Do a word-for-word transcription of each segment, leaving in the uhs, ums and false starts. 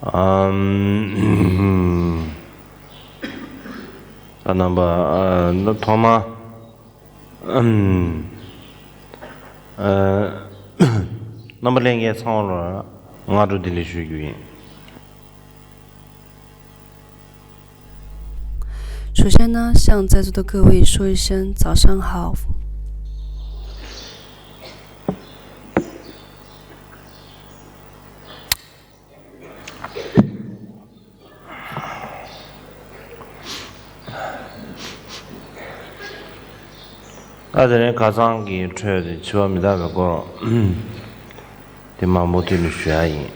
ཨམ། ཨ། རྣམ་པ། ཨ། ཐོག་མ། ཨམ། ཨ། རྣམ་པ་ལྷན་རྒྱས་ཚང་མ་ལ་སྔ་དྲོ་བདེ་ལེགས་ཞུ་རྒྱུ་ཡིན། 首先呢，向在座的各位说一声早上好。 ད་དེ་རིང་ཁ་སང་གི་འཕྲོས་ཏེ་འཆི་བ་མི་རྟག་པའི་སྐོར་དེ་མང་པོ་ཐོས་ནས་ཞུ་ཡ་ཡིན།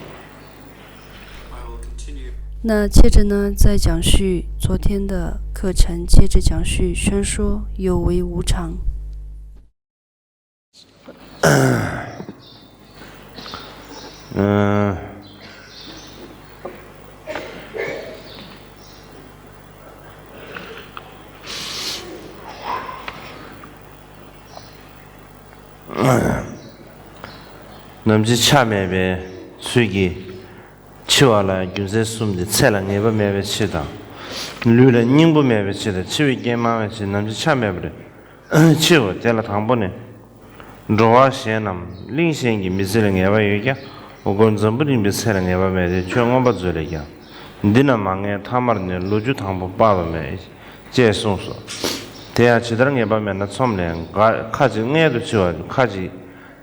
那接着呢，再讲述昨天的课程，接着讲述宣说有为无常。 ནམ་འཆི་ཆ་མེད་པའི་ཚུལ་གྱིས། འཆི་བ་ལ་རྒྱུ་མཚན་གསུམ་སྟེ། ཚེ་ལ་ངེས་པ་མེད་པའི་ཕྱིར་དང་། ལུས་ལ་སྙིང་པོ་མེད་པའི་ཕྱིར་དང་། འཆི་བའི་རྐྱེན་མང་བའི་ཕྱིར། ནམ་འཆི་ཆ་མེད་པར་འཆིའོ། དེ་ལ་དང་པོ་ནི། འགྲོ་བ་གཞན་རྣམས་གླིང་གཞན་གྱི་མི་ཚེ་ལ་ངེས་པ་ཡོད་ཀྱང་། འོ་སྐོལ་འཛམ་བུ་གླིང་པའི་ཚེ་ལ་ངེས་པ་མེད་དེ། ཆོས་མངོན་པ་མཛོད་ལས་ཀྱང་། འདི་རྣམས་མ་ངེས་ཐ་མར་ནི། ལོ་རྒྱུས་དང་པོ་དཔག་ཏུ་མེད། ཅེས་གསུངས་སོ། དེ་ཡང་ཇི་ལྟར་ངེས་པ་མེད་ན། ཚོམ་ལས་འགའ། ཁ་ཅིག་མངལ་དུ་འཆི་བ། ཁ་ཅིག་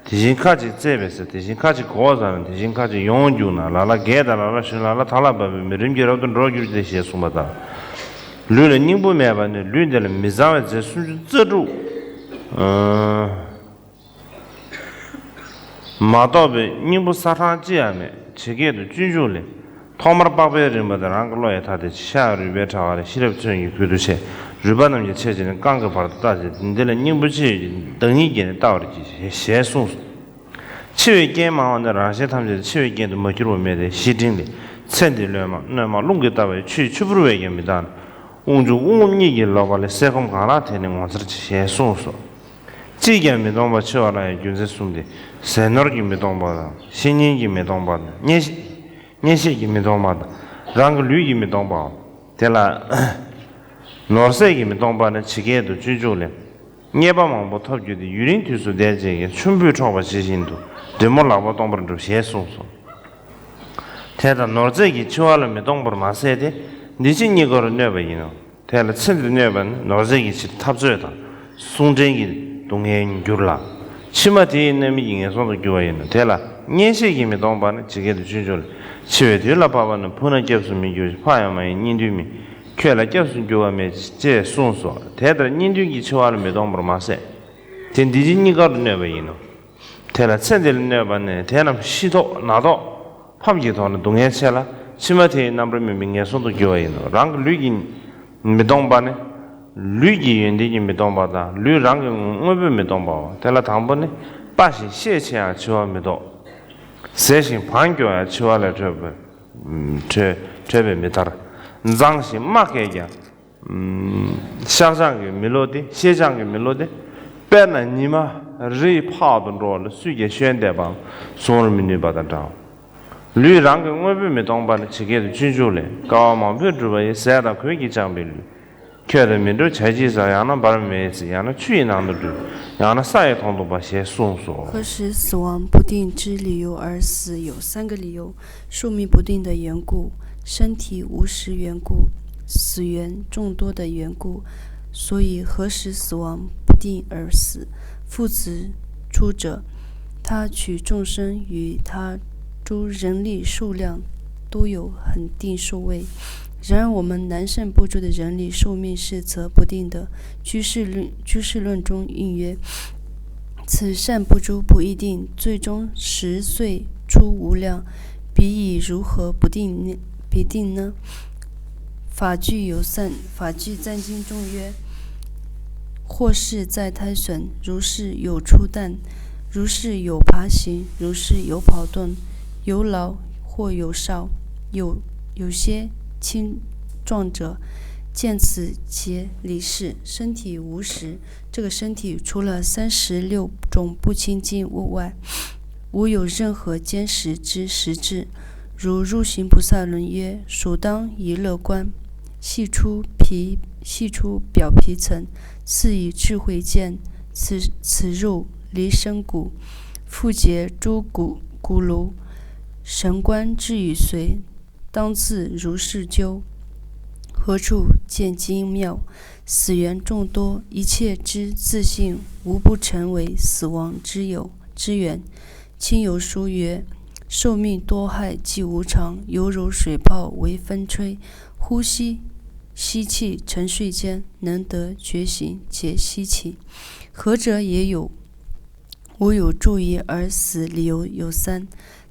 དེ་བཞིན་ཁ་ཅིག་བཙས་པའི་ཚེ། དེ་བཞིན་ཁ་ཅིག་གོ་བ་ཟ་ན། དེ་བཞིན་ཁ་ཅིག་ཡོངས་རྒྱུག་ན། ལ་ལ་རྒས་དང་ལ་ལ་གཞོན། ལ་ལ་དར་ལ་བབ་པའི་མི་རིམ་གྱིས་རབ་ཏུ་འགྲོ་འགྱུར་ཏེ་ཞེས་གསུངས་པ་ལྟར། ལུས་ལ་སྙིང་པོ་མེད་པ་ནི། ལུས་འདི་ལ་མི་གཙང་བའི་རྫས་སུམ་ཅུ་རྩ་དྲུག་ཨ། མ་གཏོགས་པའི་སྙིང་པོ་ས་གྲངས་ཅི་ཡང་མེད། ཇི་སྐད་དུ་སྤྱོད་འཇུག་ལས། ཐོག་མར་པགས་པའི་རིམ་པ་དེ་རང་གི་བློ་ཡིས་ཐ་དད་ཅིང་། ཤ་རུས་པའི་ཕྲ་བ་ལས། ཤེས་རབ་མཚོན་གྱིས་ཁུད་དུ་ཆད། རུས་པ་རྣམས་ཀྱི་ཆེ་ཆུང་ནི། རྐང་གི་བར་དུ་བལྟ་ཞིང་། འདི་ལ་སྙིང་པོ་ཅི་ཡོད་ཀྱི། བདག་ཉིད་ཀྱིས་ནི་བལྟ་བར་གྱིས། ཞེས་གསུངས་སོ། འཆི་བའི་རྐྱེན་མང་བ་ནི། རང་གཞན་ཐམས་ཅད་འཆི་བའི་རྐྱེན་དུ་མ་གྱུར་པ་མེད་དེ། བཤེས་སྤྲིང་ལས། ཚེ་འདི་བློས་མ་གནོད་མ་རླུང་གིས་བཏབ་པའི་ཆུས་ཆུ་བུར་བས་ཀྱང་མི་འདག་ན། དབུགས་འབྱུང་དབུགས་འོང་གཉིས་ཀྱིས་ལོག་པ་ལས། ཟས་སྐོམ་གང་ལགས་དེ་ནི་ངོ་མཚར་ཆེ། ཞེས་གསུངས་སོ། ཅིས་ཀྱང་མི་སྟོང་པར་འཆི་བ་ལ་ཡང་རྒྱུ་མཚན་གསུམ་སྟེ། ཟས་ནོར་གྱིས་མི་སྟོང་པ་དང་། བཤེས་གཉེན་གྱིས་མི་སྟོང་པ་དང་། གཉེན་བཤེས་གཉེན་བཤེས་ཀྱིས་མི་སྟོང་པ་དང་། རང་གི་ལུས་ཀྱིས་མི་སྟོང་པའོ། དེ་ལ་ནོར་ཟས་ཀྱིས་མི་སྟོང་པ་ནི། ཇི་སྐད་དུ་སྤྱོད་འཇུག་ལས། རྙེད་པ་མང་པོ་ཐོབ་གྱུར་ཏེ། ཡུན་རིང་དུས་སུ་བསྡད་བྱས་ཀྱང་། ཆུན་པོས་འཕྲོག་པ་ཇི་བཞིན་དུ། འདྲེ་མོ་ལག་པས་སྟོང་པར་འགྲུབ། ཞེས་གསུངས་སོ། དེ་ལྟར་ནོར་རྫས་ཀྱིས་འཆི་བ་ལ་མི་སྟོང་པར་མ་ཟད་དེ། འདི་ཕྱི་གཉིས་ཀར་གནོད་པ་ཡིན་ནོ། དེ་ལ་ཚེ་འདིར་གནོད་པ་ནི། ནོར་རྫས་ཀྱི་ཕྱིར་འཐབ་རྩོད་དང་། གསུང་འགྲན་གྱི་སྡུག་བསྔལ་འགྱུར་ལ། ཕྱི་མ་དེ་ཡི་རྣམ་སྨིན་གྱིས། ངན་སོང་དུ་འགྱུར་བ་ཡིན་ནོ། དེ་ལ་གཉེན་བཤེས་ཀྱིས་མི་སྟོང་པ་ནི། ཇི་སྐད་དུ་སྤྱོད་འཇུག་ལས། འཆི་བའི་དུས་ལ་བབ་པ་ན། ཕུགས་ན་སྐྱབས་སུ་མི་འགྱུར་ཞིང་། ཕར་ཡང་མ་ཡེངས་གཉེན་འདུན་མིན། ཁྱོད་ལ་སྐྱབས་སུ་འགྱུར་བ་མེད། ཅེས་གསུངས་སོ། དེ་ལྟར་གཉེན་འདུན་གྱིས་འཆི་བ་ལ་མི་སྟོང་པར་མ་ཟད་དེ། འདི་ཕྱི་གཉིས་ཀར་གནོད་པ་ཡིན་ནོ། དེ་ལ་ཚེ་འདི་ལ་གནོད་པ་ནི། དེ་རྣམས་ཤི་དོགས་ན་དོགས་ཕམ་གྱི་དོགས་ནི་སྡུག་བསྔལ་ཆེ་ལ། ཕྱི་མ་དེ་ཡི་རྣམ་པར་སྨིན་པའི་ངན་སོང་དུ་འགྱུར་བ་ཡིན་ནོ། རང་གི་ལུས་ཀྱིས་མི་སྟོང་པ་ནི། ལུས་ཀྱི་ཡོན་ཏན་གྱིས་མི་སྟོང་པ་དང་། ལུས་རང་གི་དངོས་པོས་མི་སྟོང་པའོ། དེ་ལ་དང་པོ་ནི། སྤ་ཞིང་ཤས་ཆེ་ཡང་འཆི་བ་མི་ལྡོག། ཟད་ཞིང་བང་སྐྱོ་ཡང་འཆི་བ་ལས་གྲོལ་བའི་གྲོལ་གྲོལ་བས་མི་ཐར། མཛངས་ཤིང་རྨ་བསྐྱེད་ཀྱང་། ཤ་ཆང་གིས་མི་ལོ་སྟེ། ཤེས་ཆང་གིས་མི་ལོ་སྟེ། དཔེར་ན་ཉི་མ་རི་ཡི་ཕག་ཏུ་འགྲོ་བ་ལ་སུས་ཀྱང་བཤོལ་འདེབས་པའམ་བཟུང་བར་མི་ནུས་པ་དང་འདྲའོ། ལུས་རང་གི་དངོས་པོས་མི་སྟོང་པ་ནི། ཇི་སྐད་དུ་སྤྱོད་འཇུག་ལས། བསྐལ་པ་མང་པོས་བསྒྲུབས་པ་ཡི། ཟས་དང་གོས་ཀྱིས་སྦྱངས་པའི་ལུས། ཁྱོད་དང་མི་འགྲོགས་བྱ་བྱེད་ས། ཡང་ན་བར་མེད་ཚེ། ཡང་ན་ཆུ་ཡི་ནང་དུ་འགྲོ། ཡང་ན་ས་ཡི་དོང་དུ་སྦ། ཞེས་གསུངས་སོ། 何时死亡不定之理由而死有三个理由：寿命不定的缘故，身体无时缘故，死缘众多的缘故。所以何时死亡不定而死。父子出者，他取众生与他诸人力数量都有恒定数位。然而我们南赡部洲的人力寿命是则不定的。居士论，居士论中应曰：此赡部洲不一定，最终十岁出无量，彼以如何不定呢？不定呢？法句有三，法句赞经中曰：或是在胎损，如是有出旦，如是有爬行，如是有跑动，有老或有少，有，有些青壮者，见此皆离世，身体无实。这个身体除了三十六种不清净物外，无有任何坚实之实质。如入行菩萨轮曰：首当以乐观，细出皮，细出表皮层，次以智慧见，此此肉离深骨，复结诸骨骨髓，神观之与髓，当自如是究。何处见精妙？死缘众多，一切之自性，无不成为死亡之由之缘。 亲友书曰：寿命多害既无常，犹如水泡为风吹，呼吸吸气沉睡间，能得觉醒皆稀奇。何者也有，无有助益而死理由有三：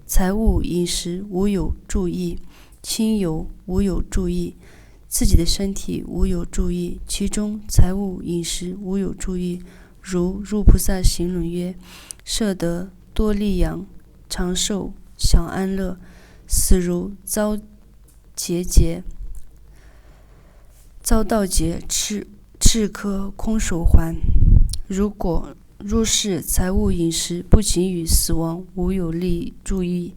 财物饮食无有助益，亲友无有助益，自己的身体无有助益。其中财物饮食无有助益，如入菩萨行轮曰：设得多利养，长寿享安乐，死如遭劫劫，遭盗劫，赤赤科空手还。如果若是财物饮食不仅与死亡无有利助益，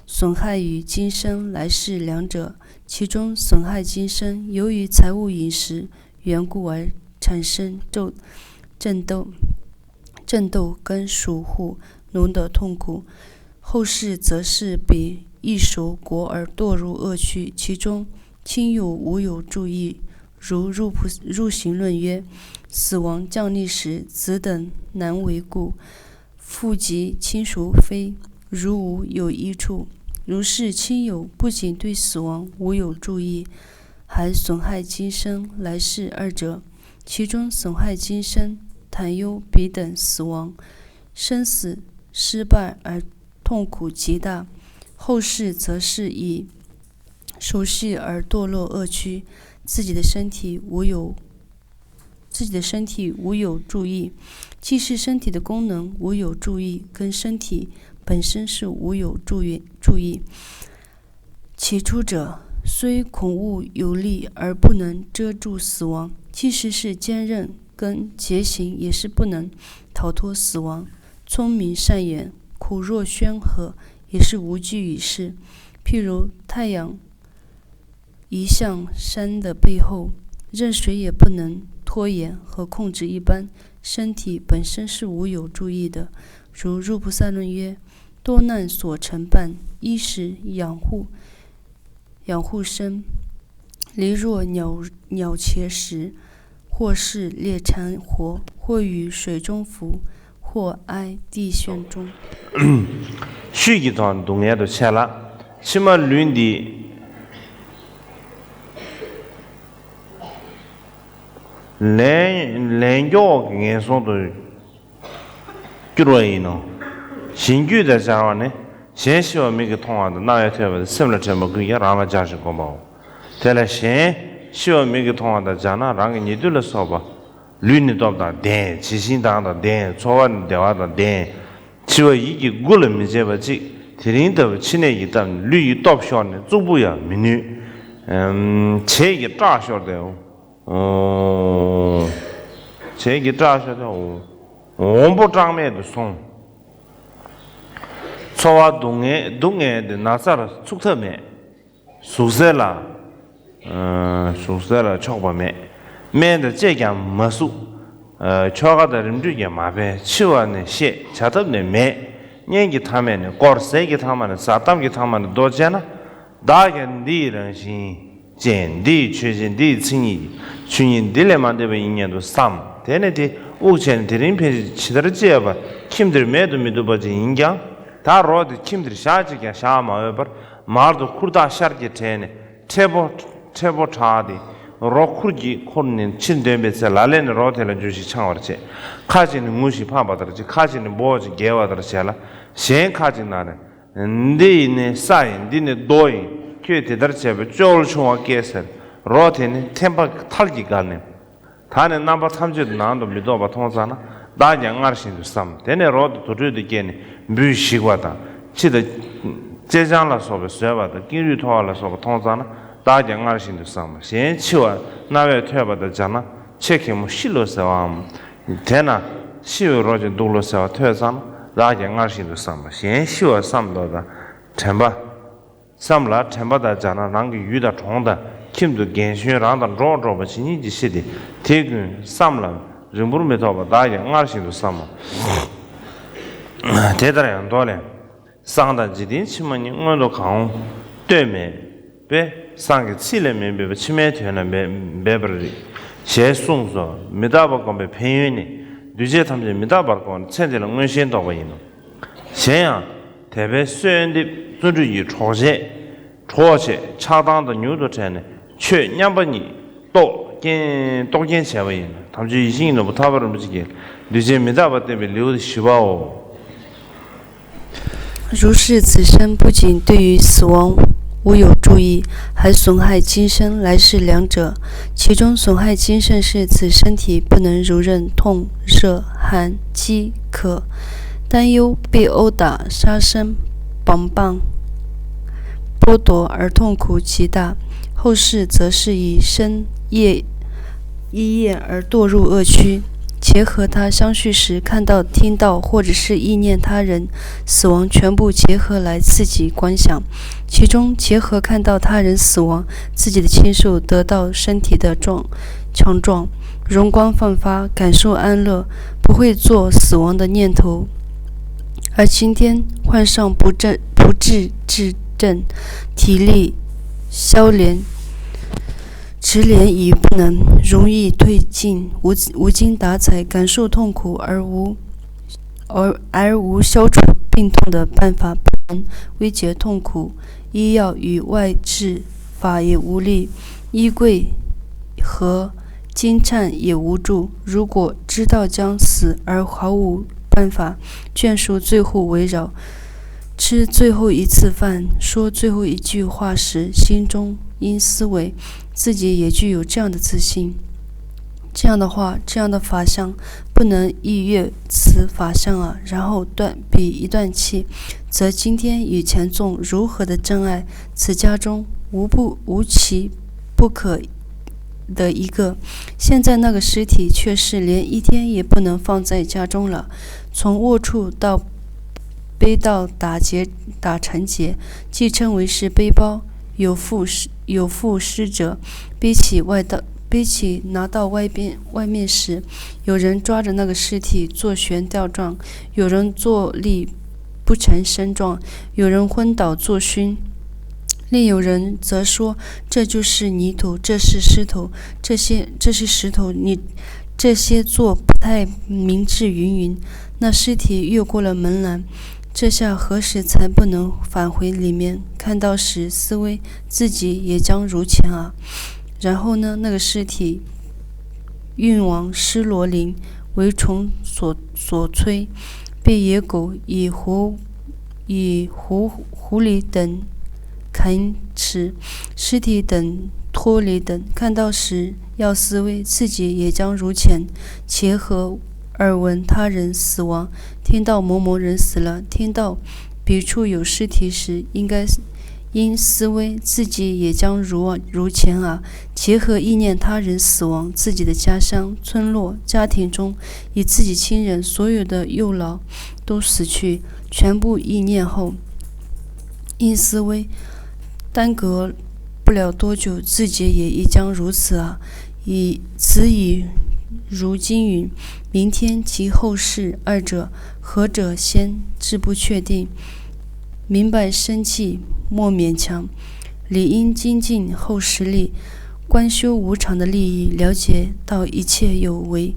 损害于今生来世两者，其中损害今生，由于财物饮食缘故而产生斗争斗争斗跟属护农的痛苦，后世则是比易守国而堕入恶趣。其中亲友无有助益，如入菩入行论曰：死亡降临时，子等难为故，父及亲属非，如无有益处。如是亲友不仅对死亡无有助益，还损害今生来世二者。其中损害今生，谈忧彼等死亡，生死失败而痛苦极大，后世则是以守序而堕落恶趣，自己的身体无有自己的身体无有助益。既是身体的功能无有助益，跟身体本身是无有助益。助益。起初者虽恐物有力而不能遮住死亡，即使是坚韧跟觉醒也是不能逃脱死亡。聪明善言，苦若宣和，也是无济于事。譬如太阳移向山的背后，任谁也不能拖延和控制一般，身体本身是无有助益的。如入菩萨论曰：多难所成伴，衣食养护养护身，离若鸟鸟兽食，或是猎柴火，或于水中浮，或哀地陷中。 ཤུལ་གྱི་ཐོག་སྡུག་བསྔལ་དུ་བྱས་ལ། ཕྱི་མ་ལུས་འདི་ལན་ལན་མགྱོགས་ངན་སོང་དུ་སྐྱུར་བ་ཡིན་ནོ། གཞན་རྒྱུད་དང་སྦྱར་བ་ནི། གཞན་ཤི་བ་མིག་གིས་མཐོང་བ་དང་རྣ་བས་ཐོས་པ་དང་སེམས་ལ་དྲན་པ་ཀུན་ཀྱང་རང་ལ་སྦྱར་ཞིང་བསྒོམ་པའོ། དེ་ལ་གཞན་ཤི་བ་མིག་གིས་མཐོང་བ་དང་སྦྱར་ན་རང་གི་ཉེ་དུ་ལ་སོགས་པ། ལུས་ནི་སྟོབས་དང་ལྡན། ཇི་བཞིན་མདངས་དང་ལྡན། ཚོར་བ་ནི་བདེ་བ་དང་ལྡན། འཆི་བ་ཡིད་ཀྱི་དགུ་ལ་མི་བྱེད་པ་ཅིག་དེ་རིང་ལྟ་བུ་ཕྱི་ནད་ཀྱི་སྟབས་ནས་ལུས་ཀྱི་སྟོབས་ཤོར་ནས་གཙུག་པུ་ཡང་མི་ནུས། བྱད་ཀྱི་སྐྲག་ཤོར་ཏེ། བྱད་ཀྱི་སྐྲག་ཤོར་ཏེ། འོམ་བུ་གྲངས་མེད་དུ་སོང་། ཚོར་བ་སྡུག་བསྔལ་སྡུག་བསྔལ་དེ་ན་ཚར་ཚུགས་ཐབས་མེད། ཟུག་གཟེར་ལ། ཨ། ཟུག་གཟེར་ལ་ཆོག་པ་མེད། སྨན་དང་བཅས་ཀྱང་མ་ཟུག་ཨ། ཆོ་ག་དང་རིམ་གྲོས་ཀྱང་མ་ཕན། འཆི་བ་ནི་ཤེས། བྱ་ཐབས་ནི་མེད། གཉེན་གྱི་མཐའ་མེད་ནས་བསྐོར། ཟས་ཀྱི་མཐའ་མ་ནས་ཟ། གཏམ་གྱི་མཐའ་མ་ནས་ལྡོག་བྱས་ན། བདག་ཀྱང་འདི་ཡི་རང་བཞིན་ཅན། འདི་ཡི་ཆོས་ཅན། འདི་ཡི་མཚན་ཉིད་ཆོས་ཉིད་འདི་ལས་མ་འདས་པ་ཡིན་སྙམ་དུ་བསམ། དེ་ནས་དེ་དབུགས་ཆད་ནས་དེ་རིང་ཕན་ཆད་ཇི་ལྟར་སྤྱད་པ་ཁྱིམ་འདིར་མེད་དུ་མི་འདུག་པ་ཅིག་ཡིན་ཀྱང་། ད་རོ་དེ་ཁྱིམ་འདིར་བཞག་ཅིག་ཀྱང་བཞག་མ་འོས་པར། མར་དུ་ཁུར་ཐག་ཤར་གྱི་གྲས་ནས་འཕྲལ་པོ་འཕྲལ་པོ་དྲགས་ཏེ་རོ་ཁུར་གྱིས་ཁུར་ནས་ཕྱིར་འདོན་པའི་ཚེ། ལ་ལས་ནི་རོ་དེ་ལ་འཇུ་ཞིང་འཕྱང་བར་བྱེད། ཁ་ཅིག་ནི་ངུ་ཞིང་ཕངས་པ་ལྟར་བྱེད། ཁ་ཅིག་ནི་འབོད་ཅིང་བརྒྱལ་བ་ལྟར་བྱེད་ལ། གཞན་ཁ་ཅིག་ན་ནི། འདི་ནི་ས་ཡིན། འདི་ནི་རྡོ་ཡིན། ཁྱོད་དེ་ལྟར་བྱས་པས་སྐྱོ་བོར་ཆུང་བ་སྐྱེས་ཟེར། རོ་དེ་ནི་ཐེམ་པ་ཐལ་གྱིས་བརྒལ་ནས། ད་ནི་རྣམ་པ་ཐམས་ཅད་དུ་ནང་དུ་མི་ལྡོག་པ་མཐོང་ཙ་ན། བདག་ཀྱང་སྔར་བཞིན་དུ་བསམ། དེ་ནས་རོ་དེ་དུར་ཁྲོད་དུ་སྐྱེས་ནས་འབུས་ཞིག་པ་དང་། ཁྱི་དང་། ཅེ་སྤྱང་ལ་སོགས་པས་ཟོས་པ་དང་། ཀེང་རུས་མཐོ་བ་ལ་སོགས་པ་མཐོང་ཙ་ན། བདག་ཀྱང་སྔར་བཞིན་དུ་བསམ། གཞན་འཆི་བ་རྣ་བས་ཐོས་པ་དང་སྦྱར་ན། ཆེ་གེ་མོ་ཤི་ལོ་ཟེར་བའམ། དེས་ན་ཤི་བའི་རོ་གཅིག་འདུག་ལོ་ཟེར་བ་ཐོས་ཙ་ན། བདག་ཀྱང་སྔར་བཞིན་དུ་བསམ། གཞན་ཤི་བ་བསམ་མདོག་དང་དྲན་པ། བསམ་ལ། དྲན་པ་དང་སྦྱར་ན་རང་གི་ཡུལ་དང་གྲོང་དང་ཁྱིམ་དུ་རྒན་གཞོན་རང་དང་འགྲོགས་འགྲོགས་པ་ཇི་སྙེད་ཅིག་ཤི་སྟེ། དེ་ཀུན་བསམ་ལ་རིང་པོར་མི་ཐོགས་པར་བདག་གིས་སྔར་བཞིན་དུ་བསམ་མོ། དེ་ལྟར་ཡང་མདོ་ལས། སངས་དང་འཇིག་རྟེན་ཕྱི་མ་གཉིས། སྔོན་དུ་གང་ལྟོས་མེད་པས། སངས་ཀྱི་ཚིག་ལས་མིན་པའི་ཕྱི་མའི་དོན་ལ་འབད་འབད་པར་རིགས། ཞེས་གསུངས་སོ། མི་རྟག་པ་བསྒོམ་པའི་ཕན་ཡོན་ནི། འདུས་བྱས་ཐམས་ཅད་མི་རྟག་པར་བསྒོམས་ནས་ཚེ་འདི་ལ་མངོན་ཞེན་རྟོགས་པ་ཡིན་ནོ། གཞན་ཡང་། དད་པས་གསོལ་འདེབས་བརྩོན་འགྲུས་ཀྱིས་གྲོགས་བྱེད། གྲོགས་བྱེད་ཆགས་སྡང་དང་མྱུར་དུ་བྲལ་ནས་ཆོས་མཉམ་པ་ཉིད་རྟོགས་རྐྱེན་རྟོགས་རྐྱེན་བྱས་པ་ཡིན། དམ་ཆོས་ཡིད་བཞིན་ནོར་བུ་ཐར་པ་རིན་པོ་ཆེ་གིས་འདུས་བྱས་མི་རྟག་པ་བསྟན་པའི་ལེའུ་བཞི་པའོ། 如是此生不仅对于死亡无有注意，还损害今生来世两者。其中损害今生是指身体不能容忍痛、热、寒、饥、渴，担忧被殴打、杀生、绑棒、剥夺而痛苦极大；后世则是以身业一业而堕入恶趣。结合它相续时看到、听到或者是意念他人死亡，全部结合来刺激观想。其中结合看到他人死亡，自己的亲属得到身体的壮强壮，容光焕发，感受安乐，不会做死亡的念头。而今天患上不治不治之症，体力消连，直连已不能，容易退尽，无无精打采，感受痛苦而无而而无消除病痛的办法，不能危及痛苦，医药与外治法也无力，衣柜和金颤也无助。如果知道将死而毫无办法，眷属最后围绕，吃最后一次饭，说最后一句话时，心中应思维自己也具有这样的自信。这样的话，这样的法相不能逾越此法相啊。然后断彼一断气，则今天与前众如何的障碍，此家中无不无其不可的一个。现在那个尸体却是连一天也不能放在家中了，从卧处到背到打结打成结，既称为是背包，有负尸有负尸者，背起外道背起拿到外边外面时，有人抓着那个尸体做悬吊状，有人坐立不成身状，有人昏倒作眩。另有人则说：“这就是泥土，这是石头，这些这是石头，你这些做不太明智云云。”那尸体越过了门栏，这下何时才不能返回里面？看到时思维自己也将如前啊。然后呢，那个尸体运往尸罗林，为虫所所摧，被野狗与狐与狐狐狸等啃吃，尸体等脱离等。看到时要思维自己也将如前，且和耳闻他人死亡，听到某某人死了，听到别处有尸体时，应该应思维自己也将如如前啊。结合意念他人死亡，自己的家乡、村落、家庭中与自己亲人所有的幼老都死去，全部意念后，应思维耽搁不了多久，自己也已将如此啊。以此语如今云：明天及后世二者，何者先，志不确定。明白生气，莫勉强，理应精进后实力。观修无常的利益，了解到一切有为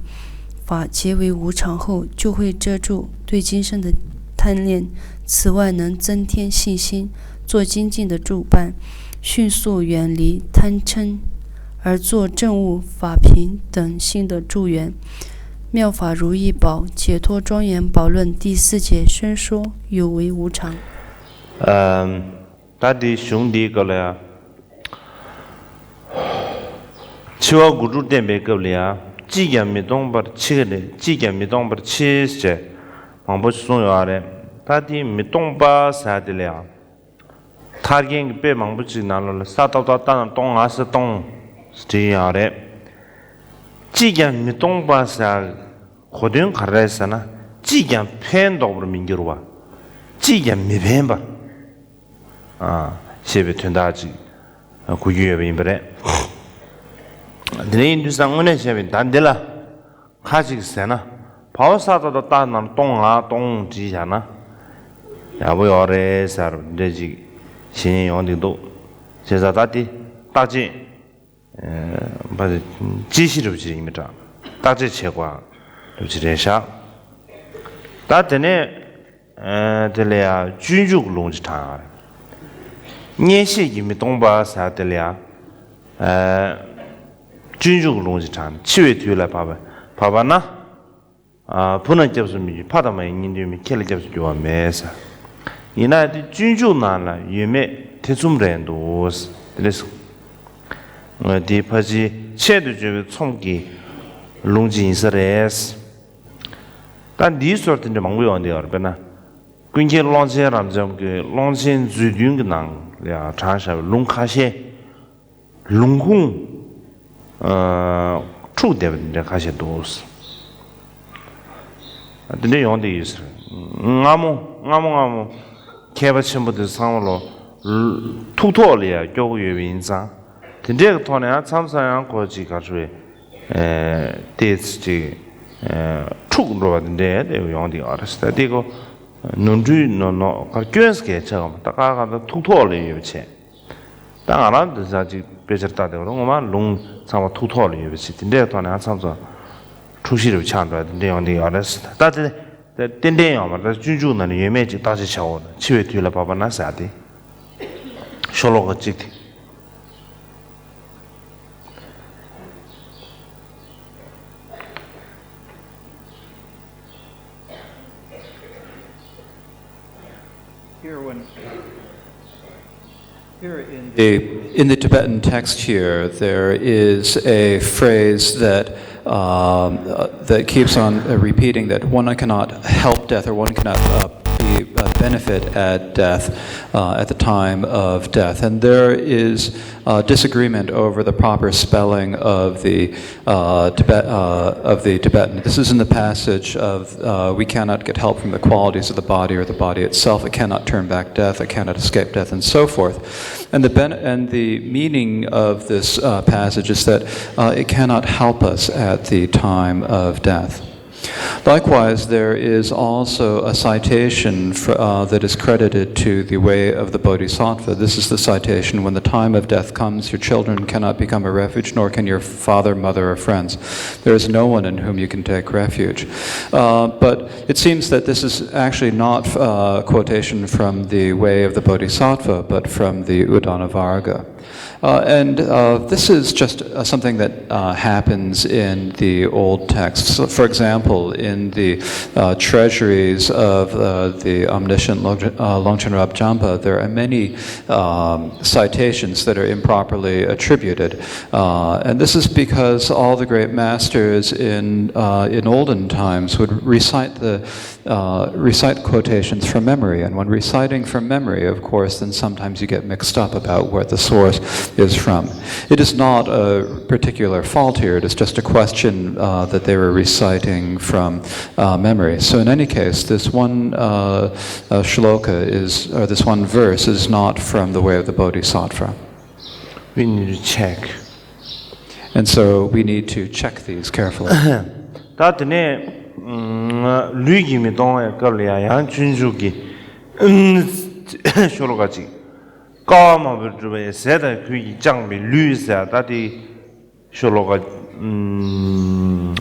法皆为无常后，就会遮住对今生的贪恋。此外，能增添信心，做精进的助伴，迅速远离贪嗔，而做证悟、法品等心的助缘。《妙法如意宝解脱庄严宝论》第四节宣说有为无常。 ཨམ། ད་དེ་གཞུང་འདིའི་སྐབས་ལ་ཡང་། འཆི་བ་དགུ་དྲུག་བསྟན་པའི་སྐབས་ལ་ཡང་། ཅིས་ཀྱང་མི་སྟོང་པར་འཆི་ཀ་ནས་ཅིས་ཀྱང་མི་སྟོང་པར་འཆི་ཞེས་མང་པོ་ཞིག་གསུངས་ཡོད་རེད། ད་དེ་མི་སྟོང་པ་ཟེར་དེ་ལ་ཡང་། ཐར་མཁན་གྱི་དཔེ་མང་པོ་ཅིག་ནང་ལོགས་ལ་ས་ཏག་ཏག་ལྟ་ན་སྟོང་ང་ས་སྟོང་བྲིས་ཡོད་རེད། ཅིས་ཀྱང་མི་སྟོང་པ་ཟེར་གོ་དོན་ག་རེ་རེད་ཟེར་ན། ཅིས་ཀྱང་ཕན་འདོགས་པར་མི་འགྱུར་བ། ཅིས་ཀྱང་མི་ཕན་པ། ཨ། ཞེས་པའི་དོན་དག་ཅིག་གོ་རྒྱུ་ཡོད་པ་ཡིན་པ་རེད། དེ་འདྲ་ཡིན་དུས་ཙང་དངོས་གནས་བྱས་པའི་ད་འདི་ལ་ཁ་ཅིག་ཟེར་ན། བ་བ་ས་ཏ་བཏགས་སྟ་ན་སྟོང་ང་སྟོང་བྲིས་བཞག་ན་ཡག་པོ་ཡོད་རེད་ཟེར་འདྲ་ཅིག་བཤད་མཁན་ཡོང་གི་འདུག་བྱས་ཙང་ད་དེ་རྟགས་ཅན། ཨ། བ་ཅན་ཤེས་རབ་ཅིག་ཡིན་མི་འདྲ། རྟགས་ཅན་བྱེད་དགོས་རབ་ཅིག་རེད་ཤག་ད་དེ་ནས། ཨ། དེ་ལ་ཡང་སྤྱོད་འཇུག་ལུང་ཅིག་དྲངས་ཡོད་རེད། གཉེན་བཤེས་ཀྱིས་མི་གཏོང་པ་ཟེར་དེ་ལ་ཡང་། ཨ། སྤྱོད་འཇུག་ལུང་ཅིག་དྲངས་ནས། འཆི་བའི་དུས་ལ་བབ་པ་བབ་པ་ན། ཨ། བུ་རྣམས་སྐྱབས་སུ་མི་འགྱུར། ཕ་དང་མ་ཡི་གཉེན་དོན་མེད། ཁྱེད་ལ་སྐྱབས་སུ་འགྱུར་བ་མེད་ཟེར། ཡིན་ན་དེ་སྤྱོད་འཇུག་ནང་ལ་ཡོད་མེད་ཐེ་ཚོམ་རེད་འདུག་དེ་འདྲ་སོང་། འདི་ཕལ་ཆེར་ཆེད་དུ་བརྗོད་པའི་ཚོམས་ཀྱི་ལུང་ཅིག་ཡིན་ས་རེད། ད་འདིའི་ཟུར་དེ་འདྲ་མང་པོ་ཡོང་བསྡད་ཡོད་རེད། དཔེར་ན། ཀུན་མཁྱེན་ཀློང་ཆེན་རབ་འབྱམས་ཀྱི་ཀློང་ཆེན་མཛོད་བདུན་གྱི་ནང་ལ་ཡང་དྲངས་བཞག་པའི་ལུང་ཁ་ཤས། ལུང་ཁུངས། ཨ། འཁྲུགས་བསྡད་པ་དེ་འདྲ་ཁ་ཤས་འདུག་དེ་འདྲ་ཡོང་བསྡད་ཡོད་ཟེར། སྔ་མོ་སྔ་མོ་སྔ་མོ་མཁས་པ་ཆེན་པོ་དེ་ཚང་མ་ལོ། ཐུགས་ཐོག་ལ་ཡང་སྐྱོ་པོ་ཡོད་པ་ཡིན་ཙང་། དེ་འདྲའི་གི་ཐོག་ནས་ཡང་མཚམས་མཚམས་ཡང་ཁོ་ཅིག་ག་རེ་རེད། ཨ། ཏོག་ཙམ་ཅིག་ཨ། འཁྲུགས་འགྲོ་བ་དེ་འདྲའི་དེ་ཡོང་བསྡད་ཡོད་རེད་ཟེར། ད་དེ་ཁོ་ནོར་འཁྲུལ་ནོར་ནོར་ག་རེ་སྐྱོན་ཟེར་གྱི་ཆགས་གམ། ད་ག་ག་ད་ཐུགས་ཐོག་ལ་ཡོད་པ་བྱས། ད་ང་རང་འདི་ཚོ་ཅིག་དཔེ་ཆར་ལྟ་དེ་བར་ངོ་མ་ལུང་ཚང་མ་ཐུགས་ཐོག་ལ་ཡོད་པ་ཞིག་དེ་འདྲའི་ཐོག་ནས་ཡང་མཚམས་མཚམས་འཁྲུག་གཞི་རུ་ཆགས་འགྲོ་བ་དེ་འདྲ་ཡོང་གི་ཡོད་རེད། ད་དེ་དེ་ཏན་ཏན་ཡོང་བ་རེད། ད་སྤྱོད་འཇུག་ནང་ནས་ཡོད་མེད་ཅིག་བརྟག་དཔྱད་བྱའོ། འཆི་བའི་དུས་ལ་བབ་པ་ན་ཟེར་ཏེ། ཤོ་ལོ་ཀ་གཅིག་དེ། Here when Here in the, in the Tibetan text here, there is a phrase that, um, uh, that keeps on, uh, repeating, that one cannot help death, or one cannot, uh, be, uh, benefit at death, uh, at the time of death. And there is, uh, disagreement over the proper spelling of the uh, Tibet, uh, of the Tibetan. This is in the passage of, uh, "We cannot get help from the qualities of the body or the body itself. It cannot turn back death. It cannot escape death," and so forth. And the ben- and the meaning of this, uh, passage is that, uh, it cannot help us at the time of death. Likewise, there is also a citation fr- uh, that is credited to the way of the Bodhisattva. This is the citation: "When the time of death comes, your children cannot become a refuge, nor can your father, mother, or friends. There is no one in whom you can take refuge." Uh, but it seems that this is actually not, uh, a quotation from the way of the Bodhisattva, but from the Uddhanavarga. Uh, and, uh, this is just, uh, something that, uh, happens in the old texts. So, for example, in the, uh, treasuries of, uh, the omniscient Longchen, uh, Longchen Rabjampa, there are many, um, citations that are improperly attributed. Uh, and this is because all the great masters in, uh, in olden times would recite the uh, recite quotations from memory. And when reciting from memory, of course, then sometimes you get mixed up about where the source is from. It is not a particular fault here. It is just a question, uh, that they were reciting from, uh, memory. So in any case, this one, uh, uh, shloka is, or this one verse is not from the way of the Bodhisattva. We need to check. And so we need to check these carefully. ད་དེ་ནས་ལུས་ཀྱིས་མི་གཏོང་བའི་སྐབས་ལ་ཡང་ཡང་སྤྱོད་འཇུག་གི་ཤོ་ལོ་ཀ་གཅིག་ཀ་བ་མང་པོས་གྲུབ་པའི་ཟས་དང་གོས་ཀྱིས་བསྐྱངས་པའི་ལུས་ཟེར། ད་དེ་ཤོ་ལོ་ཀ་ཨ།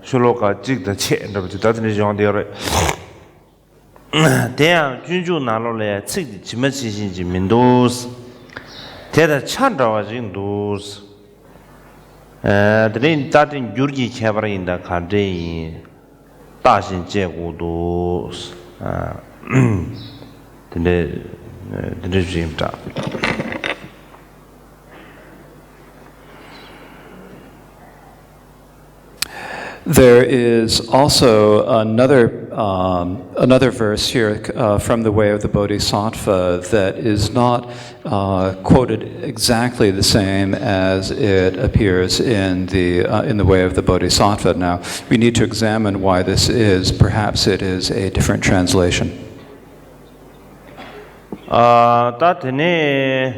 ཤོ་ལོ་ཀ་གཅིག་དང་ཕྱེད་འདྲ་པོ་ཅིག་ད་དེ་འདྲ་ཡོང་བསྡད་ཡོད་རེད། དེ་ཡང་སྤྱོད་འཇུག་ནང་ལོགས་ལ་ཡང་ཚིག་དེ་ཇི་མ་ཇི་བཞིན་ཅིག་མི་འདུག་དེ་དང་ཆ་འདྲ་བ་ཞིག་འདུག་ཨ། དེ་རིང་རྟགས་དེ་འགྱུར་གྱི་ཁྱད་པར་ཡིན་ད་ག་འདྲས་ཡིན། བརྟགས་ཤིང་དཔྱད་དགོས་འདུག་ཨ། དེ་འདྲས་དེ་འདྲས་ཞིག་ཡིན་འདྲ། There is also another, um, another verse here, uh, from the Way of the Bodhisattva that is not, uh, quoted exactly the same as it appears in the, uh, in the Way of the Bodhisattva. Now, we need to examine why this is. Perhaps it is a different translation. ཨ་ད་དེ་ནས་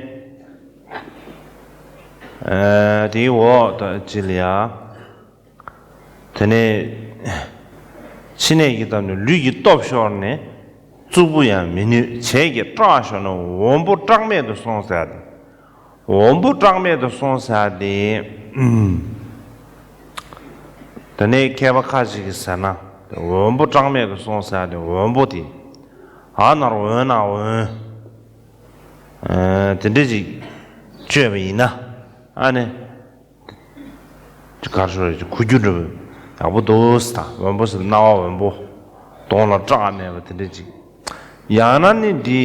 ཨ་དེའི་འོག་ད་ཅི་ལ་ཡ། དེ་ནས་ཕྱི་ནད་ཀྱིས་བཏབ་ནས་ལུས་ཀྱི་སྟོབས་ཤོར་ནས་གཙུག་ཕུད་ཡང་མི་ནུས། བྱད་ཀྱིས་སྐྲག་ཤོར་ནས་འོམ་བུ་བཀྲག་མེད་དུ་སོང་ཟེར་ཏེ། འོམ་བུ་བཀྲག་མེད་དུ་སོང་ཟེར་ཏེ། ཨུམ། དེ་ནས་མཁས་པ་ཁ་ཅིག་གིས་ཟེར་ན། འོམ་བུ་བཀྲག་མེད་དུ་སོང་ཟེར་ཏེ་འོམ་བུ་དེ། ཨ་ནར་འོན་ན་འོན། ཨ་དེ་འདྲ་ཅིག་བཅོས་པ་ཡིན་ན། ཨ་ནི། གར་ཤོར་གུ་རྒྱུ་འདྲ་བོ་ཡག་པོ་འདུག་ཟེར། ད་འོམ་བུ་ཟེར་རྣ་བ་འོན་པོ། གདོང་ལ་བཀྲག་མེད་པ་དེ་འདྲ་ཅིག་ཡང་ན་ནི་འདི་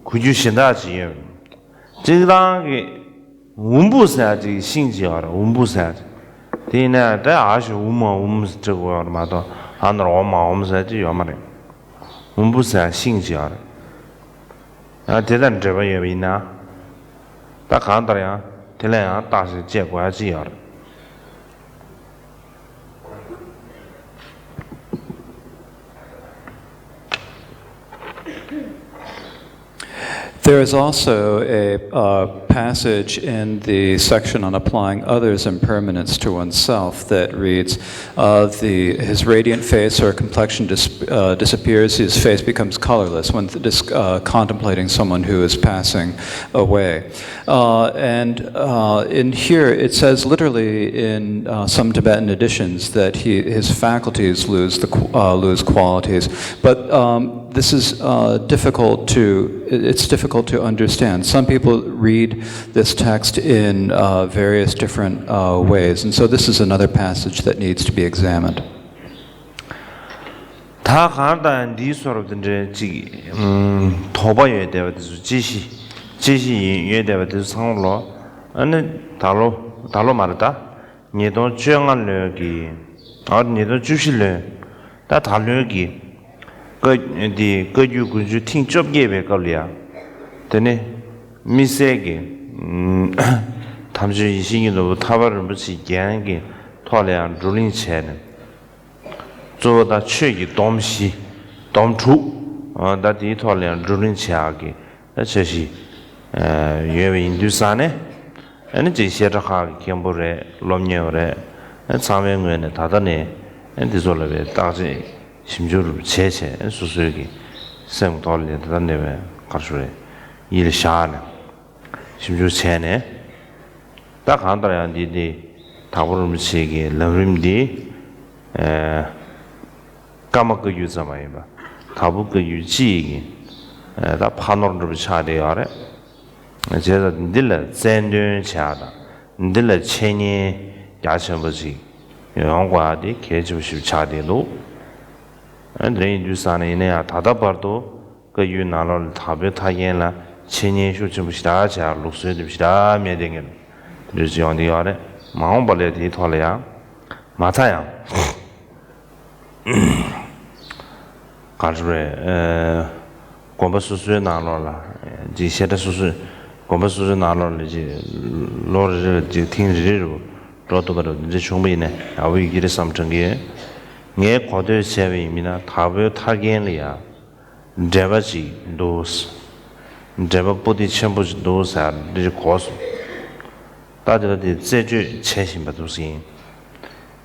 གུ་རྒྱུ་གཞན་དག་ཅིག་ཡོད། སྤྱིར་བཏང་གི་འོམ་བུ་ཟེར་ཡ་ཅིག་ཤིང་ཅིག་ཡོད་རེད། འོམ་བུ་ཟེར་ཡ་ཅིག་དེ་ཡིན་ན་ད་ཨ་ཞེ་འོམ་མ་འོམ་ཟེར་འབྲི་དགོས་ཡོད་རེད་མ་གཏོགས། ཨ་ནར་འོམ་མ་འོམ་ཟེར་ཡ་ཅིག་ཡོད་མ་རེད། འོམ་བུ་ཟེར་ཡ་ཤིང་ཅིག་ཡོད་རེད། ཡང་དེ་དང་འབྲེལ་བ་ཡོད་པ་ཡིན་ན། ད་གང་ལྟར་ཡང་དེ་ལ་ཡང་རྟགས་ཤིག་བཅད་དགོས་ཡ་ཅིག་ཡོད་རེད། There is also a uh, passage in the section on applying others' impermanence to oneself that reads, uh, the, his radiant face or complexion dis- uh, disappears, his face becomes colorless when dis- uh, contemplating someone who is passing away. Uh, and uh, in here, it says literally in uh, some Tibetan editions that he, his faculties lose, the, uh, lose qualities. But um, this is uh, difficult to, it's difficult to understand. Some people read this text in uh, various different uh, ways, and so this is another passage that needs to be examined. ད་གང་ལྟར་འདིའི་བཟོ་འདྲ་དེ་འདྲའི་ཅིག་ཨུམ། དོགས་པ་ཡོད་བསྡད་པ་དེ་ཚོ་དཔྱད་གཞི། དཔྱད་གཞི་ཡིན་ཡོད་བསྡད་པ་དེ་ཚོ་ཚང་མ་ལོ། ཨ་ནི་ད་ལོ་ད་ལོ་མ་རེད་ད། ཉིས་སྟོང་བཅོ་ལྔ་ལོའི་གི་ཨ་ཉིས་སྟོང་བཅུ་བཞི་ལོའི་ད་ད་ལོའི་གི་བཀའ་འདི་བཀའ་བརྒྱུད་དགུན་ཆོས་ཐེངས་བཅོ་བརྒྱད་པའི་སྐབས་ལ་ཡ། དེ་ནི་དམིགས་བསལ་གྱི་ཨུམ། དམ་ཆོས་ཡེ་ཤེས་ཀྱི་ནོར་བུ་ཐར་པ་རིན་པོ་ཆེའི་རྒྱན་གྱི་ཐོག་ལ་ཡང་བགྲོ་གླེང་བྱས་ནས། གཙོ་བོ་ད་ཆོས་ཀྱི་སྡོམ་བཞི། སྡོམ་དྲུག་ཨ་ད་དེའི་ཐོག་ལ་ཡང་བགྲོ་གླེང་བྱེད་ཡག་གི་ད་འཆར་གཞི་ཨ་ཡོད་པ་ཡིན་དུས་ཙང་ནས། ཨ་ནི་ཅིག་བཤད་གྲྭ་ཁག་གི་མཁན་པོ་རེད། སློབ་གཉེར་བ་རེད། ཨ་ཚང་མའི་ངོས་ནས་ད་ལྟ་ནས་ཨ་འདི་ཚོ་ལ་བའི་བརྟག་དཔྱད་ཞིབ་འཇུག་བྱས་བྱས། ཨ་སོ་སོའི་གི་སེམས་ཐོག་ལ་ད་ལྟ་ནས་བའི་གར་ཞུ་རེད། ཡིད་ལ་བཞག་ནས། ཞིབ་འཇུག་བྱས་ནས། ད་གང་ལྟར་ཡང་འདི་འདི་དྭགས་པོ་རིན་པོ་ཆེ་གི་ལམ་རིམ་འདི། ཨེ། ཀརྨ་བཀའ་བརྒྱུད་ཙམ་མ་ཡིན་པ། དྭགས་པོ་བཀའ་བརྒྱུད་སྤྱི་ཡི་གི་ཨེ་ད་ཕ་ནོར་འདྲ་པོ་ཆགས་བསྡད་ཡོད་རེད། བྱས་ཙང་འདི་ལ་རྩལ་འདོན་བྱས་དང་འདི་ལ་འཆད་ཉན་རྒྱ་ཆེན་པོ་ཅིག་ཡོང་དགོས་ཡ་དེ་གལ་ཆེན་པོ་ཞིག་ཆགས་བསྡད་འདུག་ཨ་འདི་འདྲ་ཡིན་དུས་ཙང་ནས་ཡིན་ན་ཡང་ད་ལྟ་བར་དུ། བཀའ་བརྒྱུད་ནང་ལོགས་ལ་དྭགས་པོའི་ཐར་རྒྱན་ལ་འཆད་ཉན་ཤུགས་ཆེན་པོ་ཞེ་དྲག་བྱས། ལུགས་སྲོལ་དེ་ཞེ་དྲག་མེད་དེ་ངེས་འདྲ་ཅིག་ཡོང་བསྡད་ཡོད་རེད། མ་འོངས་པ་ལ་དེའི་ཐོག་ལ་ཡང་མ་མཐའ་ཡང་ག་རེ་རེད། ཨེ། དགོན་པ་སོ་སོའི་ནང་ལོགས་ལ་ཅིག་བཤད་གྲྭ་སོ་སོའི་དགོན་པ་སོ་སོའི་ནང་ལོགས་ལ་ཅིག་ལོ་རེ་རེ་ལ་ཅིག་ཐེངས་རེ་རེ་རུ་འགྲོ་ཐུབ་པ་རེད། འདི་འདྲ་བྱུང་བ་ཡིན་ན་ཡག་པོ་ཡོད་ཀྱི་རེད་བསམ་དྲན་གྱི་ཡོད། ངས་གོ་ཐོས་བྱས་པ་ཡིན་ན་དྭགས་པོའི་ཐར་རྒྱན་ལ་ཡང་འགྲེལ་པ་ཅིག་འདུག་འགྲེལ་པ་པོ་ཏི་ཆེན་པོ་ཅིག་འདུག་ཟེར་འདི་ཅིག་གོ་སོང་། ད་དེ་ལ་དེ་རྩད་གཅོད་བྱེད་བཞིན་པ་འདུག་ཟིན།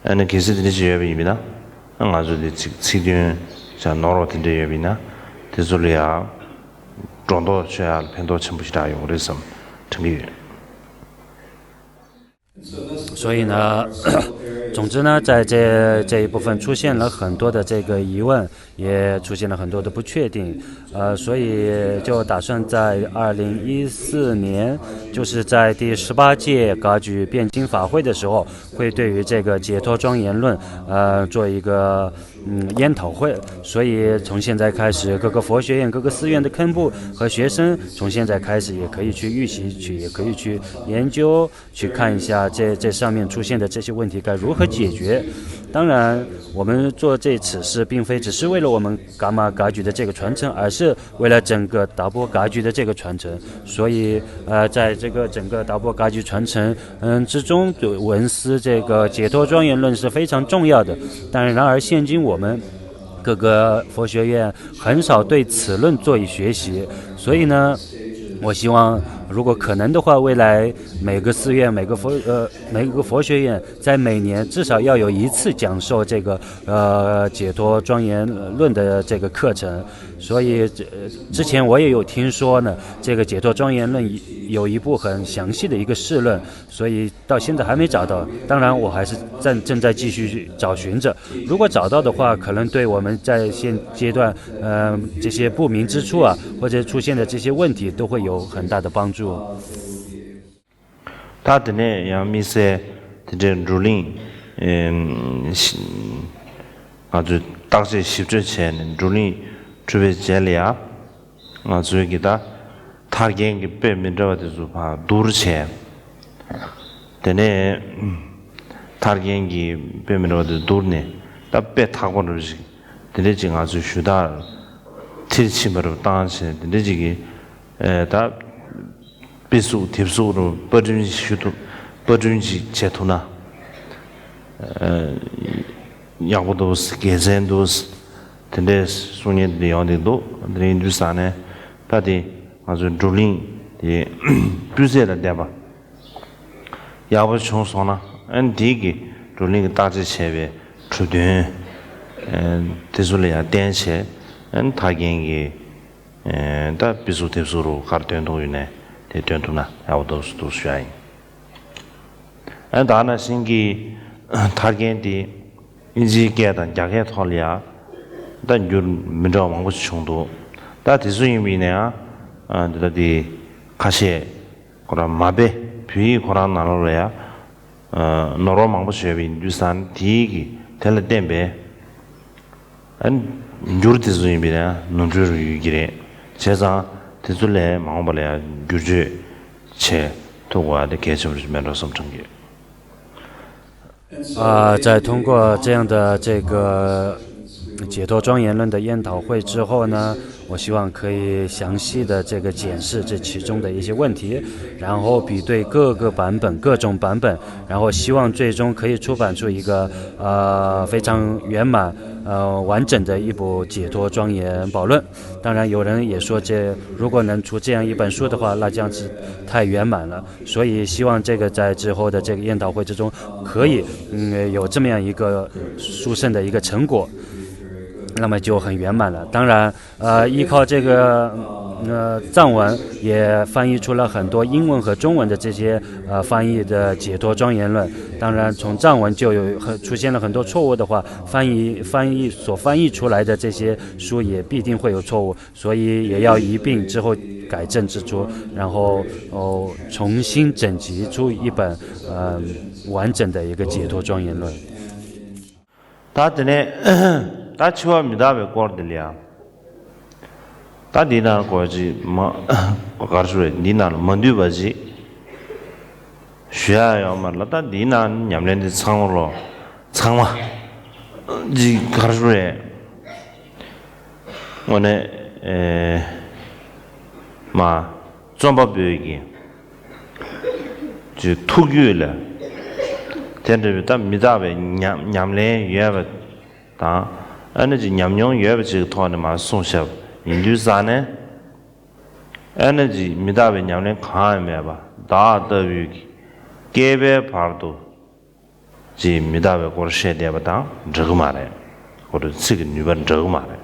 ཨ་ནི་གལ་སྲིད་དེ་འདྲ་ཅིག་ཡོད་པ་ཡིན་ན། ང་ཚོ་དེ་ཅིག་ཚིག་དོན་ཅིག་ནོར་བ་དེ་འདྲ་ཡོད་པ་ཡིན་ན། དེ་ཚོ་ལ་ཡང་སྒྲོ་འདོགས་ཆོད་ཡག་ལ་ཕན་ཐོགས་ཆེན་པོ་ཞེ་དྲག་ཡོང་གི་རེད་བསམ་དྲན་གྱི་ཡོད། 所以呢，总之呢，在这这一部分出现了很多的这个疑问，也出现了很多的不确定，呃，所以就打算在二零一四年，就是在第十八届噶举辩经法会的时候，会对于这个解脱庄严论，呃，做一个嗯研讨会。所以从现在开始，各个佛学院、各个寺院的堪布和学生，从现在开始也可以去预习去，也可以去研究。 去看一下这这上面出现的这些问题该如何解决。当然，我们做这此事，并非只是为了我们噶玛噶举的这个传承，而是为了整个达波噶举的这个传承。所以，呃，在这个整个达波噶举传承，嗯之中，文思这个解脱庄严论是非常重要的。但是，然而现今我们各个佛学院很少对此论做一学习，所以呢，我希望如果可能的话，未来每个寺院、每个佛呃每个佛学院在每年至少要有一次讲授这个呃解脱庄严论的这个课程。所以这之前我也有听说呢，这个解脱庄严论有一部很详细的一个释论，所以到现在还没找到。当然，我还是正正在继续去找寻着。如果找到的话，可能对我们在现阶段，呃，这些不明之处啊，或者出现的这些问题，都会有很大的帮助。ད་དེ་ནས་ཡང་དམིགས་བསལ་དེ་འདྲའི་བགྲོ་གླེང་ང་ཚོས་བརྟག་དཔྱད་ཞིབ་ཕྲ་བྱས་ནས་བགྲོ་གླེང་གྲུབ་པའི་རྗེས་ལ་ཡང་། ང་ཚོའི་གི་ད་ཐར་རྒྱན་གྱི་དཔེ་མི་འདྲ་བ་དེ་ཚོ་ཕར་བསྡུར་བྱས། དེ་ནས་ཐར་རྒྱན་གྱི་དཔེ་མི་འདྲ་བ་དེ་བསྡུར་ནས་ད་དཔེ་ཐག་པ་འདྲ་བོ་ཞིག་དེ་འདྲ་ཅིག་ང་ཚོས་ཞུ་དག་མཐིལ་ཕྱིན་པ་རུ་བཏང་བྱས་དེ་འདྲ་ཅིག་གི་ད་དཔེ་གཟུགས་དེབ་གཟུགས་རུ་པར་སྐྲུན་ཞུ་ཐུབ་པར་སྐྲུན་ཅིག་བྱེད་ཐུབ་ན། ཡག་པོ་འདུག་དགེ་མཚན་འདུག་དེ་འདྲའི་གསུང་མཁན་དེ་ཡོང་བསྡད་འདུག་དེ་ཡིན་དུས་ཙང་ནས་ད་དེ་ང་ཚོའི་བགྲོ་གླེང་དེ་སྤུས་ཚད་དང་ལྡན་པ་ཡག་པོ་བྱུང་སོང་ན་ཨ་ནི་དེའི་གི་བགྲོ་གླེང་གི་བརྟག་དཔྱད་བྱས་པའི་གྲུབ་དོན་དེ་ཚོ་ལ་ཡང་བརྟེན་བྱས་ཨ་ནི་ཐར་རྒྱན་གྱི་ད་དཔེ་གཟུགས་དེབ་གཟུགས་རུ་ག་རེ་འདོན་ཐུབ་ཡོད་ནས་དེ་འདོན་ཐུབ་ན་ཡག་པོ་འདུག་འདུག་ཞུ་ཡ་ཡིན། ཨ་ད་ནང་བཞིན་གྱི་ཐར་རྒྱན་དེ་དབྱིན་ཇིའི་སྐད་དང་རྒྱ་སྐད་ཐོག་ལ་ཡང་ད་འགྱུར་མི་འདྲ་བ་མང་པོ་ཞིག་བྱུང་འདུག་ད་དེ་ཚོ་ཡིན་པ་ཡིན་ན་ཡང་འདི་ལྟ་དེ་ཁ་ཤས་ཁོ་རང་མ་དཔེ་བོད་ཡིག་ཁོ་རང་ནང་ལོགས་ལ་ཡང་ནོར་བ་མང་པོ་བྱས་པ་ཡིན་དུས་ཙང་དེའི་གི་དེ་ལ་བརྟེན་པའི། འགྱུར་དེ་ཚོ་ཡིན་པས་ན་ནོར་འཁྲུལ་རུ་ཡོད་ཀྱི་རེད། བྱས་ཙང་དེ་ཚོ་ལས་མ་འོངས་པ་ལ་ཡང་བསྒྱུར་བཅོས་བྱེད་ཐུབ་དགོས་པ་དེ་གལ་ཆེན་པོ་རེད་མེད་འགྲོ་བསམ་དྲན་གྱི།啊，在通过这样的这个解脱庄严论的研讨会之后呢，我希望可以详细的这个检视这其中的一些问题，然后比对各个版本、各种版本，然后希望最终可以出版出一个呃非常圆满、呃完整的一部解脱庄严宝论。当然，有人也说这，如果能出这样一本书的话，那将是太圆满了。所以希望这个在之后的这个研讨会之中，可以嗯有这么样一个殊胜的一个成果，那么就很圆满了。当然，呃，依靠这个呃藏文也翻译出了很多英文和中文的这些呃翻译的解脱庄严论。当然，从藏文就有很出现了很多错误的话，翻译翻译所翻译出来的这些书也必定会有错误。所以也要一并之后改正之初，然后哦重新整集出一本呃完整的一个解脱庄严论。ད་དེ་ནས་ད་འཆི་བ་མི་རྟག་པའི་སྐོར་དེ་ལ་ཡང་ད་འདི་ནང་གོ་ཅི་མ་གར་ཞུ་རེད། འདི་ནང་ལ་མ་འདུས་པ་ཅི་ཞུ་ཡ་ཡོད་མ་རེད་ལ། ད་འདི་ནང་ཉམས་ལེན་འདི་ཚང་མ་ལོ་ཚང་མ་ཅི་གར་ཞུ་རེད། དངོས་གནས་ཨེ་མ་རྩོམ་པ་པོའི་གི་ཅི་ཐུགས་རྒྱུད་ལ་དེ་འདྲ་བའི་ད་མི་རྟག་པའི་ཉམས་ཉམས་ལེན་ཡོད་པ་དང་ཨ་ནི་ཅི་ཉམས་མྱོང་ཡོད་པ་ཅིག་གི་ཐོག་ནས་མ་གསུངས་ཤག་ཡིན་དུས་ཙང་ནས་ཨ་ནི་ཅི་མི་རྟག་པའི་ཉམས་ལེན་གང་ཡང་མེད་པ་བདག་ལྟ་བུའི་གི་སྐྱེས་པའི་བར་དུ། ཅེས་མི་རྟག་པའི་སྐོར་བཤད་བསྡད་པ་དང་འགྲིག་གི་མ་རེད། ཁོ་རང་ཚིག་གི་ནུས་པ་འགྲིག་གི་མ་རེད།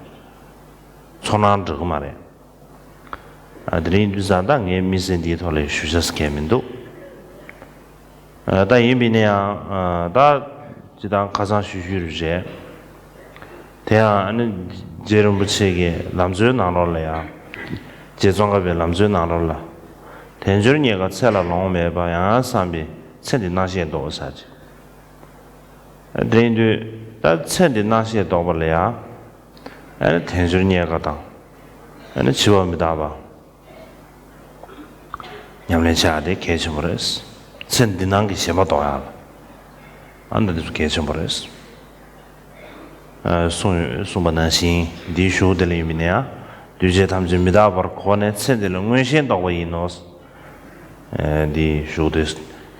ཚོར་སྣང་འགྲིག་གི་མ་རེད། ཨ་དེ་རིང་དུས་སང་ད་ངའི་མི་ཚེ་འདིའི་ཐོག་ལ་ཞུ་བྱ་ཟེར་མཁན་མི་འདུག་ཨ་ད་ཡིན་པས་ན་ཡང་ཨ་ད་ཅི་དང་ཁ་སང་ཞུ་ཞུ་རུ་བྱས། དེ་ཡང་ཨ་ནི་རྗེ་རིན་པོ་ཆེ་གི་ལམ་སྲོལ་ནང་ལོགས་ལ་ཡང་། རྗེ་ཙོང་ཁ་པའི་ལམ་སྲོལ་ནང་ལོགས་ལ། དལ་འབྱོར་རྙེད་དཀའ་ཚེ་ལ་ལོང་མེད་པ་ཡང་བསམ་པའི་ཚེ་འདི་སྣང་ཤས་ལྡོག་ཟེར་ཅིག་དེ་ཡིན་དུས་ད་ཚེ་འདི་སྣང་ཤས་ལྡོག་པ་ལ་ཡང་ཨ་ནི་དལ་འབྱོར་རྙེད་དཀའ་དང་ཨ་ནི་འཆི་བ་མི་རྟག་པ། ཉམས་ལེན་བྱ་ཡ་དེ་གལ་ཆེན་པོ་རེད། ཚེ་འདི་སྣང་གི་ཞེན་པ་ལྡོག་ཡ་ལ། ཨ་ནི་འདི་ཚོ་གལ་ཆེན་པོ་རེད། ཨ་གསུངས་ཡོད་གསུངས་པ་ནང་བཞིན་འདིའི་གཞུག་དེ་ལ་ཡིན་མིན་ན་ཡང་། འདུས་བྱས་ཐམས་ཅད་མི་རྟག་པར་གོ་ནས་ཚེ་འདི་ལ་མངོན་ཞེན་ལྡོག་པ་ཡིན་ནོ། ཨ་འདིའི་གཞུག་དེ་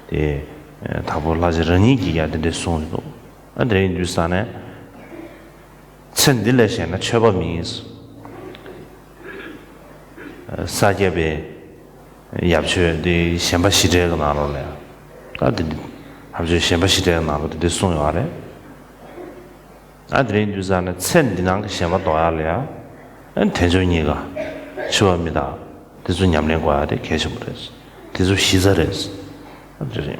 དེ་དྭགས་པོ་ལྷ་རྗེ་རང་ཉིད་ཀྱིས་ཡང་དེ་འདྲ་གསུངས་ཡོད་འདུག་ཨ་དེ་འདྲ་ཡིན་དུས་ཙང་ནས། ཚེ་འདི་ལས་གཞན་ན་ཆོས་པ་མིན། ས་སྐྱ་པའི་ཡབ་ཆོས་དེ་ཞེན་པ་ཞི་བྲལ་གྱི་ནང་ལོགས་ལ་ཡང་། ད་དེ་འདི་ཡབ་ཆོས་ཞེན་པ་ཞི་བྲལ་གྱི་ནང་ལོགས་དེ་འདི་གསུངས་ཡོད་རེད། ཨ་དེ་རིང་དུས་ཙང་ནས་ཚེ་འདི་ནང་གི་ཞེན་པ་ལྡོག་ཡག་ལ་ཡང་། ཨ་དལ་འབྱོར་རྙེད་དཀའ། འཆི་བ་མི་རྟག། དེ་ཚོ་ཉམས་ལེན་དགོས་ཡག་དེ་གལ་ཆེན་པོ་རེད། དེ་ཚོ་གཞི་རྩ་རེད། ཨ་དེ་རེད།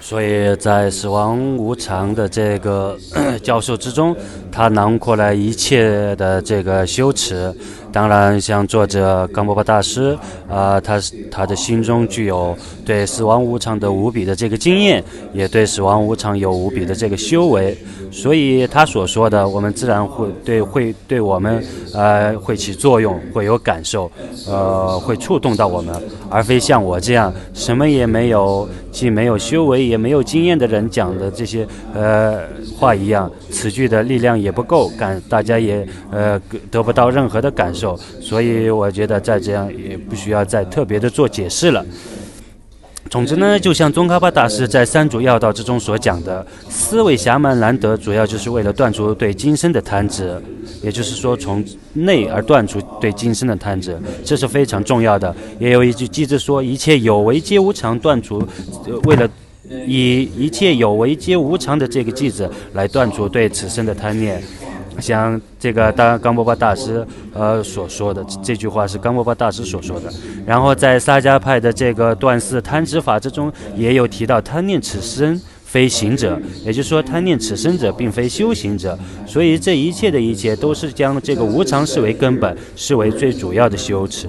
所以在死亡无常的这个教授之中，他囊括了一切的这个修持。当然，像作者冈波巴大师，啊、他他的心中具有对死亡无常的无比的这个经验，也对死亡无常有无比的这个修为，所以他所说的，我们自然会对会对我们呃会起作用，会有感受。呃，会触动到我们，而非像我这样什么也没有，既没有修为，也没有经验的人讲的这些呃话一样，词句的力量也不够，感大家也呃得不到任何的感受，所以我觉得再这样也不需要再特别的做解释了。总之呢，就像宗喀巴大师在三祖要道之中所讲的，思维狭门难得，主要就是为了断除对今生的贪执，也就是说从内而断除对今生的贪执，这是非常重要的。也有一句偈子说：“一切有为皆无常”，断除，呃为了以一切有为皆无常的这个偈子来断除对此生的贪念。像这个大冈波巴大师呃所说的这句话是冈波巴大师所说的。然后在萨迦派的这个断四贪执法之中，也有提到贪念此生非行者，也就是说，贪念此生者并非修行者。所以这一切的一切都是将这个无常视为根本，视为最主要的修持。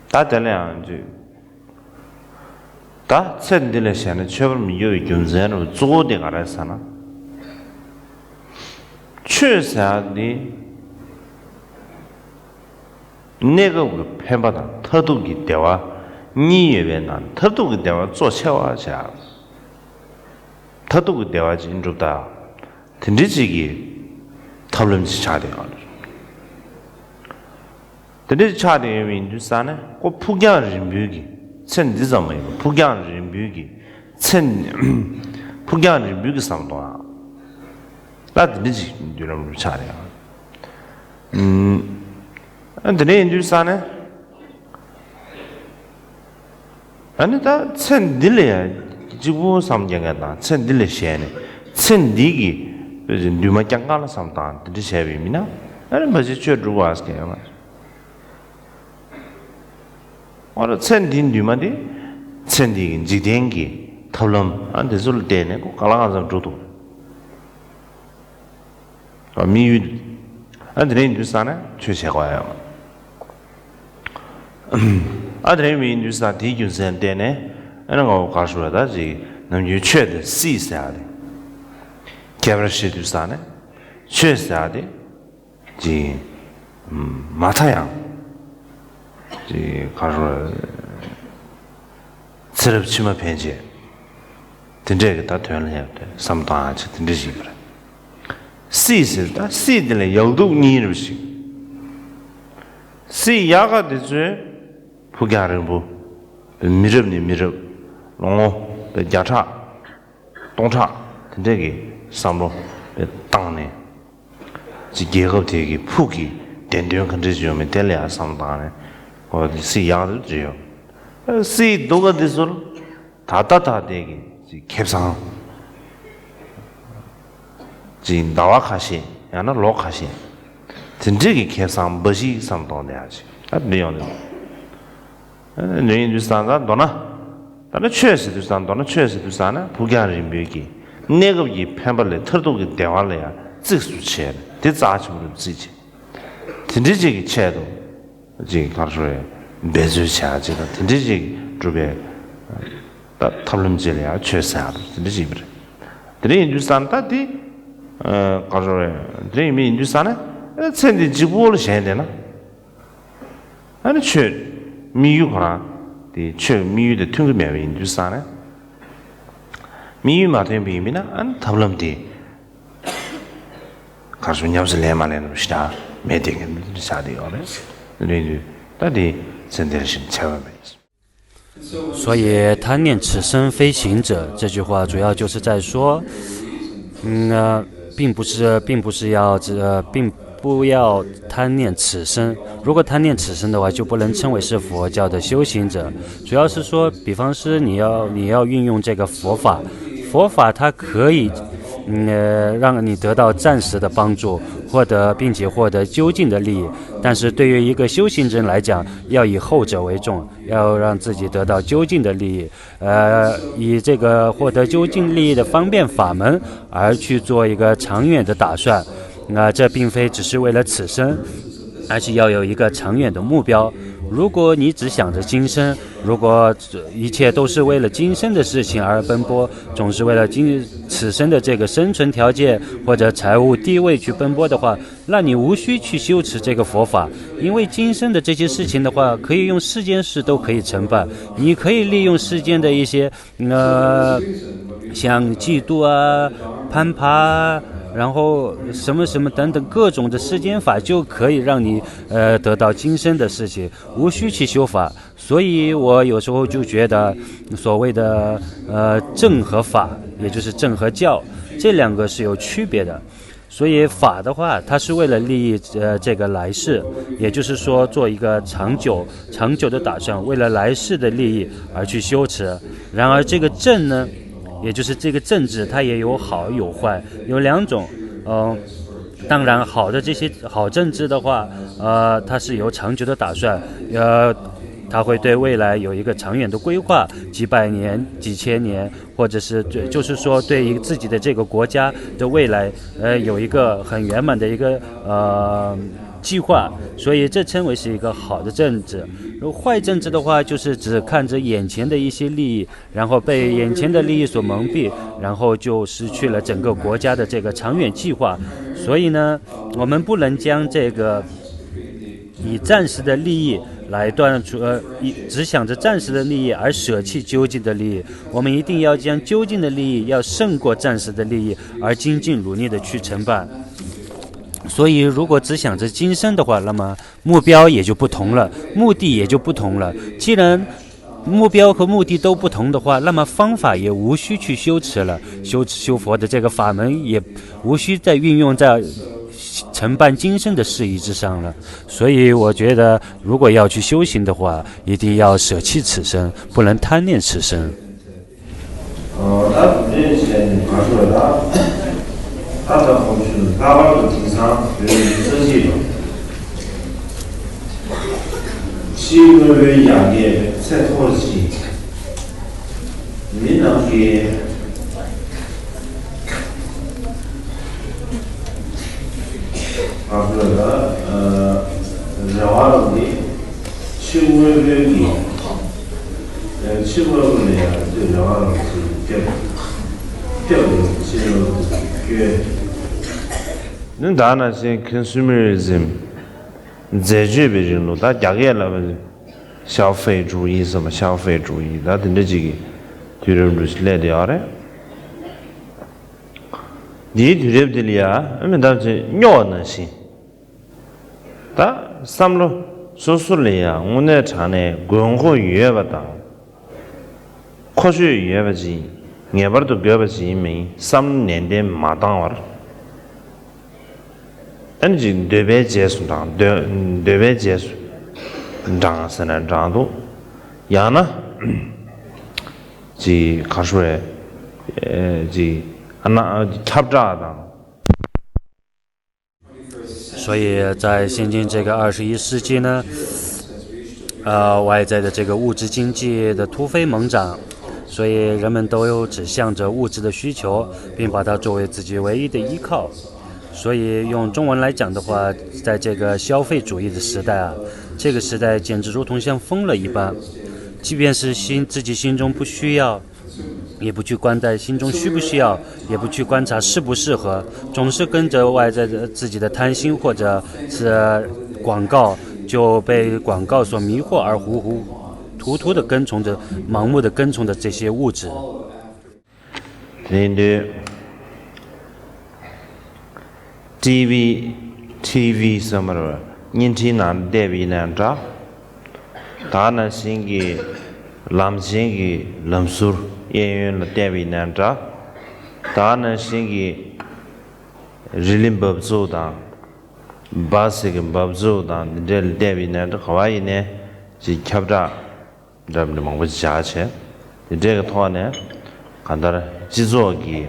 ད་དེ་ལ་ཡང་ཅིག་ད་ཚེ་འདི་ལས་གཞན་ན་ཆོས་པར་མི་འགྱུར་བའི་རྒྱུ་མཚན་རུ་གཙོ་བོ་དེ་ག་རེ་ཟེར་ན། ཆོས་ཟེར་ཡག་འདི་གནས་སྐབས་ཀྱི་ཕན་པ་དང་མཐར་ཐུག་གི་བདེ་བ་གཉིས་ཡོད་པའི་ནང་མཐར་ཐུག་གི་བདེ་བ་གཙོ་ཆེ་བ་བྱ། མཐར་ཐུག་གི་བདེ་བ་ཅིག་འགྲུབ་ད། དེ་འདྲ་ཅིག་གི་ཐབས་ལམ་ཅིག་ཆགས་བསྡད་ཡོད་རེད། དེ་འདྲ་ཅིག་ཆགས་བསྡད་ཡོད་པ་ཡིན་དུས་ཙང་ནས་ཁོ་ཕུགས་རྒྱང་རིང་པོའི་གི་ཚེ་འདི་ཙམ་མ་ཡིན་པར་ཕུགས་རྒྱང་རིང་པོའི་གི་ཚེ་ཕུགས་རྒྱང་རིང་པོའི་གི་བསམ་བློ་ཨ། ད་དེ་འདྲ་ཅིག་མདུན་ལམ་རུ་ཆགས་རེད་ཨ། ཨ་དེ་འདྲ་ཡིན་དུས་ཙང་ནས། ཨ་ནི་ད་ཚེ་འདི་ལས་ཡང་གཅིག་པུ་བསམ་རྒྱག་མཁན་དང་ཚེ་འདི་ལས་གཞན་ནས་ཚེ་འདི་གི་འདུན་མ་རྒྱག་མཁན་ལ་བསམ་སྟངས་འདི་འདྲ་བྱས་པ་ཡིན་ན། ཨ་ནི་མ་གཞི་ཆོས་སྒྲུབ་པ་ཟེར་ཡོད་མ་རེད། ཨ་རོ་ཚེ་འདིའི་འདུན་མ་དེ་ཚེ་འདི་གི་འཇིག་རྟེན་གྱི་ཐབས་ལམ་ཨ་འདི་ཚོ་ལ་བརྟེན་ནས་ཁོ་གང་ལ་གང་འཚམ་འགྲོ་འདུག་དམིགས་ཡུལ། ཨ་དེ་རིང་དུས་ས་ནས་ཆོས་བྱེད་དགོས་ཡ། ཨ་དེ་རིང་མི་ཡིན་དུས་ས་དེའི་རྒྱུ་མཚན་བརྟེན་ནས་ཨ་ནི་ངོ་ག་ཞུ་བ་ད་ཅིག་ནམ་རྒྱུན་ཆོས་དེ་སྲིད་ཟེར་ཡ་དེ། ཁྱད་པར་ཤེས་དུས་ས་ནས་ཆོས་ཟེར་ཡ་དེ་ཅིག་མ་མཐའ་ཡང་ཅིག་ག་ཞུ་བ། ཚེ་རབས་ཕྱི་མ་ཕན་ཆད། དེ་འདྲས་ཀྱི་ད་དོན་ལ་ཡང་བསམ་བཏང་ཡ་ཆེ་དེ་འདྲས་ཞིག་ཡིན་པ་རེད། སྲིད་ཟེར་ད་སྲིད་དེ་ལ་ཡག་སྡུག་གཉིས་རེད་ཞིག་སྲིད་ཡག་ག་དེ་ཚོས་ཕུགས་རྒྱང་རིང་པོ། མི་རབས་ནས་མི་རབས། ལོ་ངོ་བརྒྱ་ཕྲག་སྟོང་ཕྲག་དེ་འདྲས་ཀྱི་བསམ་བློ་བཏང་ནས། ཅིག་རྒྱལ་ཁབ་དེ་གི་ཕུགས་ཀྱི་བདེན་དོན་ག་འདྲ་ཞིག་ཡོད་མེད་དེ་ལ་ཡང་བསམ་བཏང་ནས་ཨོ་དེ་སྲིད་ཡག་རེད་བརྗོད་ཡོད། སྲིད་སྡུག་ག་དེ་ཚོར་ད་ལྟ་ད་ལྟའི་གི་ཅིག་ཁེ་བཟང་ཅིག་ཟླ་བ་ཁ་ཤས་ཡང་ན་ལོ་ཁ་ཤས་དེ་འདྲའི་གི་ཁེ་བཟང་འབའ་ཞིག་བསམ་གཏོང་བསྡད་ཡག་ཅིག་ཨ་འདི་ཡོང་དུས། འདི་ཡིན་དུས་ཙང་ད་མདོར་ན། ད་ནི་ཆོས་ཟེར་དུས་ཙང་མདོར་ན་ཆོས་ཟེར་དུས་ཙང་ན་ཕུགས་རྒྱང་རིང་པོའི་གི་གནས་སྐབས་ཀྱི་ཕན་པ་ལས་མཐར་ཐུག་གི་བདེ་བ་ལ་ཡང་གཙིགས་སུ་བྱས་ནས་དེ་རྩ་ཆེན་པོ་རུ་བརྩིས་བྱས། དེ་འདྲའི་ཅིག་གི་ཆེད་དུ་ཅིག་གར་ཤོར་བའི་འབད་རྩོལ་བྱ་ཅིག་དང་དེ་འདྲའི་ཅིག་སྒྲུབ་པའི་ད་ཐབས་ལམ་ཅིག་ལ་ཡང་ཆོས་ཟེར་ཡག་དེ་འདྲ་ཅིག་ཡིན་པ་རེད། དེ་འདྲ་ཡིན་དུས་ཙང་ད་དེ་གར་ཤོར་བའི་དེ་འདྲ་ཡིན་མིན་ཡིན་དུས་ཙང་ན་ཚེ་འདི་གཅིག་པོ་ལ་ཞེན་བསྡད་ན། ཨ་ནི་ཆོས་དམིགས་ཡུལ་ཁོ་རང་དེ་ཆོས་དམིགས་ཡུལ་དེ་མཐུན་གྱི་མེད་པ་ཡིན་དུས་ཙང་ནས། དམིགས་ཡུལ་མ་མཐུན་པ་ཡིན་པས་ན་ཨ་ནི་ཐབས་ལམ་དེ་གར་སོང་ཉམས་སུ་ལེན་མ་ལེན་རུ་ཞེ་དྲག་མེད་དེ་གི་འདི་ཆགས་བསྡད་ཡོད་རེད། འདི་འདྲ་ཡིན་དུས་ད་དེ་ཚེ་འདིར་ཞེན་ཆེ་བ་མེད། 所以贪念此生非行者这句话，主要就是在说，嗯，呃，并不是，并不是要，呃，并不要贪恋此生。如果贪恋此生的话，就不能称为是佛教的修行者。主要是说，比方说你要，你要运用这个佛法，佛法它可以，嗯，呃，让你得到暂时的帮助，获得，并且获得究竟的利益。但是对于一个修行人来讲，要以后者为重，要让自己得到究竟的利益。呃，以这个获得究竟利益的方便法门而去做一个长远的打算。那这并非只是为了此生，而是要有一个长远的目标。如果你只想着今生，如果一切都是为了今生的事情而奔波，总是为了今，此生的这个生存条件或者财务地位去奔波的话，那你无需去修持这个佛法，因为今生的这些事情的话，可以用世间事都可以承办。你可以利用世间的一些，呃，像嫉妒啊、攀爬啊，然后什么什么等等各种的世间法，就可以让你，呃，得到今生的事情，无需去修法。所以我有时候就觉得，所谓的，呃，正和法，也就是正和教，这两个是有区别的。所以法的话，它是为了利益，呃，这个来世，也就是说做一个长久、长久的打算，为了来世的利益而去修持。然而这个正呢，也就是这个正智，它也有好有坏，有两种。嗯，当然好的这些好正智的话，呃，它是有长久的打算，呃，它会对未来有一个长远的规划，几百年、几千年，或者是就，就是说对于自己的这个国家的未来，呃，有一个很圆满的一个，呃，计划，所以这称为是一个好的政治。如果坏政治的话，就是只看着眼前的一些利益，然后被眼前的利益所蒙蔽，然后就失去了整个国家的这个长远计划。所以呢，我们不能将这个以暂时的利益来断除，呃，以，只想着暂时的利益而舍弃究竟的利益。我们一定要将究竟的利益要胜过暂时的利益，而精进努力的去承办。所以，如果只想着今生的话，那么目标也就不同了，目的也就不同了。既然目标和目的都不同的话，那么方法也无需去修持了，修，修佛的这个法门也无需再运用在承办今生的事宜之上了。所以我觉得，如果要去修行的话，一定要舍弃此生，不能贪恋此生。 ད་དེ་འདྲས་བྱས་ནས་མ་ཤོར་ལ། ད་ལྟ་ཁོང་ཚོས་ལྷག་པར་དུ་དེང་སང་བོད་ཀྱི་ས་གཞིས་ལ། ཕྱིའི་དངོས་པོའི་ཡར་རྒྱས་ཚད་མཐོ་ཞིང་། མི་རྣམས་ཀྱིས། ཨ་ཁུ་ལ། རེ་བ་རུ་ནི་ཕྱི་དངོས་པོའི་གི། ཕྱི་དངོས་པོ་ལ་ཡང་དུས་རེ་བ་རུ་ཞིག་སྐྱབས། སྐྱབས་རུ་ཕྱི་དངོས་པོ་སྐྱོད། ནི་ད་ནང་བཞིན་ཁོན་སུ་མེ་རི་ཛིམ། འཛད་སྤྱོད་པའི་རིང་ལུགས། ད་རྒྱ་སྐད་ལ་ཤའོ་ཧྥེ་ཀྲུའུ་ཨི་ཟེར་བ། ཤའོ་ཧྥེ་ཀྲུའུ་ཨི། ད་དེ་འདྲ་ཅིག་གི་དུས་རབས་འདྲ་ཞིག་སླེབས་བསྡད་ཡོད་རེད། འདིའི་དུས་རབས་འདི་ལ་ཡང་མི་འདྲ་ཅིག་སྨྱོ་བ་ནང་བཞིན། ད་བསམ་བློ་སོ་སོ་ལ་ཡང་དངོས་གནས་དྲང་གནས་དགོས་མཁོ་ཡོད་པ་དང་། མཁོ་ཆོད་ཡོད་པ་ཅིག་ངེས་པར་དུ་དགོས་པ་ཅིག་ཡིན་མིན་བསམ་བློ་ནན་ཏན་མ་བཏང་བར། ཨ་ནི་ཅིག་འདོད་པའི་རྗེས་སུ་འབྲང་། འདོད། འདོད་པའི་རྗེས་སུ་འབྲང་ཟེར་ན་འབྲང་འདུག། ཡང་ན་ཅིག་ག་རེ་ཟེར། ཨེ། ཅིག་ཨ་ན་ཁྱབ་བསྒྲགས་དང་། 所以在现今这个二十一世纪呢，呃，外在的这个物质经济的突飞猛涨，所以人们都有指向着物质的需求，并把它作为自己唯一的依靠。所以用中文来讲的话，在这个消费主义的时代啊，这个时代简直如同像疯了一般。即便是心，自己心中不需要，也不去观待心中需不需要，也不去观察适不适合，总是跟着外在的自己的贪心或者是广告，就被广告所迷惑而糊糊涂涂的跟从着，盲目的跟从着这些物质。 དེ་དུས་ཊི་ཝི། ཊི་ཝི་ཟེར་མ་རེད། བརྙན་འཕྲིན་ནང་བལྟས་པ་ཡིན་ན་འདྲ། ད་ནང་བཞིན་གྱི་ལམ་ཆེན་གྱི་ལམ་ཟུར་གཡས་གཡོན་ལ་བལྟས་པ་ཡིན་ན་འདྲ། ད་ནང་བཞིན་གྱི་ རི་ལི་འབབ་ཚུགས་དང་། སྦ་སི་གི་འབབ་ཚུགས་དང་འདི་འདྲའི་ལ་བལྟས་པ་ཡིན་ན་ག་བ་ཡིན་ནའི་ཅིག་ཁྱབ་བསྒྲགས་འདྲ་མི་མང་པོ་ཅིག་བྱ་བྱས། དེ་འདྲའི་གི་ཐོག་ནས་གང་ལྟར་སྤྱི་ཚོགས་ཀྱིས་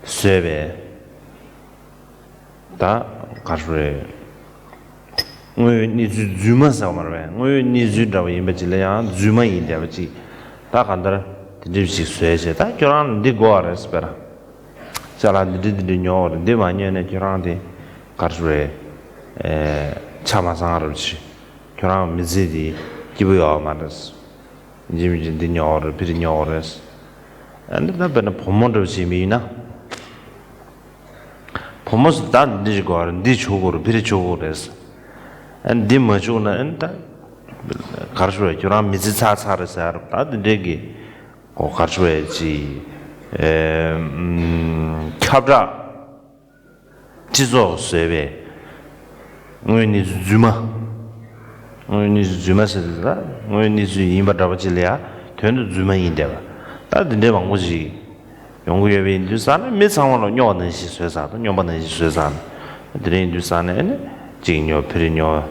བཟོས་པའི་ད་ག་རེ་རེད། དངོས་ཡོད་གནས་ཚུལ་རྫུན་མ་ཟེར་བ་མ་རེད་པས། དངོས་ཡོད་གནས་ཚུལ་འདྲ་བ་ཡིན་པ་ཅིག་ལ་ཡང་རྫུན་མ་ཡིན་བསྡད་པ་ཅིག་ད་གང་ལྟར་དེ་འདྲ་ཞིག་བཟོས་བྱས། ད་ཁྱོད་རང་ལ་འདི་དགོས་པ་རེད་ཟེར་པས་ར། ཅ་ལག་འདི་འདྲ་འདི་འདྲ་ཉོ་བར་འདི་མ་ཉོས་ན་ཁྱོད་རང་དེ་ག་རེ་རེད། ཨེ། ཆ་མ་ཚང་རབས་ཆེ། ཁྱོད་རང་མི་ཚེ་འདི་སྐྱིད་པོ་ཡོད་མ་རེད། ཡིན་གཅིག་མིན་གཅིག་འདི་ཉོ་བར་ཕི་རི་ཉོ་བར་རེད། ཨ་ནི་ད་དཔེར་ན་བུ་མོ་འདྲ་བོ་ཞིག་མི་ཡིན་ན། བུ་མོ་ཟེར་ད་འདི་ཞིག་དགོས་རེད། འདི་བྱུག་དགོས་རེད། ཕི་རི་བྱུག་དགོས་རེད། ཨ་ནི་འདི་མ་བྱུག་ན་ཨ་ནི་ད་ག་རེ་ཞུ་རེད། ཁྱོད་རང་མི་ཚེ་ཚར་ཚར་རེད་ཟེར་རབས། ད་འདི་འདྲའི་གི་གོ་གར་བའི་ཅི། ཨེ། ཨམ། ཁྱབ་བསྒྲགས་སྤྱི་ཚོགས་བཟོས་པའི་དངོས་གནས་རྫུན་མ། དངོས་གནས་རྫུན་མ་ཟེར་ཏེ་ད་དངོས་གནས་རྫུན་ཡིན་པ་འདྲ་པོ་ཅིག་ལ་ཡ་དོན་དུ་རྫུན་མ་ཡིན་བསྡད་པ། ད་འདི་འདྲའི་མང་པོ་ཞིག་ཡོང་གི་ཡོད་པ་ཡིན་དུས་ཙང་ནས་མི་ཚང་མ་ལ་སྨྱོ་བ་ནང་བཞིན་བཟོས་ཚར་དང་། སྨྱོན་པ་ནང་བཞིན་བཟོས་ཚར་ནས། དེ་འདྲ་ཡིན་དུས་ཙང་ནས་ཨ་ནི་གཅིག་ཉོ་ཕི་རི་ཉོ།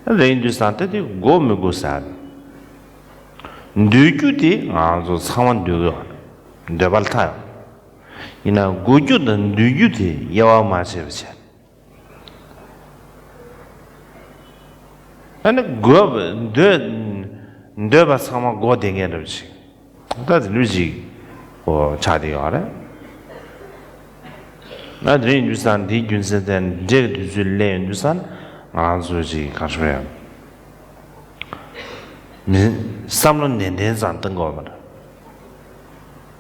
དེ་འདྲ་ཡིན་དུས་ཙང་དེ་དེ་དགོས་མི་དགོས་ཟེར། འདོད་རྒྱུ་དེ་ང་ཚོ་ཚང་མ་འདོད་ཀྱི་ཡོད་རེད། འདོད་པ་ལ་མཐའ་ཡོད། ཡིན་ན་དགོས་རྒྱུ་དང་འདོད་རྒྱུ་དེ་དབྱེ་བ་མ་ཕྱེ་བ་བྱས། ཨ་ནི་དགོས་པ་འདོད། འདོད་པ་ཚང་མ་དགོས་བསྡད་མཁན་འདྲ་པོ་ཅིག་ད་དེ་འདྲ་ཅིག་གོ་ཆགས་བསྡད་ཡོད་རེད། ང་དེ་རིང་ཡིན་དུས་ཙང་འདིའི་རྒྱུ་མཚན་དེ་འདྲའི་དུས་ཚོད་སླེབས་ཡོང་དུས་ཙང་ང་ཚོ་ཅིག་ག་རེ་ཞུ་ཡ། མི་བསམ་བློ་ནན་ཏན་ཙམ་གཏོང་དགོས་པ་རེད།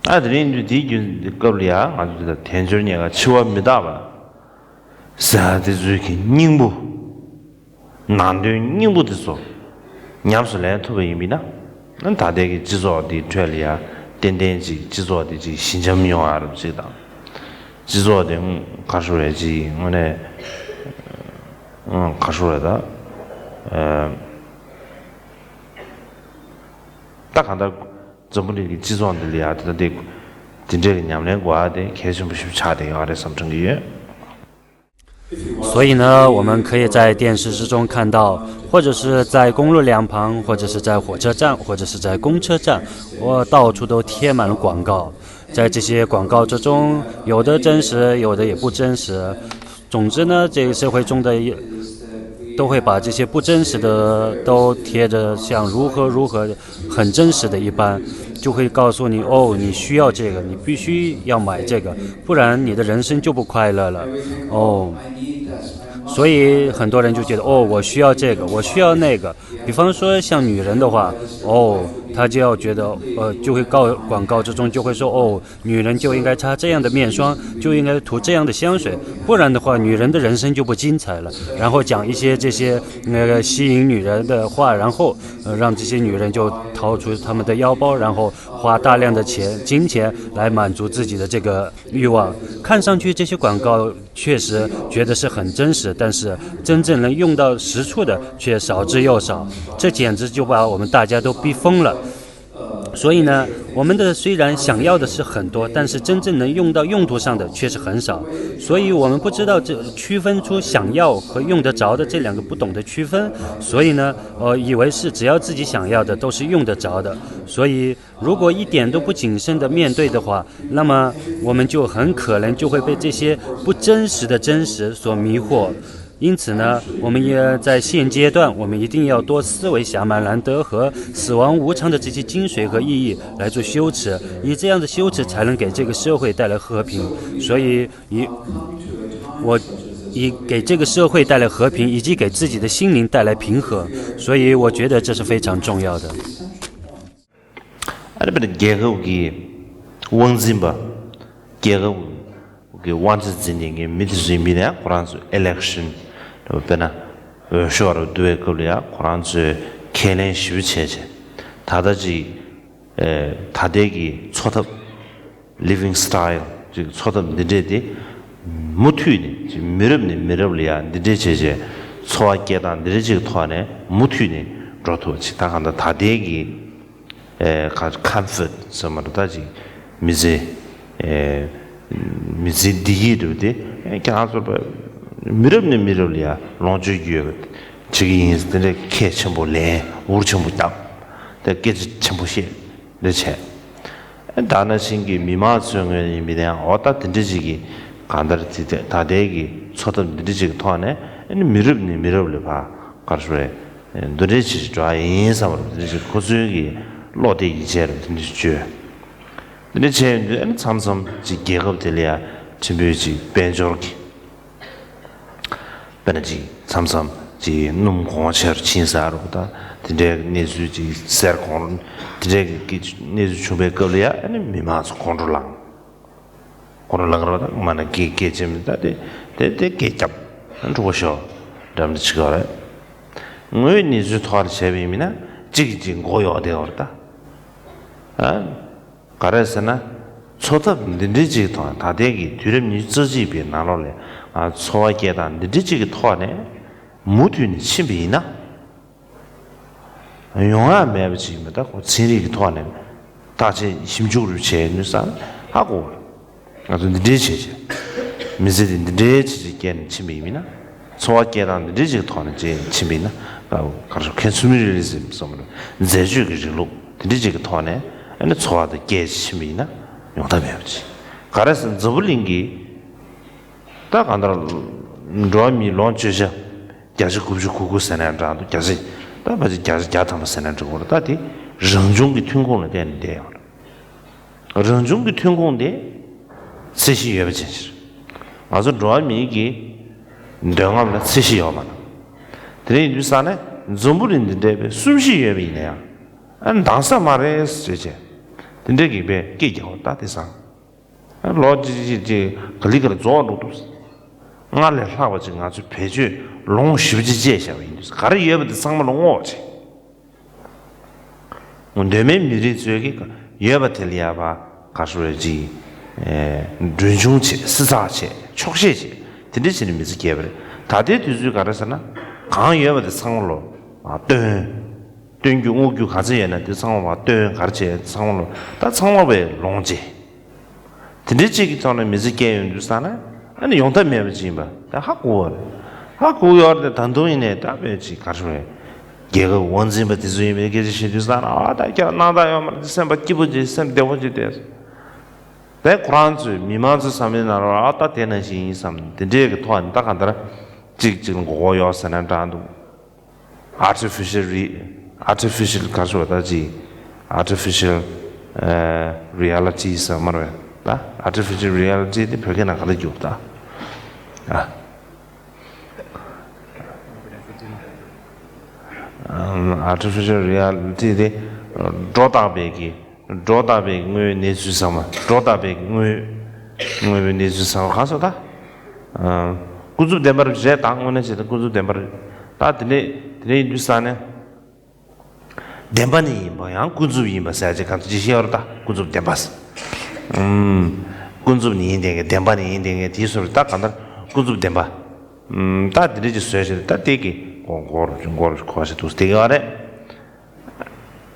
ཨ་དེ་རིང་དུས་དེའི་རྒྱུན་དེ་སྐབས་ལ་ཡང་ང་ཚོ་ད་དལ་འབྱོར་རྙེད་དཀའ་འཆི་བ་མི་རྟག་པ་ཟེར་དེ་ཚོའི་གི་སྙིང་པོ། ནང་དོན་སྙིང་པོ་དེ་ཚོ་ཉམས་སུ་ལེན་ཐུབ་པ་ཡིན་པས་ན། ད་ལྟའི་གི་སྤྱི་ཚོགས་འདིའི་ཁྲོད་ལ་ཡང་ཏན་ཏན་ཅིག་སྤྱི་ཚོགས་འདི་ཅིག་ཞི་འཇམ་ཡོང་ཡ་རབས་ཅིག་དང་། སྤྱི་ཚོགས་འདི་ག་རེ་ཞུ་རེད་ཅིག་དངོས་གནས་ག་རེ་ཞུ་རེད་ད། ད་གང་ལྟར་འཛམ་བུ་གླིང་གི་སྤྱི་ཚོགས་འདི་ལ་ཡང་ད་ལྟ་འདི་འདི་འདྲའི་གི་ཉམས་ལེན་དགོས་ཡ་དེ་གལ་ཆེན་པོ་ཞིག་ཆགས་བསྡད་ཡོད་རེད་བསམ་དྲན་གྱི་ཡོད། 所以呢，我们可以在电视之中看到，或者是在公路两旁，或者是在火车站，或者是在公车站，我到处都贴满了广告。在这些广告之中，有的真实，有的也不真实。总之呢，这个社会中的都会把这些不真实的都贴着，像如何如何很真实的一般，就会告诉你哦，你需要这个，你必须要买这个，不然你的人生就不快乐了。哦，所以很多人就觉得哦，我需要这个，我需要那个。比方说像女人的话，哦，她就要觉得呃，就会告广告之中就会说哦，女人就应该擦这样的面霜，就应该涂这样的香水，不然的话，女人的人生就不精彩了。然后讲一些这些那个吸引女人的话，然后呃让这些女人就掏出她们的腰包，然后花大量的钱金钱来满足自己的这个欲望。看上去这些广告确实觉得是很真实，但是真正能用到实处的却少之又少，这简直就把我们大家都逼疯了。所以呢，我们的虽然想要的是很多，但是真正能用到用途上的却是很少。所以我们不知道这区分出想要和用得着的这两个不懂得区分，所以呢，呃，以为是只要自己想要的都是用得着的。所以如果一点都不谨慎的面对的话，那么我们就很可能就会被这些不真实的真实所迷惑。因此呢，我们也在现阶段，我们一定要多思维侠马兰德和死亡无常的这些精髓和意义来做修持，以这样的修持才能给这个社会带来和平。所以，以我以给这个社会带来和平，以及给自己的心灵带来平和。所以，我觉得这是非常重要的。 ཨ་ནི་དཔེར་ན་རྒྱལ་ཁབ་ཀྱི་དབང་འཛིན་པ། རྒྱལ་ཁབ་ཀྱི་དབང་ཆ་འཛིན་མཁན་གྱི་མི་དེ་ཚོ་ཡིན་པས་ན་ཁོ་རང་ཚོས་ཨི་ལེག་ཤན་དཔེར་ན་འོས་ཤོག་རུ་བསྡུ་བའི་སྐབས་ལ་ཡང་ཁོ་རང་ཚོས་ཁས་ལེན་ཞིབ་བྱས་བྱས། ད་ལྟ་ཅིག་ད་ལྟའི་གི་འཚོ་ཐབས། ལི་བིང་སི་ཊའིལ་ཅིག་འཚོ་ཐབས་འདི་འདྲས་དེ་མུ་མཐུད་ནས་ཅིག་མི་རབས་ནས་མི་རབས་ལ་ཡང་འདི་འདྲས་བྱས་བྱས་འཚོ་བ་སྐྱེལ་སྟངས་འདི་འདྲས་ཅིག་ཐོག་ནས་མུ་མཐུད་ནས་འགྲོ་ཐུབ་ཅིག་ད་གང་ལྟར་ད་ལྟའི་གི་ཨེ་ཁ་ཁམ་ཕོར་ཊི་ཟེར་མ་རེད་ད་ཅིག་མི་ཚེ་ཨེ་ མི་ཚེའི་བདེ་སྐྱིད་འདུག་དེ་ཁྱེད་རང་ཚོ་མི་རབས་ནས་མི་རབས་ལ་ཡ་ལོངས་སྤྱོད་རྒྱུ་ཡོད་པ་བྱེད་ཀྱི་ཡིན། དེ་འདྲའི་ཁས་ཆེན་པོ་ལེན། འུར་ཆེན་པོ་བརྒྱབ། དེ་སྐད་ཆ་ཆེན་པོ་བཤད་རེ་བྱས། ད་ནང་བཞིན་གྱི་མི་མང་ཚོའི་ངོས་ནས་ཡིན་པ་ཡང་འོ་ད་དེ་འདྲ་ཅིག་གི་གང་ལྟར་དེ་ད་ལྟའི་གི་འཚོ་ཐབས་འདི་འདྲ་ཅིག་གི་ཐོག་ནས་མི་རབས་ནས་མི་རབས་ལ་ཕར་ག་རེ་ཞུ་རེད། འདི་འདྲ་ཅིག་འགྲོ་ཡ་ཡིན་བསམ་པ་འདི་འདྲ་ཅིག་ཁོ་ཚོའི་གི་བློ་གཏད་ཀྱི་བྱས་རེད། དེ་འདྲ་ཅིག་བརྗོད། འདི་འདྲ་བྱས་ཡོང་དུས་ཨ་ནི་མཚམས་མཚམས་ཅིག་རྒྱལ་ཁབ་དེ་ལ་ཡ་ཆེན་པོའི་ཅིག་དཔལ་འབྱོར་གྱི་དཔེར་ན་ཅིག་མཚམས་མཚམས་ཅིག་སྣུམ་གོང་ཆེ་རུ་ཕྱིན་ཟེར་རོ། ད་དེ་འདྲའི་གནས་ཚུལ་ཅིག་གསེར་གོང་དེ་འདྲའི་གི་གནས་ཚུལ་བྱུང་བའི་སྐབས་ལ་ཡ་ཨ་ནི་མི་མང་ཚོ་ཁོང་ཁྲོ་ལངས། ཁོང་ཁྲོ་ལངས་རོ། ད་མ་ན་སྐད་སྐད་ཆེན་མི་ད་དེ་དེ་དེ་སྐད་རྒྱབ་འགྲོ་གོ་ཤོག་འདྲ་མི་འདྲ་བྱེད་ཀྱི་ཡོད་རེད། དངོས་ཡོད་གནས་ཚུལ་ཐོག་ལ་བྱས་པ་ཡིན་མིན་ན་གཅིག་གིས་གཅིག་མགོ་གཡོག་བསྡད་ཡོད་རེད་ད། ཨ། ག་རེ་ཟེར་ན། འཚོ་ཐབས་འདི་འདྲའི་ཅིག་དང་ད་ལྟའི་གི་དུས་རབས་ཉི་ཤུ་རྩ་གཅིག་པའི་ནང་ལོགས་ལ་ང་འཚོ་བ་སྐྱེལ་སྟངས་འདི་འདྲའི་ཅིག་གི་ཐོག་ནས་མུ་མཐུད་ནས་ཕྱིན་པ་ཡིན་ན། ཡོང་ཡ་མེད་པ་ཅིག་ཡིན་པ་ད་ཁོ་ཚན་རིག་གི་ཐོག་ནས་བརྟག་དཔྱད་ཞིབ་འཇུག་རུ་བྱས་ནུས་ས་ཧ་གོ་བ། ང་ཚོ་འདི་འདྲའི་བྱས་བྱས། མི་ཚེ་འདི་འདི་འདྲའི་བྱས་བྱས་སྐྱེལ་ནས་ཕྱིན་པ་ཡིན་མིན་ན། འཚོ་བ་སྐྱེལ་སྟངས་འདི་འདྲའི་ཅིག་གི་ཐོག་ནས་བྱས་ནས་ཕྱིན་པ་ཡིན་ན། ཨ། ག་རེ་ཟེར། ཁོན་སུ་མེ་རི་ཛིམ་བསམ་བློ། འཛད་སྤྱོད་ཀྱི་རིང་ལུགས་འདི་འདྲའི་ཅིག་གི་ཐོག་ནས་ཨ་ནི་འཚོ་བ་དང་སྐྱེལ་བྱས་ཕྱིན་པ་ཡིན་ན་ཡོང་ཐབས་མེད་པ་ཅིག་ག་རེ་ཟེར། འཛམ་བུ་གླིང་གི་ད་གང་ལྟར་འགྲོ་བ་མིའི་ལོངས་སྤྱོད་བྱ་བརྒྱ་ཆ་དགུ་བཅུ་གོ་དགུ་ཟེར་ན་འདྲ་འདུག་བརྒྱ་ཆ་ད་ཕལ་ཆེར་བརྒྱ་ཆ་བརྒྱ་ཐམ་པ་ཟེར་ན་འགྲིག་གི་རེད། ད་དེ་རང་བྱུང་གི་ཐོན་ཁུངས་ལ་བརྟེན་ནས་བསྡད་ཡོད་རེད། རང་བྱུང་གི་ཐོན་ཁུངས་དེ་ཚད་གཞི་ཡོད་པ་ཅན་ཞིག་ང་ཚོ་འགྲོ་བ་མིའི་གི་འདོད་རྔམ་ལ་ཚད་གཞི་ཡོད་མ་རེད། དེ་འདྲ་ཡིན་དུས་ཙང་ནས་འཛམ་བུ་གླིང་འདི་འདྲའི་བའི་གསུམ་བཞི་ཡོད་པ་ཡིན་ན་ཡང་ཨ་འདང་ས་མ་རེད་ཟེར་བྱས་དེ་འདྲའི་གི་བའི་སྐད་རྒྱག་པ་ད་དེ་སང་ལོ་ཅི་ཅི་ཅི་ག་ལི་ག་ལི་རྫོགས་འགྲོ་འདུག་སྔར་ལས་ལྷག་པ་ཅིག་ང་ཚོས་བེད་སྤྱོད་ལོངས་ཞེ་པོ་ཅིག་བཅས་བཞག་པ་ཡིན་དུས་ག་རེ་ཡོད་པ་དེ་ཚང་མ་ལ་བསྔོག་བྱས། འོ། གདོད་མའི་མི་རིགས་ཚོས་ཀྱི་ཡོད་པ་དེ་ལ་ཡ་ཕར་ག་རེ་ཞུ་རེད། ཅིག་ཨེ། གྲོན་ཆུང་བྱས། བསྲི་ཚགས་བྱས། འཁྱོག་བཤད་བྱས། དེ་འདྲ་བྱས་ནས་མི་ཚེ་སྐྱེལ་བ་རེད། ད་ལྟའི་དུས་ཚོད་ག་རེ་ཟེར་ན། གང་ཡོད་པ་དེ་ཚང་མ་ལོ་ཨ་བཏོན། བཏོན་རྒྱུ་བསྔོག་རྒྱུ་ག་ཚོད་ཡོད་ན་དེ་ཚང་མ་ཕར་བཏོན། ག་རེ་བྱས་ཚང་མ་ལོ་ད་ཚང་མ་བའི་ལོངས་སྤྱད། དེ་འདྲའི་གཅིག་གི་ཐོག་ནས་མི་ཚེ་སྐྱེལ་ཡོང་དུས་ཙང་ན་ཨ་ནི་ཡོང་ཐབས་མེད་པ་ཅིག་ཡིན་པ་ད་ཧ་གོ་བ་རེད། ཧ་གོ་ཡོད་རེད། ད་དུང་ཡིན་ནའི་ད་བོད་ཅིག་ག་རེ་ཞུ་རེད། རྒྱལ་ཁབ་དབང་འཛིན་པ་དེ་ཚོ་ཡིན་པའི་སྐད་ཆ་བཤད་དུས་ཙང་ན་ཨ་ད་ཁྱོད་སྣང་དག་ཡོད་མ་རེད། སེམས་པ་སྐྱིད་པོ་བྱེད། སེམས་བདེ་པོ་བྱེད་དེ། དེ་ཁོ་རང་ཚོས་མི་མང་ཚོའི་བསམ་བློའི་ནང་ལ་ཨ་ད་དེ་ནང་བཞིན་ཡིན་བསམ་དེ་འདྲའི་གི་ཐོག་ནས་ད་གང་ལྟར་གཅིག་གཅིག་ལ་མགོ་སྐོར་གཡོག་ཟེར་ན་འདྲ་འདུག Artificial re- artificial ག་རེ་ཞུ་བ་ད་ཅི། Artificial ཨ་reality ཟེར་མ་རེད་པས། ད་artificial reality དེ་བོད་སྐད་ནང་ག་རེ་བསྒྱུར་ད། ཨ། ཨམ། Artificial reality དེ་སྒྲོ་བཏགས་པའི་གི་སྒྲོ་བཏགས་པའི་དངོས་གནས་ཚུལ་ཚང་མ། སྒྲོ་བཏགས་པའི་དངོས་དངོས་པོའི་གནས་ཚུལ་ཚང་མ་གང་སོ་ད། ཨ། ཀུན་རྫོབ་བདེན་པ་རེད་ད། དངོས་གནས་བྱས་ན་ཀུན་རྫོབ་བདེན་པ་རེད། ད་དེ་ནས་དེ་ནས་ཡིན་དུས་ཙང་ནས། བདེན་པ་ནི་ཡིན་པ་ཡང་ཀུན་རྫོབ་ཡིན་པ་ཟེར་ཅིག་གང་དུ་ཅི་ཤེས་བར་ད་ཀུན་རྫོབ་བདེན་པ་ཟེར། ཨུམ། ཀུན་རྫོབ་ནི་ཡིན་བསྡད་མཁན། བདེན་པ་ནི་ཡིན་བསྡད་མཁན་དེའི་ཟུར་ད་གང་ལྟར་ཀུན་རྫོབ་བདེན་པ། ཨུམ། ད་དེ་འདྲ་ཅིག་བཟོས་བྱས་ད་དེ་གི་མགོ་མགོ་རུ་མགོ་རུ་གོ་ཞིག་འདུག་དེ་གི་བ་རེད།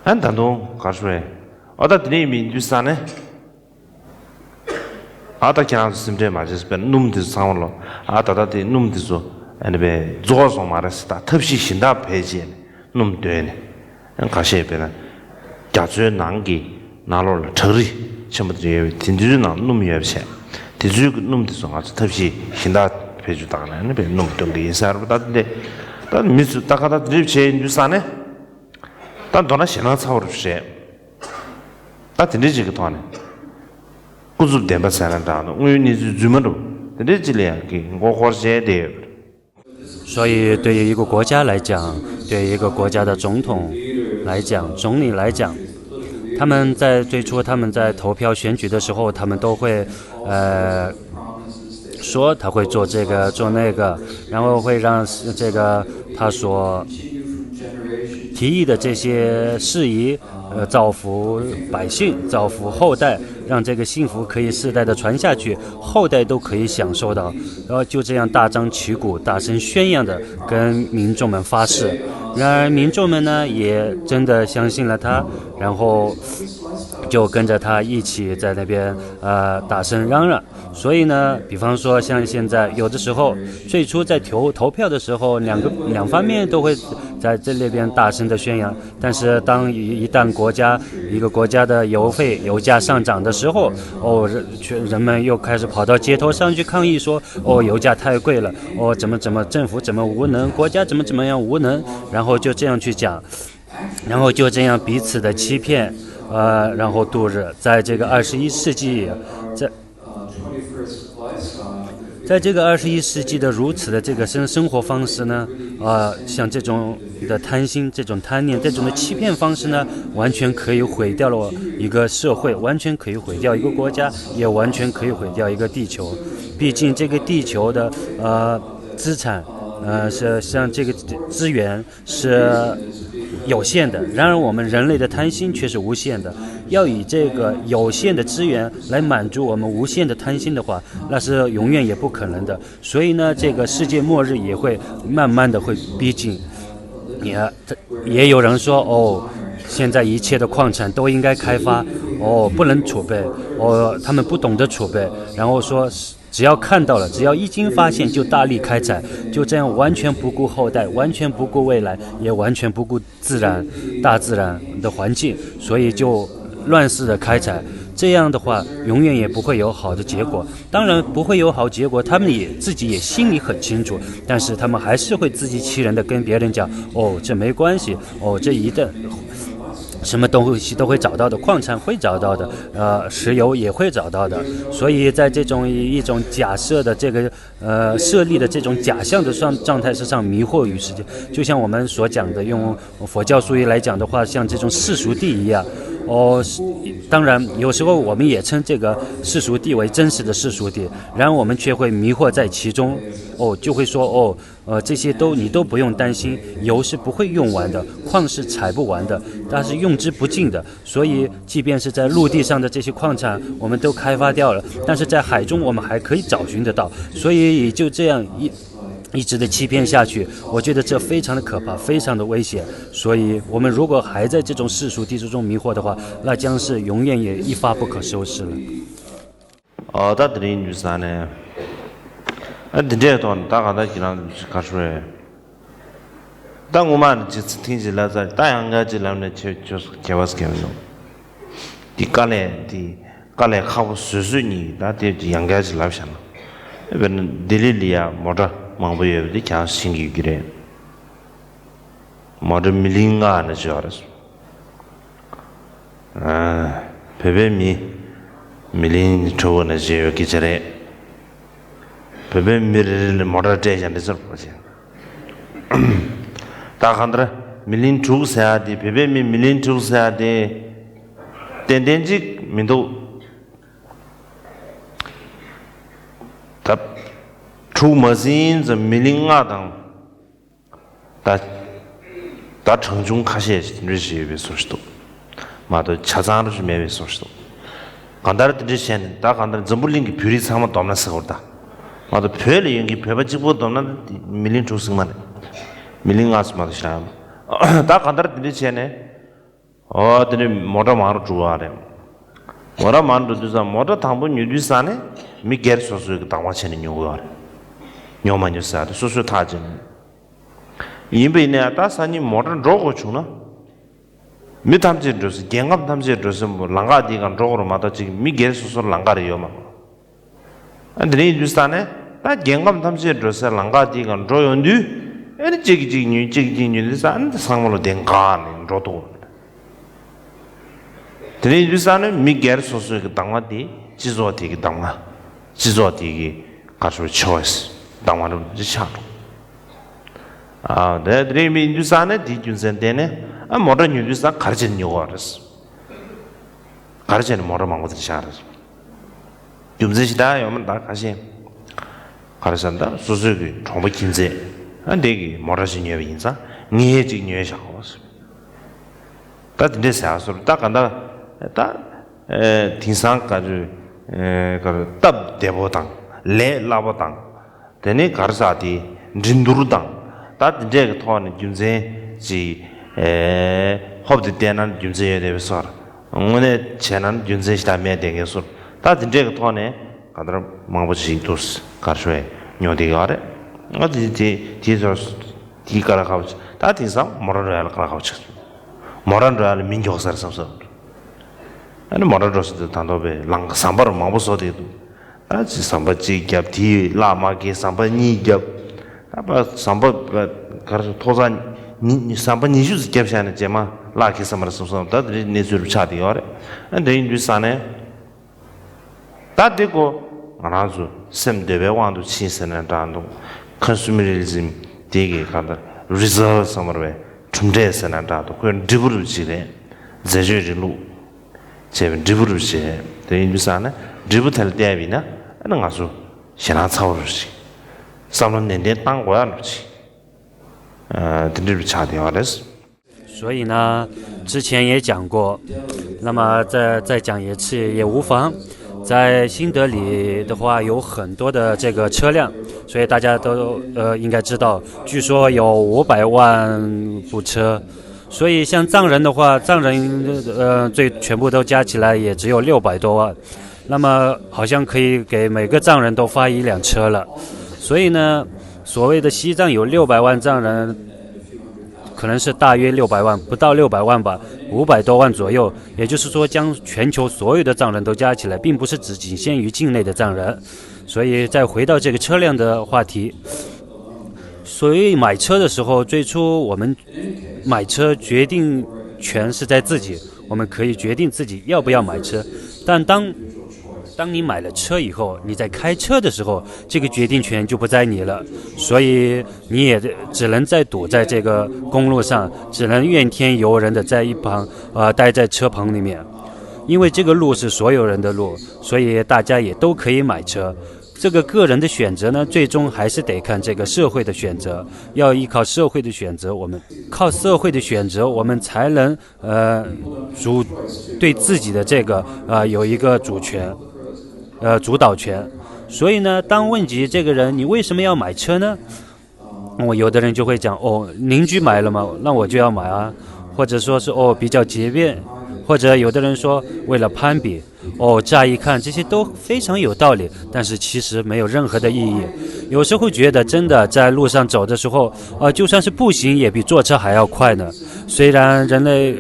ཨ་ད་དུང་ག་རེ་ཞུ་རེད། ཨ་ད་དེ་འདྲ་ཡིན་པའི་ཡིན་དུས་ཙང་ནས། ཨ་ད་ཁྱེད་རང་ཚོ་སེམས་ཁྲལ་མ་བྱེད་ཟེར་བས་སྣུམ་དེ་ཚོ་ཚང་མ་ལོ། ཨ་ད་ད་དེ་སྣུམ་དེ་ཚོ་ཨ་ནི་བས་རྫོགས་སོང་མ་རེད་ཟེར། ད་ཐབས་ཤེས་གཞན་དག་བེད་སྤྱད་ནས་སྣུམ་བཏོན་ནས། ཁ་ཤས་དཔེར་ན་རྒྱ་མཚོའི་ནང་གི་ནང་ལོགས་ལ་བྲག་རི་ཆེན་པོ་དེ་ཡོད་པས་དེ་ཚོའི་ནང་སྣུམ་ཡོད་པ་བྱས། དེ་ཚོའི་གི་སྣུམ་དེ་ཚོ་ང་ཚོ་ཐབས་ཤེས་གཞན་དག་བེད་སྤྱོད་བཏང་ནས་ཨ་ནི་བས་སྣུམ་བཏོན་གི་ཡིན་ཟེར་བ། ད་དེ་འདྲས་ད་མི་ཚོ་ད་ཁ་ད་དེ་འདྲས་བྱས་ཡིན་དུས་ཙང་ནས། ད་མདོར་ན་ཞེད་སྣང་ཚ་བོ་རེད་བཤད། ད་དེ་འདྲའི་ཅིག་གི་ཐོག་ནས་ཀུན་རྫོབ་བདེན་པ་ཟེར་ན་འདྲ་འདུག་དངོས་ཡོད་གནས་ཚུལ་རྫུན་མ་འདྲ་བོ་དེ་འདྲའི་ཅིག་ལ་ཡང་གི་མགོ་འཁོར་བྱས་བསྡད་ཡོད་པ་རེད། 所以，对于一个国家来讲，对于一个国家的总统来讲，总理来讲，他们在最初他们在投票选举的时候，他们都会，呃，说他会做这个做那个，然后会让这个他所提议的这些事宜，呃，造福百姓，造福后代，让这个幸福可以世代的传下去，后代都可以享受到。然后就这样大张旗鼓、大声宣扬的跟民众们发誓。然而民众们呢，也真的相信了他，然后就跟着他一起在那边呃大声嚷嚷。所以呢，比方说像现在有的时候，最初在投投票的时候，两个两方面都会在这里边大声的宣扬，但是当一一旦国家一个国家的油费油价上涨的时候，哦，人全人们又开始跑到街头上去抗议说，哦，油价太贵了，哦，怎么怎么政府怎么无能，国家怎么怎么样无能，然后就这样去讲。然后就这样彼此的欺骗，呃，然后度日。在这个二十一世纪，在在这个二十一世纪的如此的这个生生活方式呢，呃，像这种的贪心、这种贪念、这种的欺骗方式呢，完全可以毁掉了一个社会，完全可以毁掉一个国家，也完全可以毁掉一个地球。毕竟这个地球的呃资产，呃，是像这个资源是有限的，然而我们人类的贪心却是无限的。要以这个有限的资源来满足我们无限的贪心的话，那是永远也不可能的。所以呢，这个世界末日也会慢慢的会逼近。也也有人说，哦，现在一切的矿产都应该开发，哦，不能储备，哦，他们不懂得储备，然后说只要看到了，只要一经发现就大力开采，就这样完全不顾后代，完全不顾未来，也完全不顾自然、大自然的环境，所以就乱世的开采。这样的话，永远也不会有好的结果。当然不会有好结果，他们也自己也心里很清楚，但是他们还是会自欺欺人的跟别人讲：“哦，这没关系，哦，这一旦什么东西都会找到的，矿产会找到的，呃，石油也会找到的。”所以在这种一种假设的这个呃设立的这种假象的状状态之上迷惑于世界，就像我们所讲的，用佛教术语来讲的话，像这种世俗谛一样。哦，当然有时候我们也称这个世俗谛为真实的世俗谛，然而我们却会迷惑在其中。哦，就会说哦，呃，这些都你都不用担心，油是不会用完的，矿是采不完的，它是用之不尽的。所以，即便是在陆地上的这些矿产，我们都开发掉了，但是在海中我们还可以找寻得到。所以也就这样一一直的欺骗下去，我觉得这非常的可怕，非常的危险。所以我们如果还在这种世俗谛之中迷惑的话，那将是永远也一发不可收拾了。 ཨོ་ད་དེ་རིང་འདུག་ས་ནས། ཨ་འདི་འདྲའི་ཐོག་ནས་ད་ག་ད་ཁྱེད་རང་ག་ཧྲུལ། ད་ངོ་མ་ནས་ཅི་ཚི་ཐིང་ཅི་ལབ་ཚར། ད་ཡང་བསྐྱར་ཅི་ལབ་ནས་ཁྱེད་ཁྱོད་སུ་ཁྱད་པར་སྐྱེ་མི་འདུག་འདི་དཀའ་ལས་འདི་དཀའ་ལས་ཁག་པོ་བཟོས་བཟོས་ཉིད་ད་དེ་ཡང་བསྐྱར་ཅི་ལབ་བཞག་ན། དཔེར་ན་ལྡི་ལི་ལ་ཡ་མོ་ཊ་མང་པོ་ཡོད་པ་འདི་ཁྱེད་རང་ཤེས་ཀྱི་ཡོད་ཀྱི་རེད། མོ་ཊ་མི་ལི་ལྔ་ནས་བརྗོད་རེད། ཨ། བོད་པའི་མི་མི་ལི་ལྔ་དྲུག་ནས་བརྗོད་ཡོད་ཀྱི་ཅི་རེད། བོད་པའི་མི་རེ་རེ་ལ་མོ་ཊ་སྤྲད་ཀྱང་འདི་ཚོར་གོ་ཆེ། ད་གང་ལྟར་མི་ལི་ལྔ་དྲུག་ཟེར་ཡ་དེ་བོད་པའི་མི་མི་ལི་ལྔ་དྲུག་ཟེར་ཡ་དེ་ཏན་ཏན་ཅིག་མི་འདུག་ད་དྲུག་མ་ཟིན་ཙམ་མི་ལི་ལྔ་དང་། ད་ད་གྲངས་ཆུང་ཁ་ཤས་ཤིག་འདྲ་ཞིག་ཡོད་པའི་བཟོ་ཞིག་འདུག་མ་གཏོགས་ཆ་ཚང་རུ་ཞིག་མེད་པའི་བཟོ་ཞིག་འདུག་གང་ལྟར་དེ་འདྲ་བྱས་ནས་ད་གང་ལྟར་འཛམ་བུ་གླིང་གི་བོད་རིགས་ཚང་མ་བསྡོམས་ན་ཟེར་བར་ད། མ་གཏོགས་བོད་ལ་ཡོད་མཁན་བོད་པ་གཅིག་པོ་བསྡོམས་ན་མི་ལི་ལྔ་དྲུག་ཟིན་མ་རེད། མི་ལི་ལྔ་ཙམ་མ་གཏོགས་ཞིག་རག་ཡོད་མ་རེད། ད་གང་ལྟར་དེ་འདྲ་བྱས་ནས། ཨོ་དེ་ནས་མོ་ཊ་མང་རུ་འགྲོ་བ་རེད། མོ་ཊ་མང་རུ་འགྲོ་དུས་ཙང་མོ་ཊ་དང་པོ་ཉོ་དུས་ཙང་ནས་མི་སྒེར་སོ་སོའི་གི་བདག་དབང་བྱས་ནས་ཉོ་དགོས་པ་རེད། ཉོ་མ་ཉོ་ཟེར་ཡ་དེ་སོ་སོའི་ཐག་བཅད་ནས། ཡིན་པ་ཡིན་ན་ཡང་ད་སང་ཉིན་མོ་ཊ་འགྲོ་དགོས་བྱུང་ན། མི་ཐམས་ཅད་འགྲོ་ས་རྒྱལ་ཁམས་ཐམས་ཅད་འགྲོ་ས་ལམ་ཁ་དེའི་སྒང་འགྲོ་དགོས་རེད་མ་གཏོགས་ཅིག་མི་སྒེར་སོ་སོར་ལམ་ཁ་རེ་ཡོད་མ་རེད། ཨ་འདི་རིང་ཡིན་དུས་ས་ནས་ད་རྒྱལ་ཁམས་ཐམས་ཅད་འགྲོ་སའི་ལམ་ཁ་དེའི་སྒང་འགྲོ་ཡོང་དུས་ཨེ་ནི་གཅིག་གིས་གཅིག་ཉོས་གཅིག་གིས་གཅིག་ཉོས་དུས་ས་ཨ་ནི་ཚང་མ་ལོ་དེ་འགག་ནས་འགྲོ་ཐུབ། དེ་རིང་ཡིན་དུས་ས་ནས་མི་སྒེར་སོ་སོའི་གི་གདམ་ང་དེ་སྤྱི་ཚོགས་དེ་གི་གདམ་ང་། སྤྱི་ཚོགས་དེ་གི་ག་རེ་ཟེར་ཆོ་ཡིས་གདམ་ང་རུ་ཅི་ཆགས་འགྲོ། ཨ་དེ་དེ་རིང་མི་ཡིན་དུས་ས་ནས་དེའི་རྒྱུ་མཚན་བརྟེན་ནས་ཨ་མོ་ཊ་ཉོ་དུས་ས་ག་རེ་བྱས་ནས་ཉོ་དགོས་རེད། ག་རེ་བྱས་ནས་མོ་ཊ་མང་པོ་དེ་བཞག་རེད། རྒྱུ་མཚན་ཞིག་ད་ཡོད་མ་ད་ཁ་ཤས། ག་རེ་ཟེར་ན་ད་སོ་སོའི་གི་གྲོང་པ་ཁྱིམ་མཚེས་ཨ་འདི་གི་མོ་ཊ་ཞིག་ཉོས་པ་ཡིན་ཙང་ངས་ཅིག་ཉོས་བཞག་གོ་ཟེར། ད་དེ་འདྲས་ཟེར་ཡ་སོར་ད་ག་ད་ད་ཨེ་དེང་སང་ག་ཚོད་ཨེ་ག་རེ་སྟབས་བདེ་པོ་དང་ལས་སླ་པོ་དང་། དེ་ནས་ག་རེ་ཟ་དེ་འགྲན་བསྡུར་དང་ད་དེ་འདྲས་ཀྱི་ཐོག་ནས་རྒྱུ་མཚན་ཅིག་ཨེ་ཧོབ་དེ་བལྟས་ན་རྒྱུ་མཚན་ཡོད་རེད་པས་སོར། དངོས་གནས་བྱས་ན་རྒྱུ་མཚན་ཞིག་ད་མེད་བསྡད་མཁན་ཚོ། ད་དེ་འདྲས་ཀྱི་ཐོག་ནས་གང་ལྟར་མང་པོ་ཞིག་འདུག་ག་རེ་ཞུ་ཉོ་བསྡད་ཡོད་རེད། ང་དེ་དེ་དེའི་ཚོར་དེའི་ཀ་ལ་ཁ་བ་ཆགས། ད་དེང་སང་མོ་ཊ་འགྲོ་ཡ་ལ་ཀ་ལ་ཁ་བ་ཆགས། མོ་ཊ་འགྲོ་ཡ་ལ་མི་མགྱོགས་ས་རེད་བསམ་སོང་། ཨ་ནི་མོ་ཊ་འགྲོ་ས་དེ་ད་མདོ་བའི་ལང་ཟམ་པར་མང་པོ་བཟོ་བསྡད་འདུག་ད་ཅི་ཟམ་པ་གཅིག་བརྒྱབ། དེའི་གླ་མ་གི་ཟམ་པ་གཉིས་བརྒྱབ། ད་པ་ཟམ་པ་ག་རེ་ཐོག་ས་ཉི་ཟམ་པ་ཉི་ཤུ་ཙམ་བརྒྱབ་བཞག་ནས་རྗེས་མ་གླ་གི་ཟམ་པར་སོང་སོང་། ད་དེ་རིང་གནས་ཚུལ་རུ་ཆགས་བསྡད་ཡོད་རེད། ཨ་འདི་ཡིན་དུས་ས་ནས། ད་འདི་ཀོ་ང་རང་ཚོ་སེམས་འདོད་པའི་དབང་དུ་ཕྱིན་ཟེར་ན་འདྲ་འདུག Consumerism དེ་གི་ག་ད་result བསམ་པར་བའི་གྲུབ་འབྲས་ཟེར་ན་འདྲ་འདུག་ཁོའི་འབྲས་བུ་རུ་ཅིག་རེད། རྫས་སྦྱོར་རིང་ལུགས་བྱས་པའི་འབྲས་བུ་རུ་བྱས། དེ་ཡིན་དུས་ས་ནས་འབྲས་བུ་དེ་ལ་བལྟས་པ་ཡིན་ན། ཨ་ནི་ང་ཚོ་ཞེད་སྣང་ཚ་བོ་རུ་ཞིག་བསམ་བློ་ནན་ཏན་བཏང་དགོས་ཡ་རུ་ཞིག་དེ་འདྲ་རུ་ཆགས་བསྡད་ཡོད་རེད། 所以呢，之前也讲过，那么再再讲一次也无妨。在新德里的话，有很多的这个车辆，所以大家都呃应该知道，据说有五百万部车，所以像藏人的话，藏人呃最全部都加起来也只有六百多万，那么好像可以给每个藏人都发一辆车了。所以呢，所谓的西藏有六百万藏人，可能是大约六百万，不到六百万吧，五百多万左右。也就是说，将全球所有的藏人都加起来，并不是只仅限于境内的藏人。所以再回到这个车辆的话题，所以买车的时候，最初我们买车决定权是在自己，我们可以决定自己要不要买车。但当当你买了车以后，你在开车的时候，这个决定权就不在你了，所以你也只能在堵在这个公路上，只能怨天尤人的在一旁呃待在车棚里面，因为这个路是所有人的路，所以大家也都可以买车。这个个人的选择呢，最终还是得看这个社会的选择，要依靠社会的选择，我们靠社会的选择，我们才能呃主对自己的这个呃有一个主权，呃主导权。所以呢，当问及这个人你为什么要买车呢？我有的人就会讲，哦，邻居买了嘛，那我就要买啊，或者说是哦比较节约，或者有的人说为了攀比。哦，乍一看这些都非常有道理，但是其实没有任何的意义。有时候觉得真的在路上走的时候，呃，就算是步行也比坐车还要快呢。虽然人类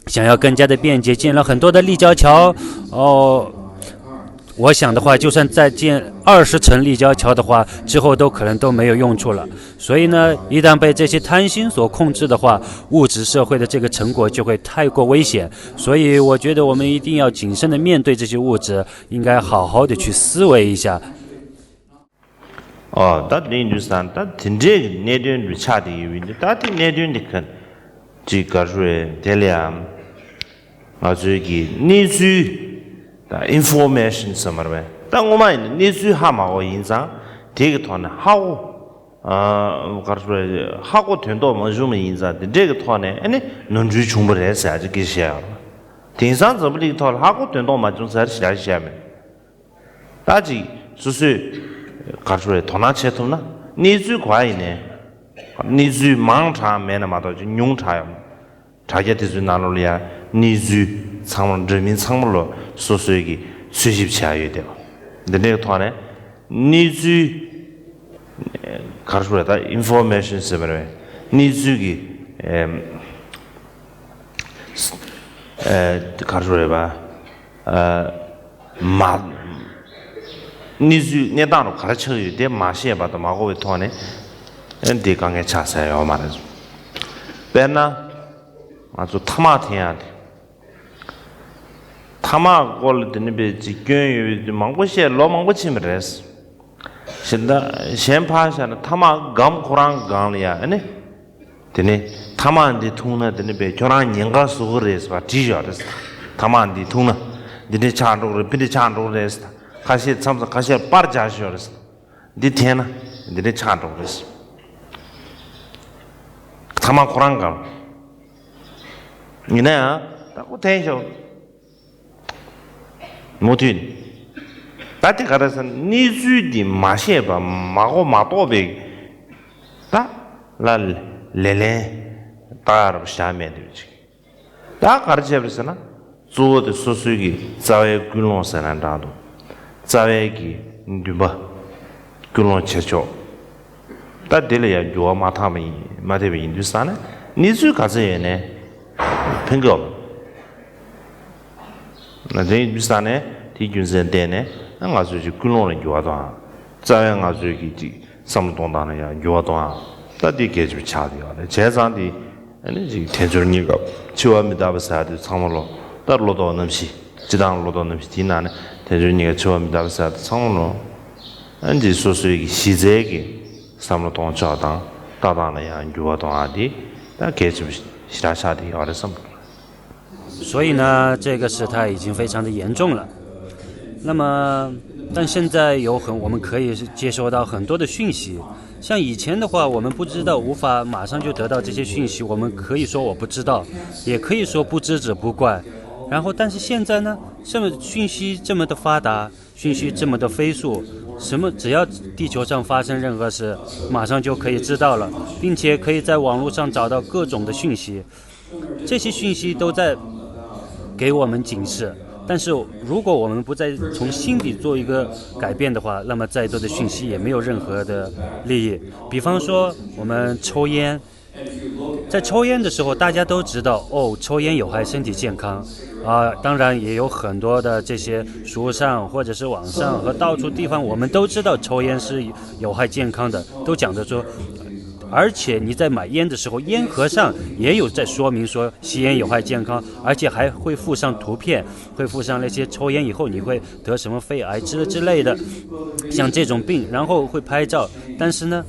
想要更加的便捷，建了很多的立交桥，哦，我想的话，就算再建二十层立交桥的话，之后都可能都没有用处了。所以呢，一旦被这些贪心所控制的话，物质社会的这个成果就会太过危险。所以我觉得我们一定要谨慎的面对这些物质，应该好好的去思维一下。 ཨོ་ད་དེ་འདུག་ས། ད་དེ་འདྲའི་གི་གནད་དོན་འདི་ཆགས་བསྡད་ཡོད་པ་ཡིན་དུས། ད་དེ་གནད་དོན་འདི་ག་ཅིག་ག་རེ་རེད། དེ་ལ་ཡང་ང་ཚོའི་གི་གནས་ཚུལ་ད་ཨིན་ཕོར་མེ་ཤན་ཟེར་མ་རེད་པས། ད་སྔོན་མ་ཡིན་ན་གནས་ཚུལ་ཧ་མ་གོ་ཡིན་ཙང་། དེ་གི་ཐོག་ནས་ཧ་གོ་ཨ་ག་རེ་རེད། ཧ་གོ་དོན་རྟོགས་མ་བྱུང་བ་ཡིན་ཙང་། དེ་འདྲའི་གི་ཐོག་ནས་ཨ་ནི་ནོར་འཁྲུལ་བྱུང་བ་རེད་ཟེར་ཡ་ཅིག་གི་བཤད་ཡོད་རེད། དེང་སང་འཛམ་བུ་གླིང་གི་ཐོག་ལ་ཧ་གོ་དོན་རྟོགས་མ་བྱུང་ཟེར་ཡ་ཅིག་བཤད་ཡ་མེད། ད་ཅིག་སོ་སོས་ག་རེ་རེད། དོ་སྣང་བྱེད་ཐུབ་ན། གནས་ཚུལ་ག་ཡིན་ནའི། གནས་ཚུལ་མང་དྲགས་མེད་ན་མ་གཏོགས་ཅིག་ཉུང་དྲགས་ཡོད། དྲ་རྒྱ་དེ་ཚོའི་ནང་ལོགས་ལ་ཡ་གནས་ཚུལ་ཚང་མ་འདྲ་མིན་ཚང་མ་ལོ་སོ་སོའི་གི་འཚོལ་ཞིབ་བྱས་ཡོད་དེ། འདི་འདྲའི་ཐོག་ནས་གནས་ཚུལ་ག་རེ་རེད། ད་ཨིན་ཕོར་མེ་ཤན་ཟེར་བ་རེད། གནས་ཚུལ་གི་ཨེམ་ཨེ་ག་རེ་རེད་པ། ཨ་མ་གནས་ཚུལ་གནས་སྟངས་རུ་ག་རེ་ཆགས་ཡོད་དེ་མ་ཤེས་པ་དང་མ་གོ་བའི་ཐོག་ནས་ཨ་འདི་དཀའ་ངལ་ཆགས་ས་ཡོད་མ་རེད། དཔེར་ན་ང་ཚོ་ཐ་མག་འཐེན་ཡག་དེ། ཐ་མག་སྐོར་ལ་དེ་ནི་དཔེ་ཅིག་སྐྱོན་ཡོད་པའི་དུས་མང་པོ་བཤད། ལོ་མང་པོ་ཕྱིན་པ་རེད། གཞན་ད་གཞན་ཕར་བཞག་ན་ཐ་མག་སྒམ་ཁོ་རང་སྒང་ལ་ཡ་ཨ་ནི། དེ་ནས་ཐ་མག་འདི་འཐུང་ན་དེ་ནི་དཔེ་ཁྱོད་རང་ཉེན་ཁ་བཟོ་གི་རེད་ཟེར་བ་བྲིས་ཡོད་རེད། ཐ་མག་འདི་འཐུང་ན་འདི་འདྲས་ཆགས་འགྲོ་གི་རེད། འདི་འདྲས་ཆགས་འགྲོ་གི་རེད་ཟེར། ཁ་ཤས་མཚམས་སུ་ཁ་ཤས་པར་རྒྱག་བཞིན་ཡོད་རེད། འདི་འཐེན་ན་འདི་འདྲས་ཆགས་འགྲོ་གི་རེད་ཟེར། ཐ་མག་ཁོ་རང་གམ། ཡིན་ན་ཡང་ད་ཁོ་འཐེན་ཤོག་མུ་མཐུད་ནས། ད་དེ་ག་རེ་ཟེར་ན་གནས་ཚུལ་འདི་མ་ཤེས་པ་མ་གོ་མ་རྟོགས་པའི་ད་ལ་ལེ་ལན་བཏགས་རབས་བཞག་མེད་འདུག་ཅིག་ད་ག་རེ་བྱས་པ་རེད་ཟེར་ན། གཙོ་བོ་དེ་སོ་སོའི་གི་རྩ་བའི་ཀུན་སློང་ཟེར་ན་འདྲ་འདུག་རྩ་བའི་གི་འདུན་པ། ཀུན་སློང་བྱེད་ཕྱོགས། ད་དེ་ལ་ཡང་འགྱུར་བ་མ་བཏང་བ་ཡིན། མ་ཐེབས་པ་ཡིན་དུས་ཙང་ནས་གནས་ཚུལ་ག་ཚོད་ཡོད་ནའི་ཕན་གི་འོང་། དེ་ཡིན་དུས་ཙང་ནས་དེའི་རྒྱུ་མཚན་བརྟེན་ནས་ང་ཚོས་ཀྱི་ཀུན་སློང་ལ་འགྱུར་བ་གཏོང་ཡ། རྩ་བའི་ང་ཚོའི་གི་ཅིག་བསམ་བློ་གཏོང་སྟངས་ལ་ཡང་འགྱུར་བ་གཏོང་ཡ། ད་དེ་གལ་ཆེན་པོ་ཆགས་བསྡད་ཡོད་རེད། བྱས་ཙང་དེ་ཨ་ནི་ཅིག་དལ་འབྱོར་རྙེད་སྐབས་འཆི་བ་མི་རྟག་པ་ཟེར་ཡ་དེ་ཚང་མ་ལོ། ད་བློ་ལྡོག་རྣམ་བཞི། སྤྱིར་བཏང་བློ་ལྡོག་རྣམ་བཞི་དེའི་ནང་ནས་དལ་འབྱོར་རྙེད་སྐབས་འཆི་བ་མི་རྟག་པ་ཟེར་ཡ་དེ་ཚང་མ་ལོ། ཨ་ནི་སོ་སོའི་གི་གཞི་རྩའི་གི་བསམ་བློ་གཏོང་ཕྱོགས་དང་ལྟ་སྟངས་ལ་ཡང་འགྱུར་བ་གཏོང་ཡ་དེ་ད་གལ་ཆེན་པོ་ཞེ་དྲག་ཆགས་བསྡད་ཡོད་རེད་བསམ། 所以呢，这个事态已经非常的严重了。那么，但现在有很，我们可以接收到很多的讯息。像以前的话，我们不知道，无法马上就得到这些讯息，我们可以说我不知道，也可以说不知者不怪。然后，但是现在呢，这么讯息这么的发达，讯息这么的飞速，什么只要地球上发生任何事，马上就可以知道了，并且可以在网络上找到各种的讯息。这些讯息都在给我们警示，但是如果我们不再从心底做一个改变的话，那么再多的讯息也没有任何的利益。比方说，我们抽烟，在抽烟的时候，大家都知道，哦，抽烟有害身体健康。啊，当然也有很多的这些书上或者是网上和到处地方，我们都知道抽烟是有害健康的，都讲着说，而且你在买烟的时候，烟盒上也有在说明说吸烟有害健康，而且还会附上图片，会附上那些抽烟以后你会得什么肺癌之之类的，像这种病，然后会拍照，但是呢，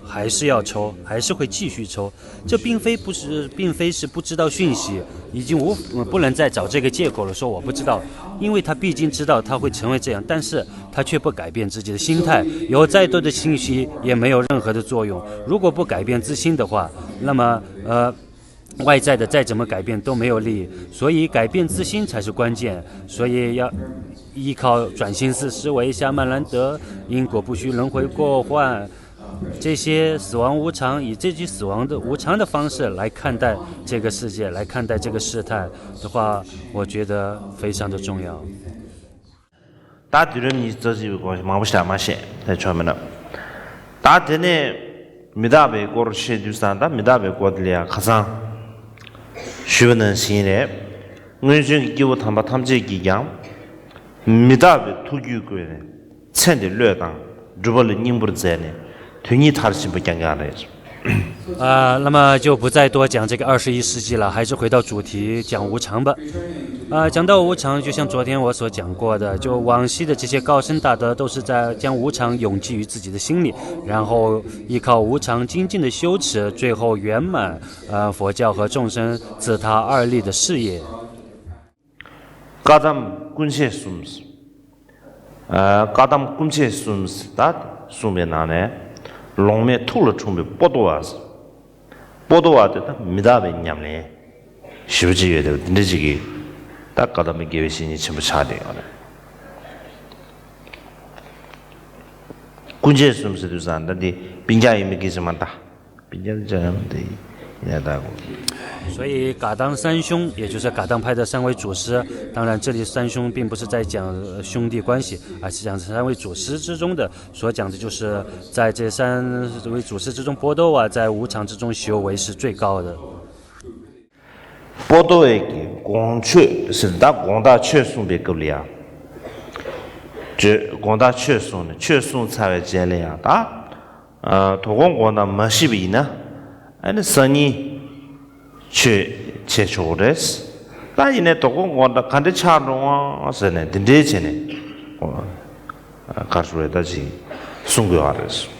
还是要抽，还是会继续抽。这并非不是，并非是不知道讯息，已经无，呃，不能再找这个借口了，说我不知道，因为他毕竟知道他会成为这样，但是他却不改变自己的心态，有再多的信息也没有任何的作用。如果不改变自心的话，那么，呃，外在的再怎么改变都没有利益，所以改变自心才是关键。所以要依靠转型思思维、夏曼兰德、因果不虚、轮回过患，这些死亡无常，以这些死亡的无常的方式来看待这个世界，来看待这个事态的话，我觉得非常的重要。 ད་དུས་རབས་ཉི་ཤུ་རྩ་གཅིག་པའི་སྐོར་མང་པོ་ཞིག་མ་བཤད་ད་ཆོག་མིན་ནམ། ད་དེ་ནས་མི་རྟག་པའི་སྐོར་བཤད་དུས་ཙང་ད་མི་རྟག་པའི་སྐོར་དེ་ལ་ཡང་ཁ་སང་ཞུས་པ་ནང་བཞིན་རེད། སྔོན་བྱོན་གྱི་སྐྱེས་བུ་དམ་པ་ཐམས་ཅད་ཀྱིས་ཀྱང་མི་རྟག་པའི་ཐུགས་རྒྱུད་བཀོད་ནས། ཚེ་འདི་བློས་བཏང་། སྒྲུབ་པ་ལ་སྙིང་པོར་མཛད་ནས་དོན་གཉིས་མཐར་ཕྱིན་པ་རྐྱང་རྐྱང་རེད། 啊，那么就不再多讲这个二十一世纪了，还是回到主题，讲无常吧。啊，讲到无常，就像昨天我所讲过的，就往昔的这些高僧大德都是在将无常永记于自己的心里，然后依靠无常精进的修持，最后圆满，呃，佛教和众生自他二利的事业。 བཀའ་གདམས་སྐུ་མཆེད་གསུམ། ཨ། བཀའ་གདམས་སྐུ་མཆེད་གསུམ་ད་གསུངས་པའི་ནང་ནས། ལོང་མེད་ཐུགས་ལ་འཁྲུངས་པའི་པོ་ཏོ་བ། པོ་ཏོ་བ་དེ་ད་མི་རྟག་པའི་ཉམས་ལེན་ཞེ་པོ་ཅིག་ཡོད་དེ། འདི་འདྲ་ཅིག་གིས་ད་བཀའ་གདམས་པའི་དགེ་བའི་བཤེས་གཉེན་ཆེན་པོ་ཆགས་བསྡད་ཡོད་རེད། སྐུ་མཆེད་གསུམ་ཟེར་དུས་ཙང་ད་འདི་སྤུན་ཀྱག་ཡིན་མིན་གྱི་ཅིག་མ་ད། སྤུན་ཀྱག་ཅག་ཡང་དེ་ཡིན་ད་གོ། 所以噶当三兄，也就是噶当派的三位祖师，当然这里三兄并不是在讲，呃，兄弟关系，而是讲三位祖师之中的，所讲的就是在这三位祖师之中，波多瓦在无常之中修为是最高的。 པོ་ཏོ་བའི་གི་དགོངས་ཆོས་ཟེར་ད་དགོངས་དག་ཆོས་གསུངས་པའི་སྐབས་ལ་ཡང་། ཆོས་དགོངས་དག་ཆོས་གསུངས་ནས་ཆོས་གསུངས་ཚར་བའི་རྗེས་ལ་ཡང་ད། ཨ། དོ་དགོང་དགོང་དག་མ་ཤི་བ་ཡིན་ན། ཨ་ནི་སང་ཉིན་ཆོས་བྱེད་ཆོག་རེད། ད་ཡིན་ནའི་དོ་དགོང་དགོང་དག་ག་འདྲ་ཆགས་འགྲོ་འོང་ཟེར་ནས་འདི་འདྲའི་བྱས་ནས། ཨ། ག་རེ་ཟེར་དགོས་རེད། ད་ཅིག་གསུང་དགོས་པ་རེད།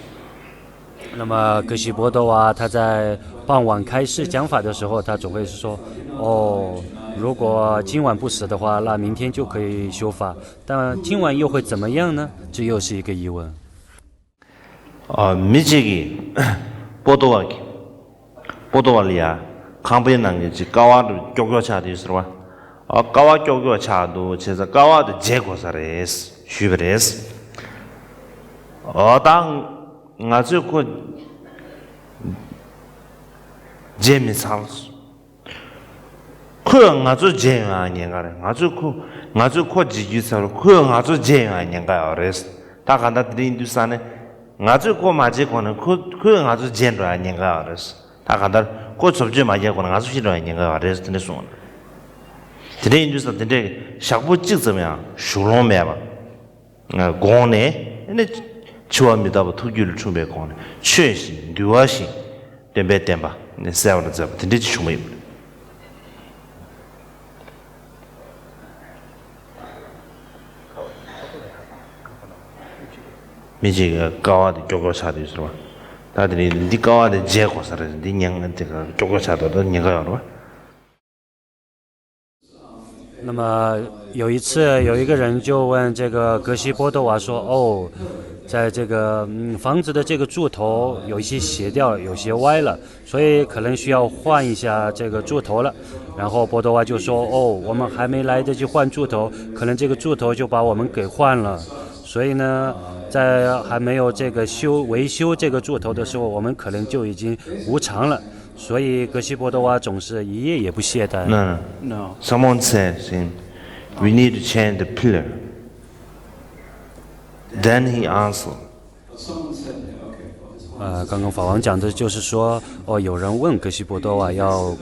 那么可喜波多瓦他在傍晚开示讲法的时候，他总会是说：“哦，如果今晚不死的话，那明天就可以修法。但今晚又会怎么样呢？这又是一个疑问。” མི་གཅིག་གིས་པོ་ཏོ་བ་གི། པོ་ཏོ་བ་ལ་ཡ། ཁང་པའི་ནང་གི་ཅིག་ཀ་བ་དུ་ཀྱོག་ཀྱོག་ཆགས་དུས་ཟེར་བ། ཨ། ཀ་བ་ཀྱོག་ཀྱོག་ཆགས་འདུག་བྱས་ཙང་ཀ་བ་དེ་བརྗེ་དགོས་ས་རེད་ཞུས་པ་རེད། ཨོ་ད་ང་ཚོས་ཁོ་བརྗེ་མི་ཚར། ཁོ་ ཁོས་ང་ཚོ་བརྗེད་ཡོང་ཡ་ཉེན་ཁ་རེད། ང་ཚོས་ཁོ་ང་ཚོས་ཁོ་བརྗེད་རྒྱུའི་ཚབ་ལ་ཁོས་ང་ཚོ་བརྗེད་ཡོང་ཡ་ཉེན་ཁ་ཡོད་རེད། ད་གང་ལྟར་དེ་འདྲ་ཡིན་དུས་ཙང་ནས་ང་ཚོས་ཁོ་མ་བརྗེད་གོང་ནས་ཁོ་ཁོས་ང་ཚོ་བརྗེད་འགྲོ་ཡ་ཉེན་ཁ་ཡོད་རེད། ད་གང་ལྟར་ཁོ་བཟོ་བཅོས་མ་བརྒྱབ་གོང་ནས་ང་ཚོ་ཤི་འགྲོ་ཡ་ཉེན་ཁ་ཡོད་རེད། དེ་འདྲ་གསུངས། དེ་འདྲ་ཡིན་དུས་ཙང་དེ་འདྲའི་ཞག་པོ་གཅིག་ཙམ་ཡང་ཞུགས་ལོང་མེད་པ། དགོངས་ནས་ནི་འཆི་བ་མི་རྟག་པ་ཐུགས་རྒྱུད་ལ་འཁྲུངས་པའི་དགོངས་ནས་ཆོས་བཞིན་འདུལ་བ་བཞིན་སྟོན་པའི་བསྟན་པ་ནི་གསལ་བར་མཛད་པ་དེ་འདྲ་ཅིག་བྱུང་བ་ཡིན། མི་གཅིག་གི་ཀ་བ་དེ་ཀྱོག་ཀྱོག་ཆགས་དུས་ཟེར་བ། ད་དེ་རིང་འདི་ཀ་བ་དེ་བརྗེ་དགོས་ས་རེད། འདི་ཉན་དེ་ཀྱོག་ཀྱོག་ཆགས་དུས་ད་ཉན་ག་ཡོད་རེད་བ། 那么有一次，有一个人就问这个格西波多娃说：“哦，在这个嗯房子的这个柱头有一些斜掉了，有些歪了，所以可能需要换一下这个柱头了。”然后波多娃就说：“哦，我们还没来得及换柱头，可能这个柱头就把我们给换了。所以呢，在还没有这个修维修这个柱头的时候，我们可能就已经无常了。”所以格西波多娃总是一夜也不懈怠。 No, no. No. Someone says, "We need to change the pillar." Then he answered, 'Someone said, okay, well, this one. 呃，刚刚法王讲的就是说，哦，有人问格西波多娃要，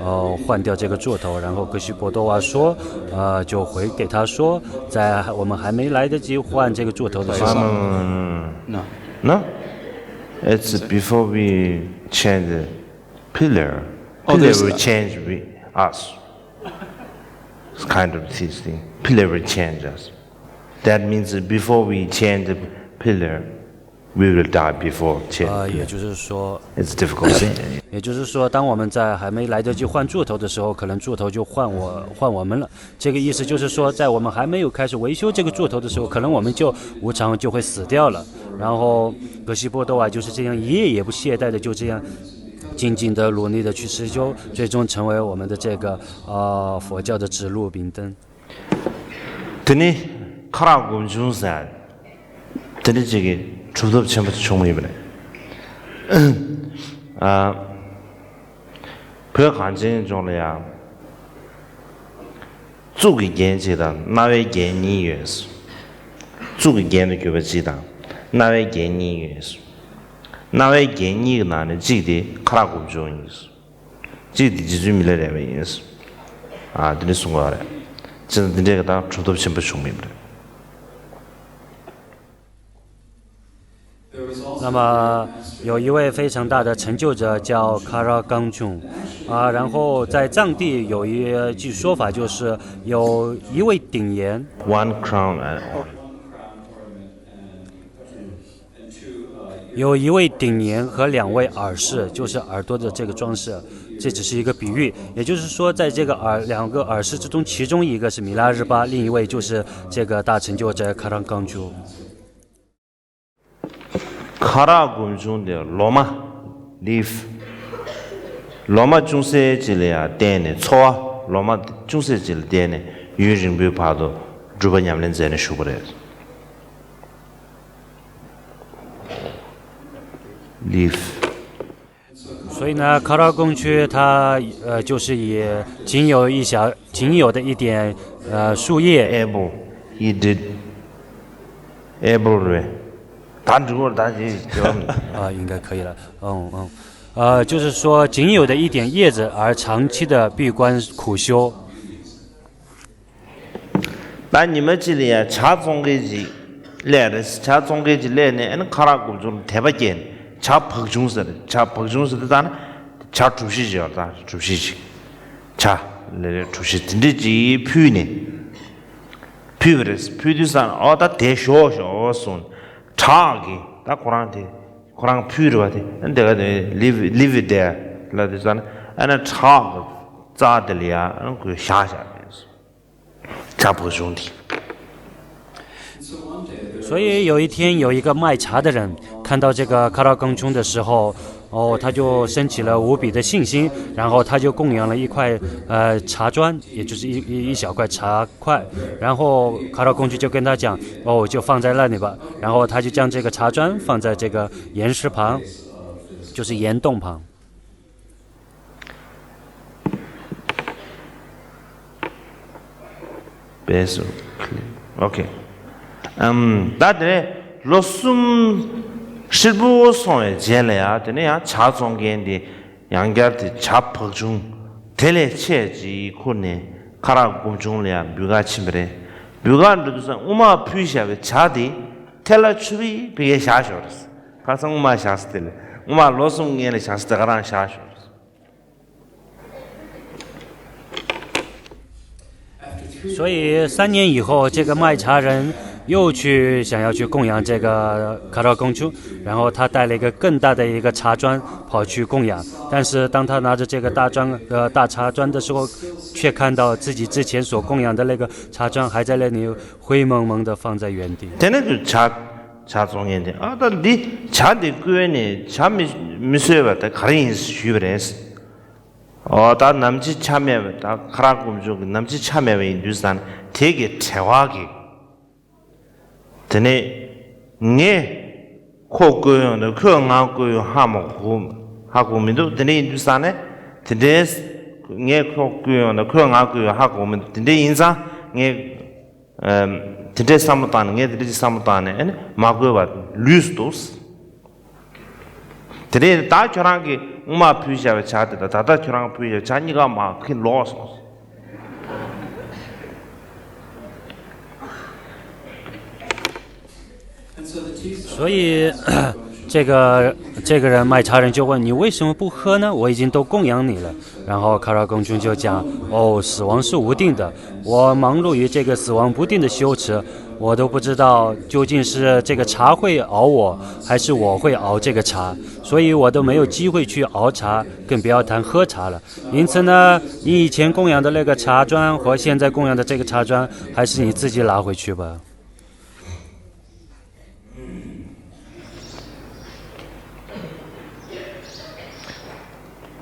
呃，换掉这个柱头，然后格西波多娃说，呃，就回给他说，在我们还没来得及换这个柱头的时候， "No, no, no, no, no. No. No? It's before we change the pillar. Oh, Pillar there's will a- change we, us. It's kind of this thing. Pillar will change us. That means that before we change the pillar, we will die before change 啊，pillar. 也就是说， It's difficult thing. 也就是说，当我们在还没来得及换柱头的时候，可能柱头就换我换我们了。这个意思就是说，在我们还没有开始维修这个柱头的时候，可能我们就无常就会死掉了。然后格西波多娃就是这样一夜也不懈怠的，就这样静静的、努力的去施修，最终成为我们的这个呃佛教的指路明灯。 དེ་ནི་ཁ་རག་སྒོམ་ཆུང་ཟེར་དེ་འདྲ་ཅིག་གི་གྲུབ་ཐོབ་ཆེན་པོ་ཅིག་བྱུང་བ་ཡིན་པ་རེད། ཨ། བོད་གངས་ཅན་ལྗོངས་ལ་ཡང་གཙུག་གི་རྒྱན་གཅིག་དང་རྣ་བའི་རྒྱན་གཉིས་ཡོད། གཙུག་གི་རྒྱན་དུ་གྱུར་པ་གཅིག་དང་རྣ་བའི་རྒྱན་གཉིས་ཡོད། རྣ་བའི་རྒྱན་གཉིས་ཀྱི་ནང་ནས་གཅིག་དེ་ཁ་རག་སྒོམ་ཆུང་ཡིན། གཅིག་དེ་རྗེ་བཙུན་མི་ལ་རས་པ་ཡིན། ཨ། དེ་འདྲ་གསུང་གི་ཡོད་རེད། བྱས་ཙང་དེ་འདྲའི་གི་ད་གྲུབ་ཐོབ་ཆེན་པོ་བྱུང་བ་ཡིན་པ་རེད། 那么有一位非常大的成就者叫卡拉冈琼，啊，然后在藏地有一句说法，就是有一位顶岩， One crown and 有一位顶岩和两位耳饰，就是耳朵的这个装饰。这只是一个比喻，也就是说，在这个耳两个耳饰之中，其中一个是米拉日巴，另一位就是这个大成就者卡拉冈琼。 ཁ་རག་སྒོམ་ཆུང་དེ་ལོ་མ། leaf། ལོ་མ་ཅུང་ཟད་ཅིག་ལ་ཡང་བརྟེན་ནས་འཚོ་བ་ལོ་མ་ཅུང་ཟད་ཅིག་ལ་བརྟེན་ནས་ཡུན་རིང་པོའི་བར་དུ་སྒྲུབ་པ་ཉམས་ལེན་མཛད་ནས་བཞུགས་པ་རེད། leaf། 所以呢，卡拉公区它呃就是以仅有一小仅有的一点呃树叶， apple. He did apple རེད། ད་འགྲིག་གོ་ད་ཅི་ཅི་བ་མི། 啊，应该可以了。嗯嗯，呃，就是说仅有的一点叶子而长期的闭关苦修。 ད་ཉི་མ་གཅིག་ལ་ཡ་ཇ་བཙོང་མཁན་ཅིག་སླེབས་རེད། ཇ་བཙོང་མཁན་ཅིག་སླེབས་ནས་ཨ་ནི་ཁ་རག་སྒོམ་ཆུང་ལ་དད་པ་སྐྱེས་ནས་ཇ་བག་ཆུང་ཟེར་རེད། ཇ་བག་ཆུང་ཟེར་དུས་ད་ནི་ཇ་གྲུ་བཞི་ཅིག་ཡོད་རེད། ད་གྲུ་བཞི་ཅིག་ཇ་ལེ་ལེ་གྲུ་བཞི་དེ་འདྲ་ཅིག་ཕུལ་ནས། ཕུལ་བ་རེད། ཕུལ་དུས་ཙང་ཨོ་ད་དེ་ཞོག་ཞོག་གསུངས། ཁྲག་གིས་ད་ཁོ་རང་དེ་ཁོ་རང་ཕུལ་རེད་བ། དེ་ཨ་ནི་དེ་ག་དེ་leave leave it there ལབ་དུས་ཙང་ཨ་ནི་ཁྲག་གི་རྩ་དེ་ལ་ཡ་ཨ་ནི་ཁོས་བཞག་བཞག་རེད། ཇ་བག་ཆུང་དེ། 所以有一天，有一个卖茶的人看到这个卡拉冈琼的时候，哦，他就升起了无比的信心，然后他就供养了一块呃茶砖，也就是一一一小块茶块，然后卡拉冈琼就跟他讲，哦，就放在那里吧，然后他就将这个茶砖放在这个岩石旁，就是岩洞旁。བེ་སོ་ཨོ་ཁེ། ཨམ། ད་དེ་ནས་ལོ་གསུམ་ཧྲིལ་པོ་སོང་བའི་རྗེས་ལ་ཡ་དེ་ནས་ཡང་ཇ་བཙོང་མཁན་དེ་ཡང་བསྐྱར་དེ་ཇ་བག་ཆུང་དེ་ལས་ཆེ་ཅིག་ཁུར་ནས་ཁ་རག་སྒོམ་ཆུང་ལ་ཡང་འབུལ་ག་ཕྱིན་པ་རེད། འབུལ་ག་འགྲོ་དུས་ཙང་སྔོན་མ་ཕུལ་བཞག་པའི་ཇ་དེ་ཐལ་བ་ཆུ་བེ་ཕ་གིར་བཞག་ཤོག་རེད། ཁ་སང་སྔོན་མ་བཞག་ས་དེ་ལས་སྔོན་མ་ལོ་གསུམ་སྔོན་ལ་བཞག་ས་དེ་ག་རང་བཞག་ཤོག་རེད། 所以三年以后，这个卖茶人又去想要去供养这个卡拉公主，然后他带了一个更大的一个茶砖跑去供养。但是当他拿着这个大砖，呃，大茶砖的时候，却看到自己之前所供养的那个茶砖还在那里灰蒙蒙的放在原地。དེ་ནས་ཇ་ཇ་བཙོང་མཁན་དེ་ཨ་ད་འདི་ཇ་འདི་བསྐོལ་ནས་ཇ་མི་མི་བཟོས་པ་དེ་ག་རེ་ཡིན་ཞུས་པ་རེད། ཨོ་ད་ནམ་འཆི་ཆ་མེད་པ་ད་ཁ་རག་སྒོམ་ཆུང་གི་ནམ་འཆི་ཆ་མེད་པ་ཡིན་དུས་ཙང་དེ་གི་བྲེལ་བ་གི། དེ་ནས་ངས་ཁོ་བསྐོལ་ཡོང་དུས་ཁོས་ང་བསྐོལ་ཡོང་ཧ་མ་གོ། ཧ་གོ་མི་འདུག་དེ་འདྲ་ཡིན་དུས་ཙང་ནས་དེ་འདྲའི་ངས་ཁོ་བསྐོལ་ཡོང་དུས་ཁོས་ང་བསྐོལ་ཡོང་ཧ་གོ་མི་འདུག་དེ་འདྲ་ཡིན་ཙང་ངས་ཨམ། དེ་འདྲའི་བསམ་བློ་བཏང་ནས་ངས་དེ་འདྲ་ཅིག་བསམ་བློ་བཏང་ནས་ཨ་ནི་མ་བསྐོལ་བ་ལུས་སུ་འདུག་དེ་ནས་ད་ཁྱོད་རང་གིས་སྔོན་མ་ཕུལ་བཞག་པའི་ཇ་དེ་དང་ད་ལྟ་ཁྱོད་རང་ཕུལ་བཞག་པའི་ཇ་གཉིས་ཀ་མར་ཁྱེར་ལོག་སོང་། 所以，这个这个人卖茶人就问你为什么不喝呢？我已经都供养你了。然后卡拉公主就讲：“哦，死亡是无定的，我忙碌于这个死亡不定的修持，我都不知道究竟是这个茶会熬我，还是我会熬这个茶，所以我都没有机会去熬茶，更不要谈喝茶了。因此呢，你以前供养的那个茶砖和现在供养的这个茶砖，还是你自己拿回去吧。”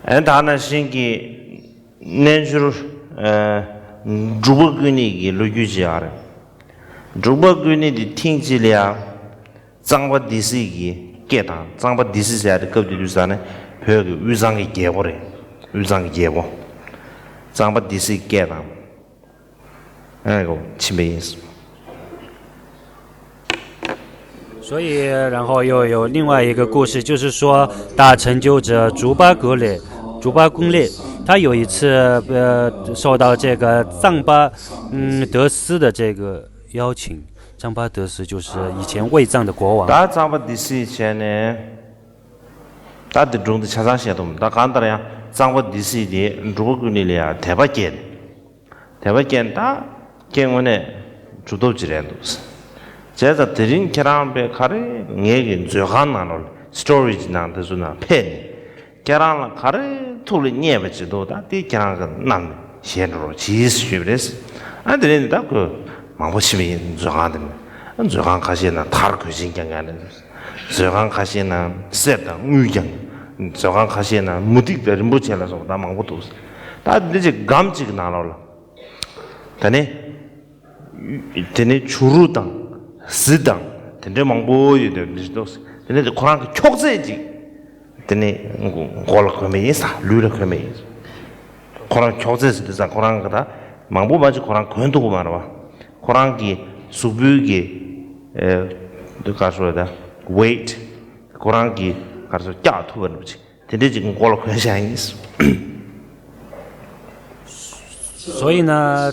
ཨན་ད་ནང་བཞིན་གྱི་རྣལ་འབྱོར་ཨ་འབྲུག་པ་ཀུན་ནས་ཀྱི་ལོ་རྒྱུས་ཅིག་ཡོད་རེད། འབྲུག་པ་ཀུན་ནས་དེ་ཐེངས་གཅིག་ལ་ཡང་གཙང་པ་སྡེ་སྲིད་ཀྱི་སྐད་དང་། གཙང་པ་སྡེ་སྲིད་ཟེར་ཡ་དེ་སྐབས་དེ་དུས་ས་ནས་བོད་ཀྱི་དབུས་གཙང་གི་རྒྱལ་པོ་རེད། དབུས་གཙང་གི་རྒྱལ་པོ། གཙང་པ་སྡེ་སྲིད་སྐད་དང་། ཨ་ནི་ཕྱིན་པ་ཡིན། 所以，然后又有另外一个故事，就是说大成就者竹巴格列，竹巴公列，他有一次呃受到这个藏巴嗯德斯的这个邀请，藏巴德斯就是以前卫藏的国王。ད་གཙང་པ་སྡེ་སྲིད་བྱས་ནས་ད་འདི་སྒྲུང་འདི་ཆ་ཚང་བཤད་ཐུབ་མི་ད་གང་ལྟར་ཡང་གཙང་པ་སྡེ་སྲིད་དེ་འབྲུག་པ་ཀུན་ནས་ལ་ཡང་དད་པ་སྐྱེས་ནས། དད་པ་སྐྱེས་ད་ཁྱེད་དངོས་གནས་གྲུབ་ཐོབ་ཅིག་རེད་འདུག་བྱས་ཙང་དེ་རིང་ཁྱེད་རང་པས་ག་རེ་ངེད་ཀྱི་མཛོད་ཁང་ནང་ལོགས་ལ་སི་ཊོ་རེ་ཇི་ནང་དེ་ཚོ་ནང་ཕེབས་ནས་ཁྱེད་རང་ལ་ག་རེ་ཐུགས་ལ་མཉེས་པ་ཅིག་འདུག་ད་དེ་ཁྱེད་རང་གིས་བསྣམས་ནས་བཞེས་འགྲོ་རོགས་གྱིས་ཞུས་པ་རེད། ཨ་དེ་རིང་ད་ཁོས་མང་པོ་ཕྱིན་པ་ཡིན། མཛོད་ཁང་དེ་ནས་ཨ་མཛོད་ཁང་ཁ་ཤས་ནང་དར་གོས་ཆེན་རྒྱག་མཁན་རེད། མཛོད་ཁང་ཁ་ཤས་ནང་གསེར་དང་དངུལ་རྒྱག་མཛོད་ཁང་ཁ་ཤས་ནང་མུ་ཏིག་དང་རིན་པོ་ཆེ་ལ་སོགས་ད་མང་པོ་འདུག་ད་འདི་ཅིག་སྒམ་གཅིག་གི་ནང་ལོགས་ལ། ད་ནི། དེ་ནི་བྱུ་རུ་དང་གཟི་དང་དེ་འདྲའི་མང་པོ་ཡོད་དེ་འདྲ་འདུག་དེ་ནི་ཁོ་རང་གི་ཁྱོག་ཙེ་ཅིག་དེ་ནི་མགོ་ལ་གོན་པ་ཡིན་ས། ལུས་ལ་གོན་པ་ཡིན། ཁོ་རང་ཁྱོག་ཙེ་ཟེར་དུས་ཙང་ཁོ་རང་གི་ད་མང་པོ་མ་ཅིག་ཁོ་རང་གོན་ཐུབ་ཀྱི་མ་རེད་བ། ཁོ་རང་གི་གཟུགས་པོའི་གི་ཨེ་འདི་ག་ཤོད་ད་ཝེ་ཊི་ཁོ་རང་གི་ག་རེ་ཟེར་བཀྱག་ཐུབ་པ་འདྲ་པོ་ཅིག་དེ་འདྲས་ཅིག་མགོ་ལ་གོན་བཞག་ཡིན། 所以呢，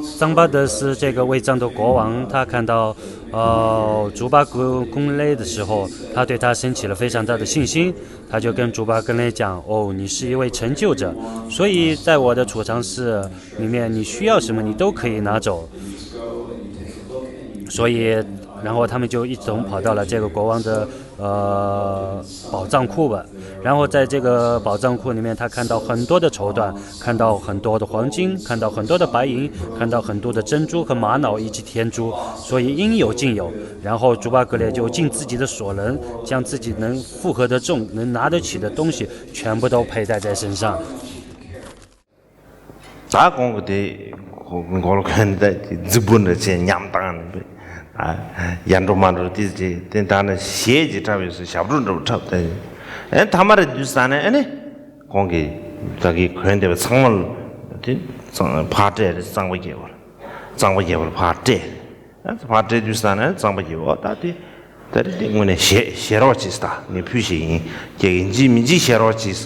桑巴德斯这个卫藏的国王，他看到呃竹巴格公雷的时候，他对他升起了非常大的信心，他就跟竹巴格雷讲：“哦，你是一位成就者，所以在我的储藏室里面，你需要什么，你都可以拿走。”所以，然后他们就一同跑到了这个国王的呃宝藏库吧。然后在这个宝藏库里面，他看到很多的绸缎，看到很多的黄金，看到很多的白银，看到很多的珍珠和玛瑙以及天珠，所以应有尽有。然后竹巴格列就尽自己的所能，将自己能负荷得重、能拿得起的东西全部都佩戴在身上。 ད་གོང་གི་དེ་མགོ་ལ་གོན་ད་རྫིག་པོ་འདྲ་བྱས་ཉམས་བཏང་ནས་ཡར་འགྲོ་མར་འགྲོ་དེ་བྱས་དེ་ད་ནི་གཞས་ཅིག་འཁྲབ་ཡོད་ས། ཞབས་བྲོ་འདྲ་པོ་འཁྲབ་ད་ཨེ་ཐ་མ་རེ་དུས་ས་ནས་ཨེ་ནི་གོང་གི་ད་གི་གོན་བསྡད་པ་ཚང་མ་ལ་དེ་ཕར་སྤྲད་རེ་གཙང་པོ་སྐྱེས་པ་རེད། གཙང་པ་རྒྱལ་པོར་ཕར་སྤྲད། ཨ་ཕར་སྤྲད་དུས་ཙ་ན་གཙང་པ་རྒྱལ་པོ་ད་དེ་ད་རེས་དེ་དངོས་གནས་ཞེ་ཞེ་རོགས་གྱིས་ད་ངས་ཕུལ་ཞིག་ཡིན་ཀྱེ་ཡིན་གཅིག་མིན་གཅིག་ཞེ་རོགས་གྱིས་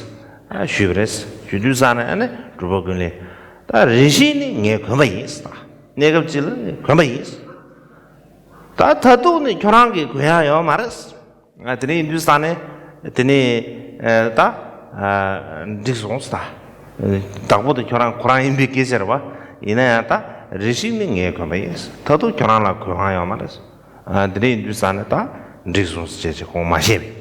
ཨ་ཞུས་པ་རེད། ཞུས་དུས་ཙ་ན་ཨ་ནི་སྒྲུབ་པ་ཀུན་ལེགས་ད་རེ་ཞིག་ནི་ངས་གོན་པ་ཡིན་ད་གནས་སྐབས་གཅིག་ལ་གོན་པ་ཡིན། ད་ད་དུང་ནི་ཁྱོད་རང་གིས་གོན་ཡག་ཡོད་མ་རེད། ང་དེ་ནས་ཡིན་དུས་ས་ནས་དེ་ནས་ད་འགྲིག་སོང་ས། བདག་པོ་དེ་ཁྱོད་རང་ཁོ་རང་ཡིན་པའི་སྐད་ཆ་རེད་བ། ཡིན་ན་ཡང་ད་རེ་ཞིག་ནི་ངས་གོན་པ་ཡིན། ད་དུང་ཁྱོད་རང་ལ་གོན་ཡག་ཡོད་མ་རེད། དེ་ནས་ཡིན་དུས་ས་ནས་ད་འགྲིག་སོང་ཟེར་བྱས་ཁོང་མ་བཤད་པས།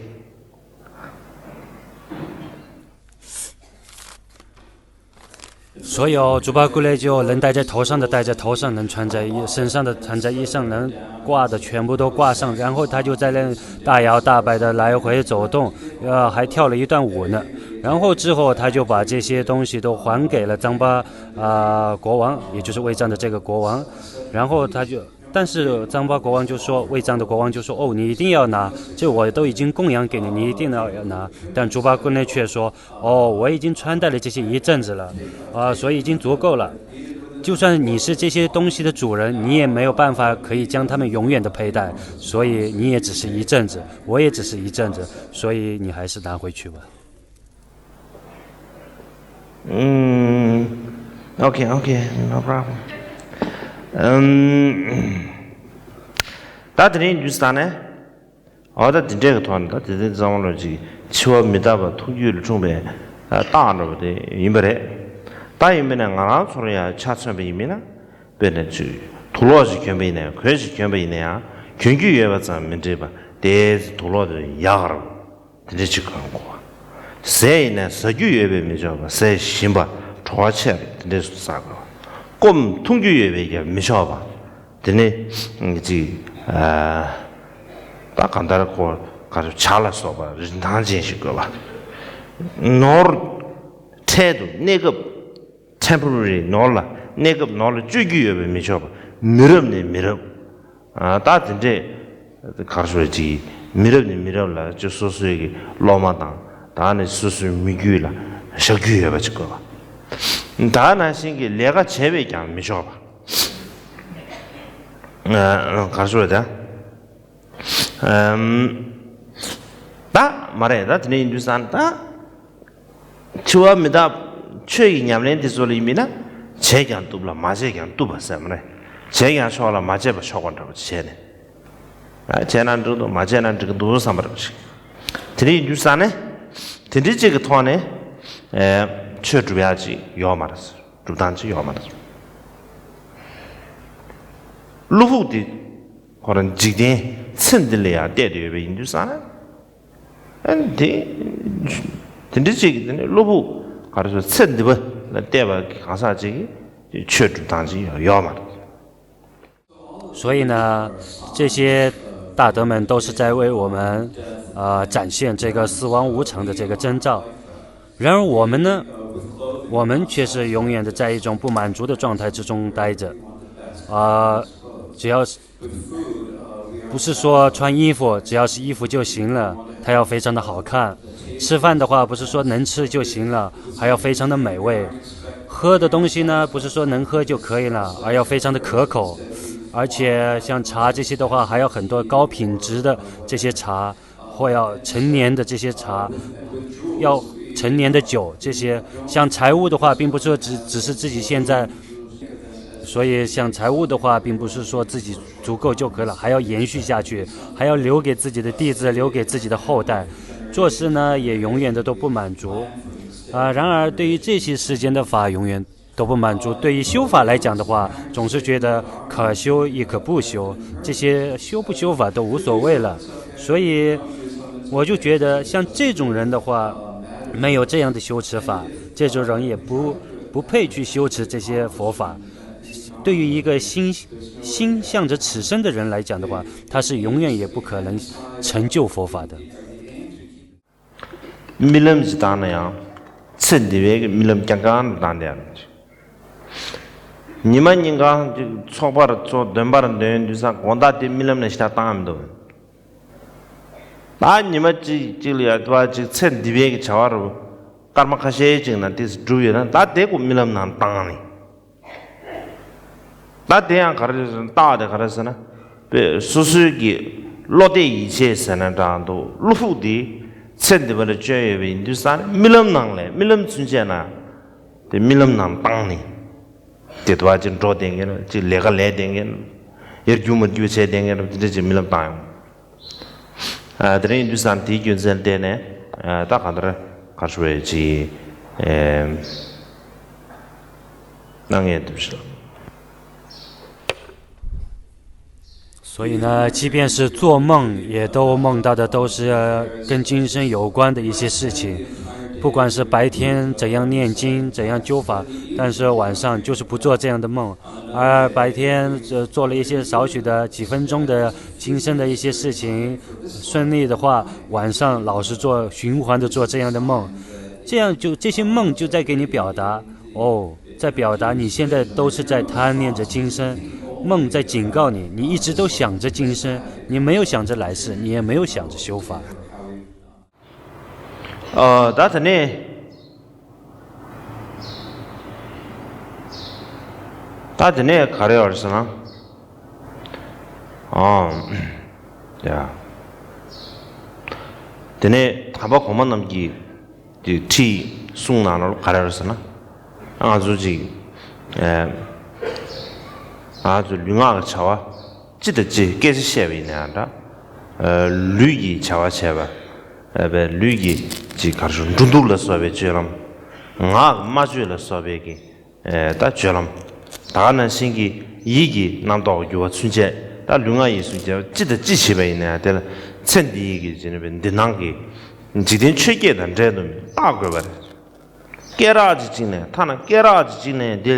所有猪八戒就能戴在头上的戴在头上，能穿在衣身上的穿在衣上，能挂的全部都挂上，然后他就在那大摇大摆的来回走动，呃，还跳了一段舞呢。然后之后他就把这些东西都还给了张八啊、国王，也就是魏粲的这个国王。然后他就，但是张八国王就说，魏粲的国王就说：“哦，你一定要拿，这我都已经供养给你，你一定要拿。”但猪八戒呢却说：“哦，我已经穿戴了这些一阵子了，啊，所以已经足够了。就算你是这些东西的主人，你也没有办法可以将它们永远的佩戴，所以你也只是一阵子，我也只是一阵子，所以你还是拿回去吧。”嗯，OK OK，no problem。嗯，ད་དེ་རིང་དུས་ས་ནས། འོ་ད་དེ་འདྲའི་གི་ཐོག་ནས་ད་དེ་དེ་གཙང་མ་ལོ་ཅིག་འཆི་བ་མི་རྟག་པ་ཐུགས་རྒྱུད་ལ་འཁྲུངས་པའི་རྟགས་འདྲ་པོ་དེ་ཡིན་པ་རེད། ད་ཡིན་པ་ན་ང་རང་ཚོར་ཡང་ཆ་མཚོན་པ་ཡིན་མིན་ན། དཔེར་ན་ཅིག་དུག་ལོག་ཅིག་གྱོན་པ་ཡིན་ན་ཡང་གོས་ཅིག་གྱོན་པ་ཡིན་ན་ཡང་གྱོན་རྒྱུ་ཡོད་པ་ཙམ་མི་འགྲིག་པ་དེའི་དུག་ལོག་དེ་ཡག་རུ་དེ་འདྲ་ཅིག་གྱོན་དགོས་པ། ཟས་ཡིན་ན་ཟ་རྒྱུ་ཡོད་པས་མི་ཆོག་པ་ཟས་ཞིམ་པ་བྲོ་བ་ཆེ་བ་དེ་འདྲ་ཟ་དགོས་པ། སྐོམ་འཐུང་རྒྱུ་ཡོད་པས་ཀྱང་མི་ཆོག་པ། དེ་ནས་ཅིག་ཨ་ད་གང་ལྟར་ཁོ་ག་རེ་ཇ་ལ་སོགས་པ་རིན་ཐང་ཅན་ཞིག་དགོས་པ། ནོར་འཕྲལ་དུ་གནས་སྐབས་temporary་ནོར་ལ་གནས་སྐབས་ནོར་ལ་སྤྱོད་རྒྱུ་ཡོད་པས་མི་ཆོག་པ། མི་རབས་ནས་མི་རབས་ཨ་ད་དེ་འདྲས་ག་རེ་ཟེར་ཅིག་མི་རབས་ནས་མི་རབས་ལ་ཅིག་སོ་སོའི་གི་སློབ་མ་དང་ད་ནི་སོ་སོའི་མི་རྒྱུད་ལ་བཞག་རྒྱུ་ཡོད་པ་ཅིག་དགོས་པ། ད་ནང་བཞིན་གྱི་ལས་ཀ་བྱས་པས་ཀྱང་མི་ཆོག་པ། ག་རེ་ཟེར་ད། ད་མ་རེད་ད་དེ་འདྲ་ཡིན་དུས་ཙང་ད་འཆི་བ་མི་རྟག་ཆོས་ཀྱི་ཉམས་ལེན་དེ་ཚོ་ལ་ཡིན་མིན་ན་བྱས་ཀྱང་བཏུབ་ལ་མ་བྱས་ཀྱང་བཏུབ་པ་ཟེར་མ་རེད། བྱས་ཀྱང་ཆོག་ལ་མ་བྱས་པ་ཆོག་པ་འདྲ་པོ་བྱས་ནས་བྱས་ན་འགྲིག་འདུག་མ་བྱས་ན་འགྲིག་འདུག་བསམ་པ་འདྲ་པོ་ཞིག་དེ་འདྲ་ཡིན་དུས་ཙང་ནས་དེ་འདྲ་ཅིག་གི་ཐོག་ནས་ཆོས་སྒྲུབ་ཡག་ཅིག་ཡོད་མ་རེད། སྒྲུབ་སྟངས་ཅིག་ཡོད་མ་རེད། བློ་ཕུགས་དེ་ཁོ་རང་འཇིག་རྟེན་ཚེ་འདི་ལ་ཡང་གཏད་དེ་ཡོད་པ་ཡིན་དུས་ཙང་ན། ཨ་ནི་དེ་དེ་འདྲ་ཅིག་གི་དེ་ནི་བློ་ཕུགས་ག་རེ་ཟེར་ཚེ་འདི་པ་ལ་གཏད་པ་གང་ཟག་ཅིག་གིས་ཆོས་སྒྲུབ་སྟངས་ཅིག་ཡོད་མ་རེད། 所以呢，这些大德们都是在为我们，呃，展现这个死亡无常的这个征兆。然而我们呢，我们却是永远的在一种不满足的状态之中待着。啊、只要是不是说穿衣服，只要是衣服就行了，它要非常的好看。吃饭的话，不是说能吃就行了，还要非常的美味。喝的东西呢，不是说能喝就可以了，而要非常的可口。而且像茶这些的话，还要很多高品质的这些茶，或要陈年的这些茶，要陈年的酒这些。像财物的话，并不是说只只是自己现在，所以像财物的话，并不是说自己足够就可以了，还要延续下去，还要留给自己的弟子，留给自己的后代。做事呢，也永远的都不满足。啊，然而对于这些世间的法，永远都不满足。对于修法来讲的话，总是觉得可修亦可不修，这些修不修法都无所谓了。所以我就觉得，像这种人的话，没有这样的修持法，这种人也不不配去修持这些佛法。对于一个心心向着此生的人来讲的话，他是永远也不可能成就佛法的。 རྨི་ལམ་ཞིག་བཏང་ན་ཡང་ཚེ་འདི་པའི་རྨི་ལམ་རྐྱང་རྐྱང་བཏང་བསྡད་ཡོད། ཉི་མ་ཉིན་གང་ཅིག་ཚོགས་པར་ཚོགས་འདོན་པར་འདོན་དུས་ཙང་དགོང་དག་དེ་རྨི་ལམ་ནང་ཞིག་བཏང་མི་འདུག་ད་ཉི་མ་གཅིག་གཅིག་ལ་ཡ་བ་ཅིག་ཚེ་འདི་པའི་གི་བྱ་བ་རུ་སྐར་མ་ཁ་ཤས་ཅིག་ནང་དེ་སྒྲུབ་ཡོད་ན་ད་དེ་ཀོ་རྨི་ལམ་ནང་བཏང་ནས། ད་དེ་ཡང་ག་རེ་རེད་ཟེར་ན། རྟགས་དེ་ག་རེ་ཟེར་ན། དཔེ་སོ་སོའི་གི་བློ་གཏད་ཡིད་ཆེས་ཟེར་ན་འདྲ་འདུག་བློ་ཕུགས་དེ་ཚེ་འདི་པ་ལ་བཅོལ་ཡོད་པ་ཡིན་དུས་ཙང་རྨི་ལམ་ནང་ལས་རྨི་ལམ་ཚུན་ཆད་ན་དེ་རྨི་ལམ་ནང་བཏང་ནས། དེ་དུ་བ་ཅིག་འགྲོ་བསྡད་མཁན་རེད། ཅིག་ལས་ཀ་ལས་བསྡད་མཁན་རེད། ཡར་རྒྱུག་མར་རྒྱུག་བྱས་བསྡད་མཁན་རེད། དེ་འདྲ་ཅིག་རྨི་ལམ་བཏང་ཡོང་། ཨ། དེ་རིང་ཡིན་དུས་ཙང་དེའི་རྒྱུ་མཚན་བལྟས་ནས། ཨ། ད་གང་ལྟར་ག་རེ་ཞུ་བའི་ཅིག་ཨེ། གནང་ངེས་འདུག་ཞུ། 所以呢，即便是做梦，也都梦到的都是跟今生有关的一些事情，不管是白天怎样念经、怎样修法，但是晚上就是不做这样的梦。而白天呃做了一些少许的几分钟的今生的一些事情，顺利的话，晚上老是做循环的做这样的梦，这样就这些梦就在给你表达哦，在表达你现在都是在贪恋着今生，梦在警告你，你一直都想着今生，你没有想着来世，你也没有想着修法。 ཨ། ད་དེ་ནས། ད་དེ་ནས་ག་རེ་ཡོད་རེད་ཟེར་ན། ཨ། ཡ། དེ་ནས་དམ་པ་གོང་མ་རྣམས་ཀྱིས་དེ་ཁྲིད་གསུང་གནང་ནོ་ག་རེ་རེད་ཟེར་ན། ང་ཚོ་ཅིག་ཨ། ང་ཚོ་ལུས་ངག་གི་བྱ་བ་ཅི་དང་ཅི་སྐད་ཆ་བཤད་པ་ཡིན་ན་ཡང་འདྲ། ཨ། ལུས་ཀྱི་བྱ་བ་བྱས་པ། ཨ། བའི་ལུས་ཀྱི་ཅིག་ག་རེ་ཞུ། འགྲོ་འདུག་ལ་སོགས་པའི་སྤྱོད་ལམ། ངག་སྨྲ་བརྗོད་ལ་སོགས་པའི་གི་ཨེ། ད་སྤྱོད་ལམ། ད་ག་ནང་བཞིན་གྱི་ཡིད་ཀྱི་རྣམ་རྟོག་འགྱུ་བ་ཚུན་ཆད། ད་ལུས་ངག་ཡིད་གསུམ་གྱི་ཅི་དང་ཅི་བྱེད་པ་ཡིན་ན་ཡང་དེ་ལ་ཚེ་འདིའི་གི་བྱེད་པའི་འདི་སྣང་གི་འཇིག་རྟེན་ཆོས་བརྒྱད་དང་འབྲལ་དུ་མེད་བརྟག་དགོས་པ་རེད། སྐད་རགས་ཅིག་གཅིག་ནས་ཐ་ན་སྐད་རགས་ཅིག་གཅིག་ནས་འདི་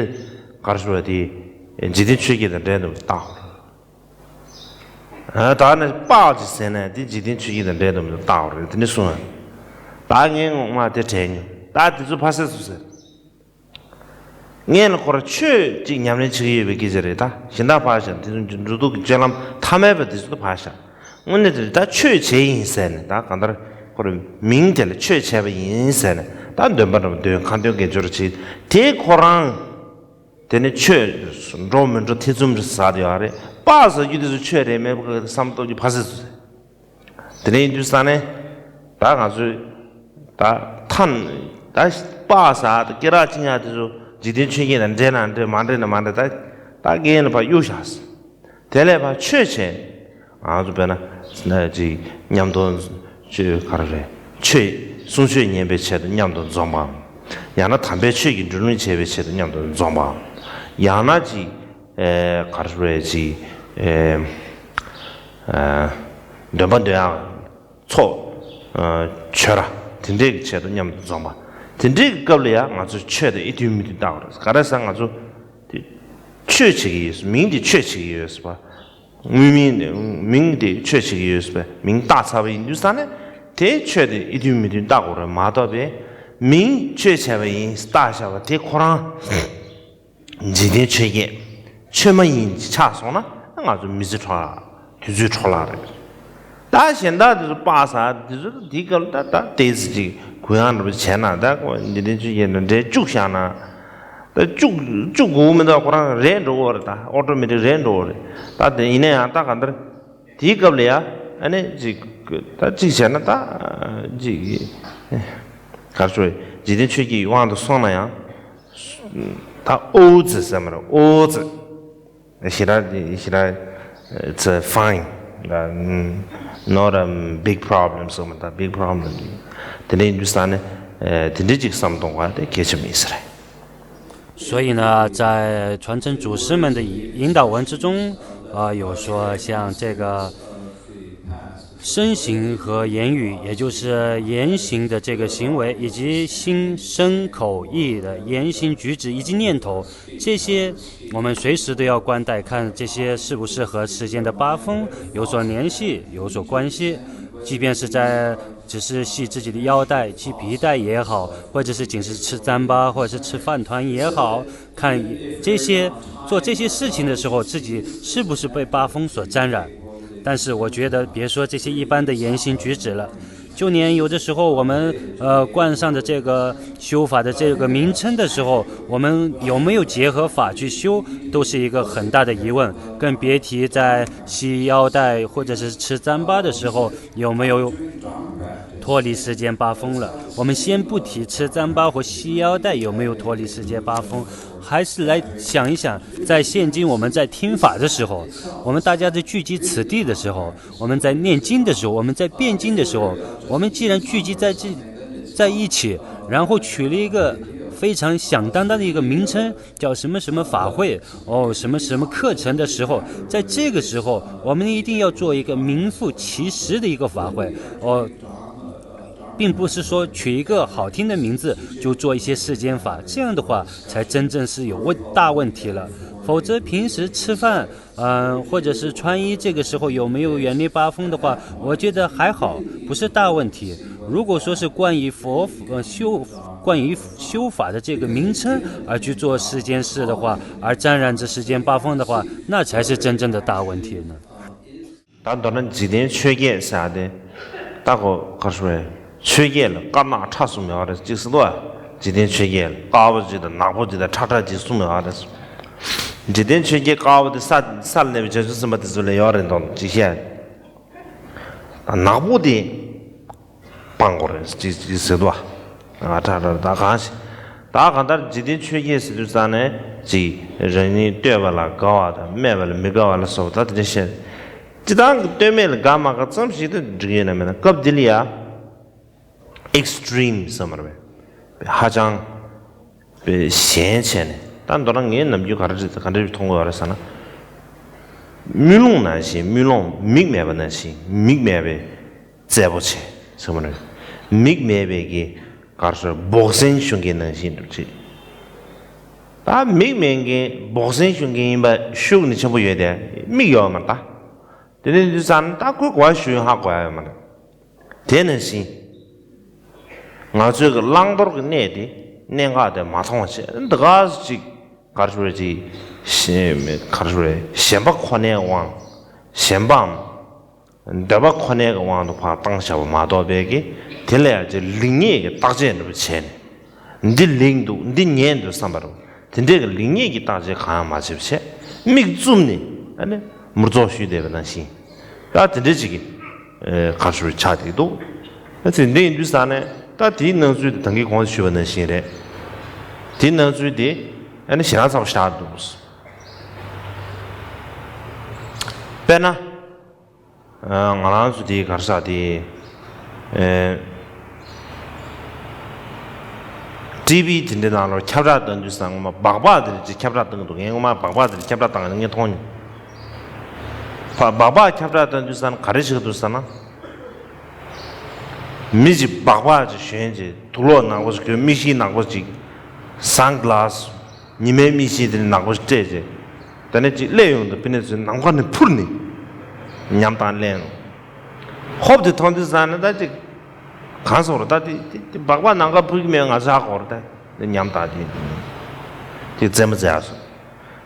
ག་རེ་ཞུ་བ་དེ་འཇིག་རྟེན་ཆོས་བརྒྱད་དང་འབྲལ་དུ་མེད་བརྟག་དགོས་རེད། ད་ནི་སྤགས་ཅིག་ཟས་ན་དེ་འཇིག་རྟེན་ཆོས་བརྒྱད་དང་འབྲལ་དུ་མེད་བརྟག་དགོས་རེད། དེ་ནི་གསུངས། ད་ངས་ངོ་མ་དེ་དྲན་མྱོང་། ད་དེ་ཚོ་ཕ་སེ་ཚོ་ཟེར། ངས་ལ་ཁོ་ར་ཆོས་ཅིག་ཉམས་ལེན་བྱེད་ཀྱི་ཡོད་པའི་སྐད་ཆ་རེད། ད་གཞན་དག་ཕར་བཞག་དེ་ཚོ་འགྲོ་འདུག་གི་སྤྱོད་ལམ་ཐ་མལ་པ་དེ་ཚོ་ཕར་བཞག་དངོས་གནས་དེ་རེད། ད་ཆོས་བྱས་ཡིན་ཟེར་ནས། ད་གང་ལྟར་ཁོ་ར་མིང་དེ་ལ་ཆོས་བྱས་པ་ཡིན་ཟེར་ནས། ད་འདོན་པ་འདྲ་པོ་འདོན། ཁ་འདོན་དགེ་སྦྱོར་བྱེད། དེ་ཁོ་རང་དེ་ནི་ཆོས་འགྲོ་མི་འགྲོ་ཐེ་ཚོམ་རེ་ཟ་དེ་ཡོད་རེད། སྤགས་ཟ་རྒྱུ་དེ་ཚོ་ཆོས་རེད་མེད་པ་བསམ་སྟོབས་ཀྱི་ཕ་སེ་ཚོ་ཟེར། དེ་ནས་ཡིན་དུས་ས་ནས་ད་ང་ཚོས་ད་ཐ་ད་སྤགས་ཟ་དང་སྐེ་རགས་བཅིངས་ཡག་དེ་ཚོ་འཇིག་རྟེན་ཆོས་བརྒྱད་དང་འདྲེས་ན་འདྲེས། མ་འདྲེས་ན་མ་འདྲེས། ད་ད་སྐེ་ཡན་ལ་ཕར་གཡུག་བཞག་ཟེར། དེ་ལས་ཕར་ཆོས་བྱས། ང་ཚོ་དཔེར་ན་ན་ཅིག་མཉམ་དུ་ཆོས་ག་རེ་རེད། ཆོས་གསུང་ཆོས་ཉན་པའི་ཆེད་དུ་མཉམ་དུ་འཛོམས་པའམ། ཡང་ན་དམ་པའི་ཆོས་ཀྱི་འགྲོ་ལུགས་བྱེད་པའི་ཆེད་དུ་མཉམ་དུ་འཛོམས་པའམ། ཡང་ན་ཅིག་ཨེ་ག་རེ་རེད། ཅིག་ཨེ་ཨེ་འདོན་པ་འདོན་ཡག་ཚོགས་ཨ་ཆོས་ར་དེ་འདྲའི་གི་ཆེད་དུ་མཉམ་དུ་འཛོམས་པ། དེ་འདྲའི་གི་སྐབས་ལ་ཡང་ང་ཚོ་ཆོས་དང་ཨེ་མཐུན་མི་མཐུན་བརྟག་དགོས་རེད། ག་རེ་ཟེར་ན་ང་ཚོ་དེ་ཆོས་བྱེད་ཀྱི་ཡོད། མིང་དེ་ཆོས་བྱེད་ཀྱི་ཡོད་པ། དངོས་མིང་མིང་དེ་ཆོས་བྱེད་ཀྱི་ཡོད་པ། མིང་བཏགས་ཚར་བ་ཡིན་དུས་ས་ནས་དེ་ཆོས་དེ་ཨེ་མཐུན་མི་མཐུན་བརྟག་དགོས་རེད་མ་གཏོགས་པའི་མིང་ཆོས་བྱས་པ་ཡིན་བཏགས་བཞག་པ་དེ་ཁོ་རང་འཇིག་རྟེན་ཆོས་བརྒྱད་ཆོས་མ་ཡིན་ཆགས་སོང་ན་ང་ཚོ་མི་ཚེ་འཕྲོ་བརླག་དུས་ཚོད་འཕྲོ་བརླག་རེད། ད་གཞན་དག་དེ་ཚོ་སྤགས་ཟ་དེ་ཚོ་དེའི་སྐབས་ལ་ད་ད་ཏོག་ཙམ་ཅིག་གུ་ཡངས་འདྲ་པོ་བྱས་ན། ད་ཁོ་འདི་འདྲའི་ཆོས་བརྒྱད་དང་འབྲེལ་བཅུག་བཞག་ན། ད་བཅུག་བཅུག་དགོས་མི་འདུག་ཁོ་རང་རེད་འགྲོ་གི་རེད། ད་ཨོ་ཏོ་མེ་ཏིག་རེད་འགྲོ་གི་རེད། ད་དེ་ཡིན་ན་ཡང་ད་གང་ལྟར་དེའི་སྐབས་ལ་ཡ་ཨ་ནི་ཅིག་ད་ཅིག་བྱས་ན་ད་ཅིག་གར་ཆོས་འཇིག་རྟེན་ཆོས་ཀྱི་དབང་དུ་སོང་ན་ཡང་ད་ཨོ་ཙི་ཟེར་མ་རེད། ཨོ་ཙི། ཞེ་དྲག་ཞེ་དྲག it's a fine, not a big problem. སོ་མ་ད་big problem དེ་འདྲའི་འདུག་ས་ནས་དེ་འདྲའི་ཅིག་བསམ་གཏོང་བ་དེ་གལ་ཆེ་མིན་ས་རེད། 所以呢，在传承祖师们的引导文之中，啊、有说像这个身形和言语，也就是言行的这个行为，以及心身口意的言行举止以及念头，这些我们随时都要观待，看这些是不是和世间的八风有所联系、有所关系。即便是在只是系自己的腰带、系皮带也好，或者是仅是吃糌粑，或者是吃饭团也好，看这些做这些事情的时候，自己是不是被八风所沾染。但是我觉得，别说这些一般的言行举止了，就连有的时候我们呃冠上的这个修法的这个名称的时候，我们有没有结合法去修，都是一个很大的疑问，更别提在系腰带或者是吃糌粑的时候有没有脱离时间八风了。我们先不提吃糌粑和系腰带有没有脱离时间八风，还是来想一想，在现今我们在听法的时候，我们大家在聚集此地的时候，我们在念经的时候，我们在辩经的时候，我们既然聚集在这，在一起，然后取了一个非常响当当的一个名称，叫什么什么法会，哦，什么什么课程的时候，在这个时候，我们一定要做一个名副其实的一个法会，哦，并不是说取一个好听的名字就做一些世间法，这样的话才真正是有问大问题了。否则平时吃饭，嗯，或者是穿衣这个时候有没有远离八风的话，我觉得还好，不是大问题。如果说是关于佛呃修关于修法的这个名称而去做世间事的话，而沾染着世间八风的话，那才是真正的大问题呢。 ད་མདོར་ན་འཇིག་རྟེན་ཆོས་བརྒྱད་ཟེར་ཡ་དེ་ད་གོ་ག་རེ་ཟེར་བས། ཆོས་བརྒྱད་ལ་དཀར་ནག་ཁྲ་གསུམ་ཡོད་རེད་ཅིག་ཟེར་འདུག་བ། འཇིག་རྟེན་ཆོས་བརྒྱད་ལ་དཀར་པོ་གཅིག་དང་ནག་པོ་གཅིག་དང་ཁྲ་ཁྲ་གཅིག་གསུམ་ཡོད་རེད། འཇིག་རྟེན་ཆོས་བརྒྱད་དཀར་པོ་དེ་ས་ས་ལ་གནས་པའི་བྱང་ཆུབ་སེམས་དཔའ་དེ་ཚོ་ལ་ཡོད་རེད་འདུག་ཅིག་བཤད། ད་ནག་པོ་དེ་སྤང་དགོས་རེད་ཅིག་ཅིག་ཟེར་འདུག་བ། ཨ་ཁྲ་ཁྲ་ད་གང་ཞིག་ད་གང་ལྟར་འཇིག་རྟེན་ཆོས་བརྒྱད་ཟེར་དུས་ཙང་ནས་ཅིག་རང་ཉིད་བསྟོད་པ་ལ་དགའ་བ་དང་སྨད་པ་ལ་མི་དགའ་བ་ལ་སོགས་པ་ད་དེ་འདྲ་བཤད། སྤྱིར་བཏང་གི་བསྟོད་སྨད་ལ་དགའ་མ་དགའ་ཙམ་ཞིག་ཏུ་འགྲིག་ཡོད་ན་མེད་ན་སྐབས་འདི་ལ་ཡ་ཨེག་སི་ཊི་རིམ་ཟེར་མ་རེད་པས། ཧ་ཅང་པའི་ཞན་བྱས་ནས་ད་མདོར་ན་ངས་ནམ་རྒྱུན་ག་རེ་རེད་ག་འདྲ་མཐོང་གི་ཡོད་རེད་ཟེར་ན། དམུས་ལོང་ནང་བཞིན་དམུས་ལོང་མིག་མེད་པ་ནང་བཞིན་མིག་མེད་པའི་རྩལ་པོ་བྱས་ཟེར་མ་རེད། མིག་མེད་པའི་གི་ག་རེ་ཟེར་སྦོག་སེན་ཞུ་མཁན་ནང་བཞིན་འདྲ་བྱེད། ད་མིག་མེད་མཁན་སྦོག་སེན་ཞུ་མཁན་ཡིན་པ་ཤུགས་ནི་ཆེན་པོ་ཡོད་དེ་མིག་ཡོད་མ་རེད་ད། དེ་ནས་དུས་ཙང་ད་ཁོས་གོ་བ་ཞུ་ཡོང་ཧ་གོ་ཡ་ཡོད་མ་རེད། དེ་ནང་བཞིན། ང་ཚོའི་གི་བླང་དོར་གི་གནས་དེ་གནད་འགག་དེ་མ་མཐོང་བ་བྱས་འདི་ག་ཅིག་གར་ཞུ་རེ་ཅིག་གཞན་གར་ཞུ་རེ་ཞེན་པ་ཁོ་ནའི་དབང་ཞེན་པའམ་འདོད་པ་ཁོ་ནའི་གི་དབང་དུ་ཕར་བཏང་བཞག་པ་མ་གཏོགས་པའི་གི་དེ་ལ་ཡང་ཅིག་ལེགས་ཉེས་ཀྱི་བརྟག་དཔྱད་འདྲ་པོ་བྱས་ནས། འདི་ལེགས་འདུག་འདི་ཉེས་འདུག་བསམ་པ་རུ་དེ་འདྲའི་གི་ལེགས་ཉེས་ཀྱི་བརྟག་དཔྱད་གང་ཡང་མ་བྱས་པ་བྱས་མིག་བཙུམ་ནས་ཨ་ནི་མུར་ཙོག་ཞུས་བསྡད་པ་ནང་བཞིན་ད་དེ་འདྲའི་ཅིག་གི་གར་ཞུ་ཆགས་བསྡད་འདུག་ཨ་ཙི་འདི་ཡིན་དུས་ཙང་ནས་ད་དེའི་སྣང་ཚུལ་དེ་ད་གིན་གོང་དུ་ཞུས་པ་ནང་བཞིན་རེད། དེའི་སྣང་ཚུལ་དེ་ཨ་ནི་ཞེ་དྲག་ཚ་པོ་ཞེ་དྲག་འདུག་དཔེར་ན། ང་རང་ཚོ་དེའི་གར་ས་དེ་ཨེ། ཊི་ཝི་དེ་འདྲའི་ནང་ལོགས་ཁྱབ་བསྒྲགས་བཏང་དུས་ཙང་ངོ་མ་སྦག་སྦག་དེ་འདྲ་ཅིག་ཁྱབ་བསྒྲགས་བཏང་གི་འདུག་ངས་ངོ་མ་སྦག་སྦག་དེ་འདྲ་ཁྱབ་བསྒྲགས་བཏང་ངས་མཐོང་མྱོང་། ཕ་སྦག་སྦག་ཁྱབ་བསྒྲགས་བཏང་དུས་ཙང་ག་རེ་བྱེད་ཀྱི་འདུག་ཟེར་ན། མི་ཅིག་སྦག་སྦག་ཅིག་ཞོན་ཅིག་དུག་ལོག་ནག་པོ་ཅིག་གོན་མིག་ཤེལ་ནག་པོ་ཅིག་སན་གྷི་ལཱ་སི། ཉི་མའི་མིག་ཤེལ་དེ་ནི་ནག་པོ་ཞིག་སྤྲད་རྗེས། དེ་ནས་ཅིག་སླེབས་ཡོང་དུས་ཕི་ནས་ཚུར་ནམ་མཁའ་ནས་འཕུར་ནས་ཉམས་བཏང་སླེབས་ཡོང་། ཧོབ་དེ་མཐོང་དུས་ཙང་ནས་ད་ཅིག་གང་སོང་ར་ད་དེ་དེ་དེ་སྦག་སྦག་ནམ་མཁའ་འཕུར་གྱི་མེད་ང་ཆགས་གོ་ར་ད་དེ་ཉམས་བཏང་དེ་དེ་རྩེད་མོ་རྩེ་ཡག་སོང་།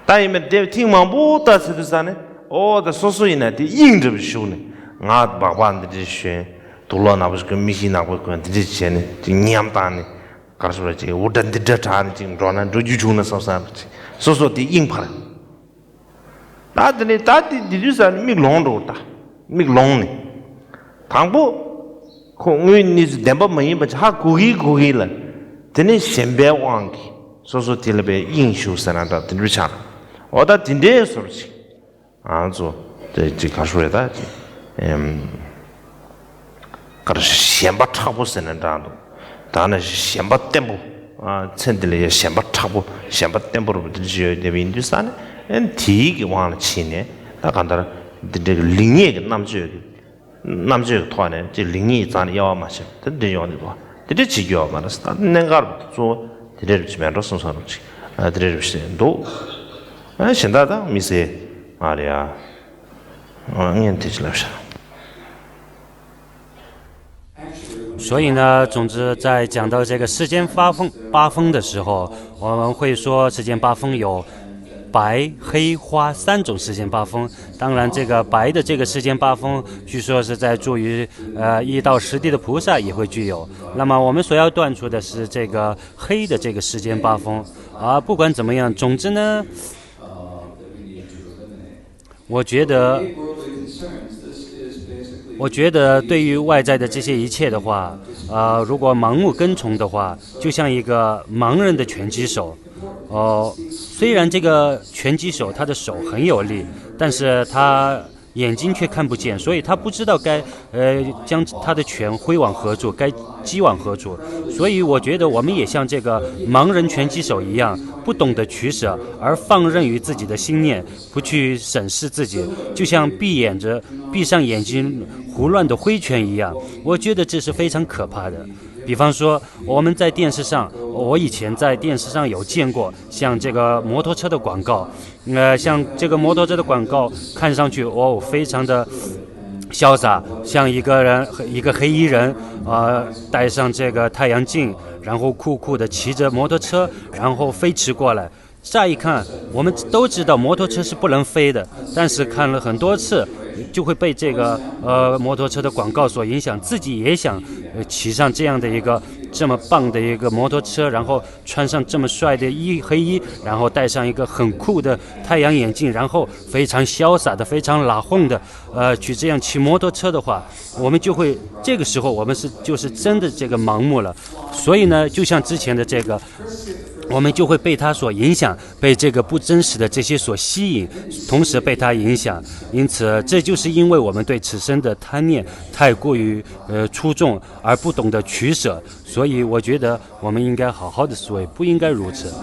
ད་ཡིན་མིན་དེ་ཐེངས་མང་པོ་ལྟ་ཚེ་དུས་ཙང་ནས་ཨོ་ད་སོ་སོ་ཡིན་ན་དེ་དབྱིངས་འདྲ་བ་ཞུགས་ནས་ང་སྦག་སྦག་འདི་འདྲ་ཞོན་དུག་ལོག་ནག་པོ་ཞིག་གོན་མིག་ཤེལ་ནག་པོ་གོན་འདི་འདྲ་བྱས་ནས་དེ་ཉམས་བཏང་ནས། གར་སོང་ར་ཅིག་འུར་སྒྲ་འདི་སྒྲ་གྲགས་ནས་ཅིག་འགྲོ་ན་འགྲོ་རྒྱུ་བྱུང་ན་བསམ་བསམ་ར་ཅིག་སོ་སོ་དེ་དབྱིངས་འཕར། ད་དེ་ནས་ད་དེ་དེ་དུས་ཙང་ནས་མིག་ལོང་འགྲོ་ད་མིག་ལོང་ནས། དང་པོ། ཁོ་དངོས་གནས་ཚུལ་བདེན་པ་མ་ཡིན་པ་ཅིག་ཧ་གོ་གི་གོ་གི་ལ། དེ་ནས་ཞེན་པའི་དབང་གིས་སོ་སོ་དེ་ལ་བའི་དབྱིངས་ཞུགས་ཟེར་ན་འདྲ་དེ་འདྲ་ཆགས། འོ་ད་དེ་འདྲའི་སོར་ཅིག་ང་ཚོ་དེ་ཅིག་ག་རེ་ཟེར་ད་ཅིག་ཨེམ། ག་རེ་ཞེན་པ་མཁྲེགས་པོ་ཟེར་ན་འདྲ་འདུག་ད་ནི་ཞེན་པ་བརྟན་པོ། ཨ་ཚེ་འདི་ལ་ཡ་ཞེན་པ་མཁྲེགས་པོ་ཞེན་པ་བརྟན་པོ་རུ་འདི་ཅི་ཡོད་དེ་ཡིན་དུས་ས་ནི་ཨེ་དེའི་གི་དབང་ལ་ཕྱིན་ནས་ད་གང་ལྟར་འདི་འདྲའི་གི་ལེགས་ཉེས་ཀྱི་རྣམ་དཔྱོད་ཀྱི་རྣམ་དཔྱོད་ཀྱི་ཐོག་ནས་ཅིག་ལེགས་ཉེས་ཀྱི་རྩ་ནས་དབྱེ་བ་མ་ཕྱེ་བ་དེ་འདྲ་ཡོང་གི་འདུག་དེ་འདྲ་བྱེད་རྒྱུ་ཡོད་མ་རེད། ད་གནད་འགག་རུ་གཙོ་བོ་དེ་འདྲ་རུ་ཅིག་མེད་འགྲོ་སོང་ས་རུ་ཅིག་ཨ་དེ་འདྲ་རུ་ཞིག་འདུག་ཨ་གཞན་དག་དང་མི་ཟེར་མ་རེད་ཨ། ཨ་ངས་དེ་ཅི་ལབ་ཤག所以呢，总之在讲到这个世间八风八风的时候，我们会说世间八风有白、黑、花三种世间八风。当然，这个白的这个世间八风，据说是在住于呃一到十地的菩萨也会具有。那么我们所要断除的是这个黑的这个世间八风啊。不管怎么样，总之呢，我觉得，我觉得对于外在的这些一切的话，呃，如果盲目跟从的话，就像一个盲人的拳击手。哦，虽然这个拳击手他的手很有力，但是他眼睛却看不见，所以他不知道该呃将他的拳挥往何处，该击往何处。所以我觉得我们也像这个盲人拳击手一样，不懂得取舍，而放任于自己的心念，不去审视自己，就像闭眼着、闭上眼睛胡乱的挥拳一样。我觉得这是非常可怕的。比方说，我们在电视上，我以前在电视上有见过像这个摩托车的广告，呃，像这个摩托车的广告看上去哦，非常的潇洒，像一个人一个黑衣人，呃，戴上这个太阳镜，然后酷酷的骑着摩托车，然后飞驰过来。乍一看，我们都知道摩托车是不能飞的，但是看了很多次，就会被这个呃摩托车的广告所影响，自己也想呃骑上这样的一个这么棒的一个摩托车，然后穿上这么帅的衣黑衣，然后戴上一个很酷的太阳眼镜，然后非常潇洒的、非常拉风的呃去这样骑摩托车的话，我们就会这个时候我们是就是真的这个盲目了。所以呢，就像之前的这个，我们就会被他所影响，被这个不真实的这些所吸引，同时被他影响。因此，这就是因为我们对此生的贪念太过于呃出众，而不懂得取舍。所以，我觉得我们应该好好的思维，不应该如此。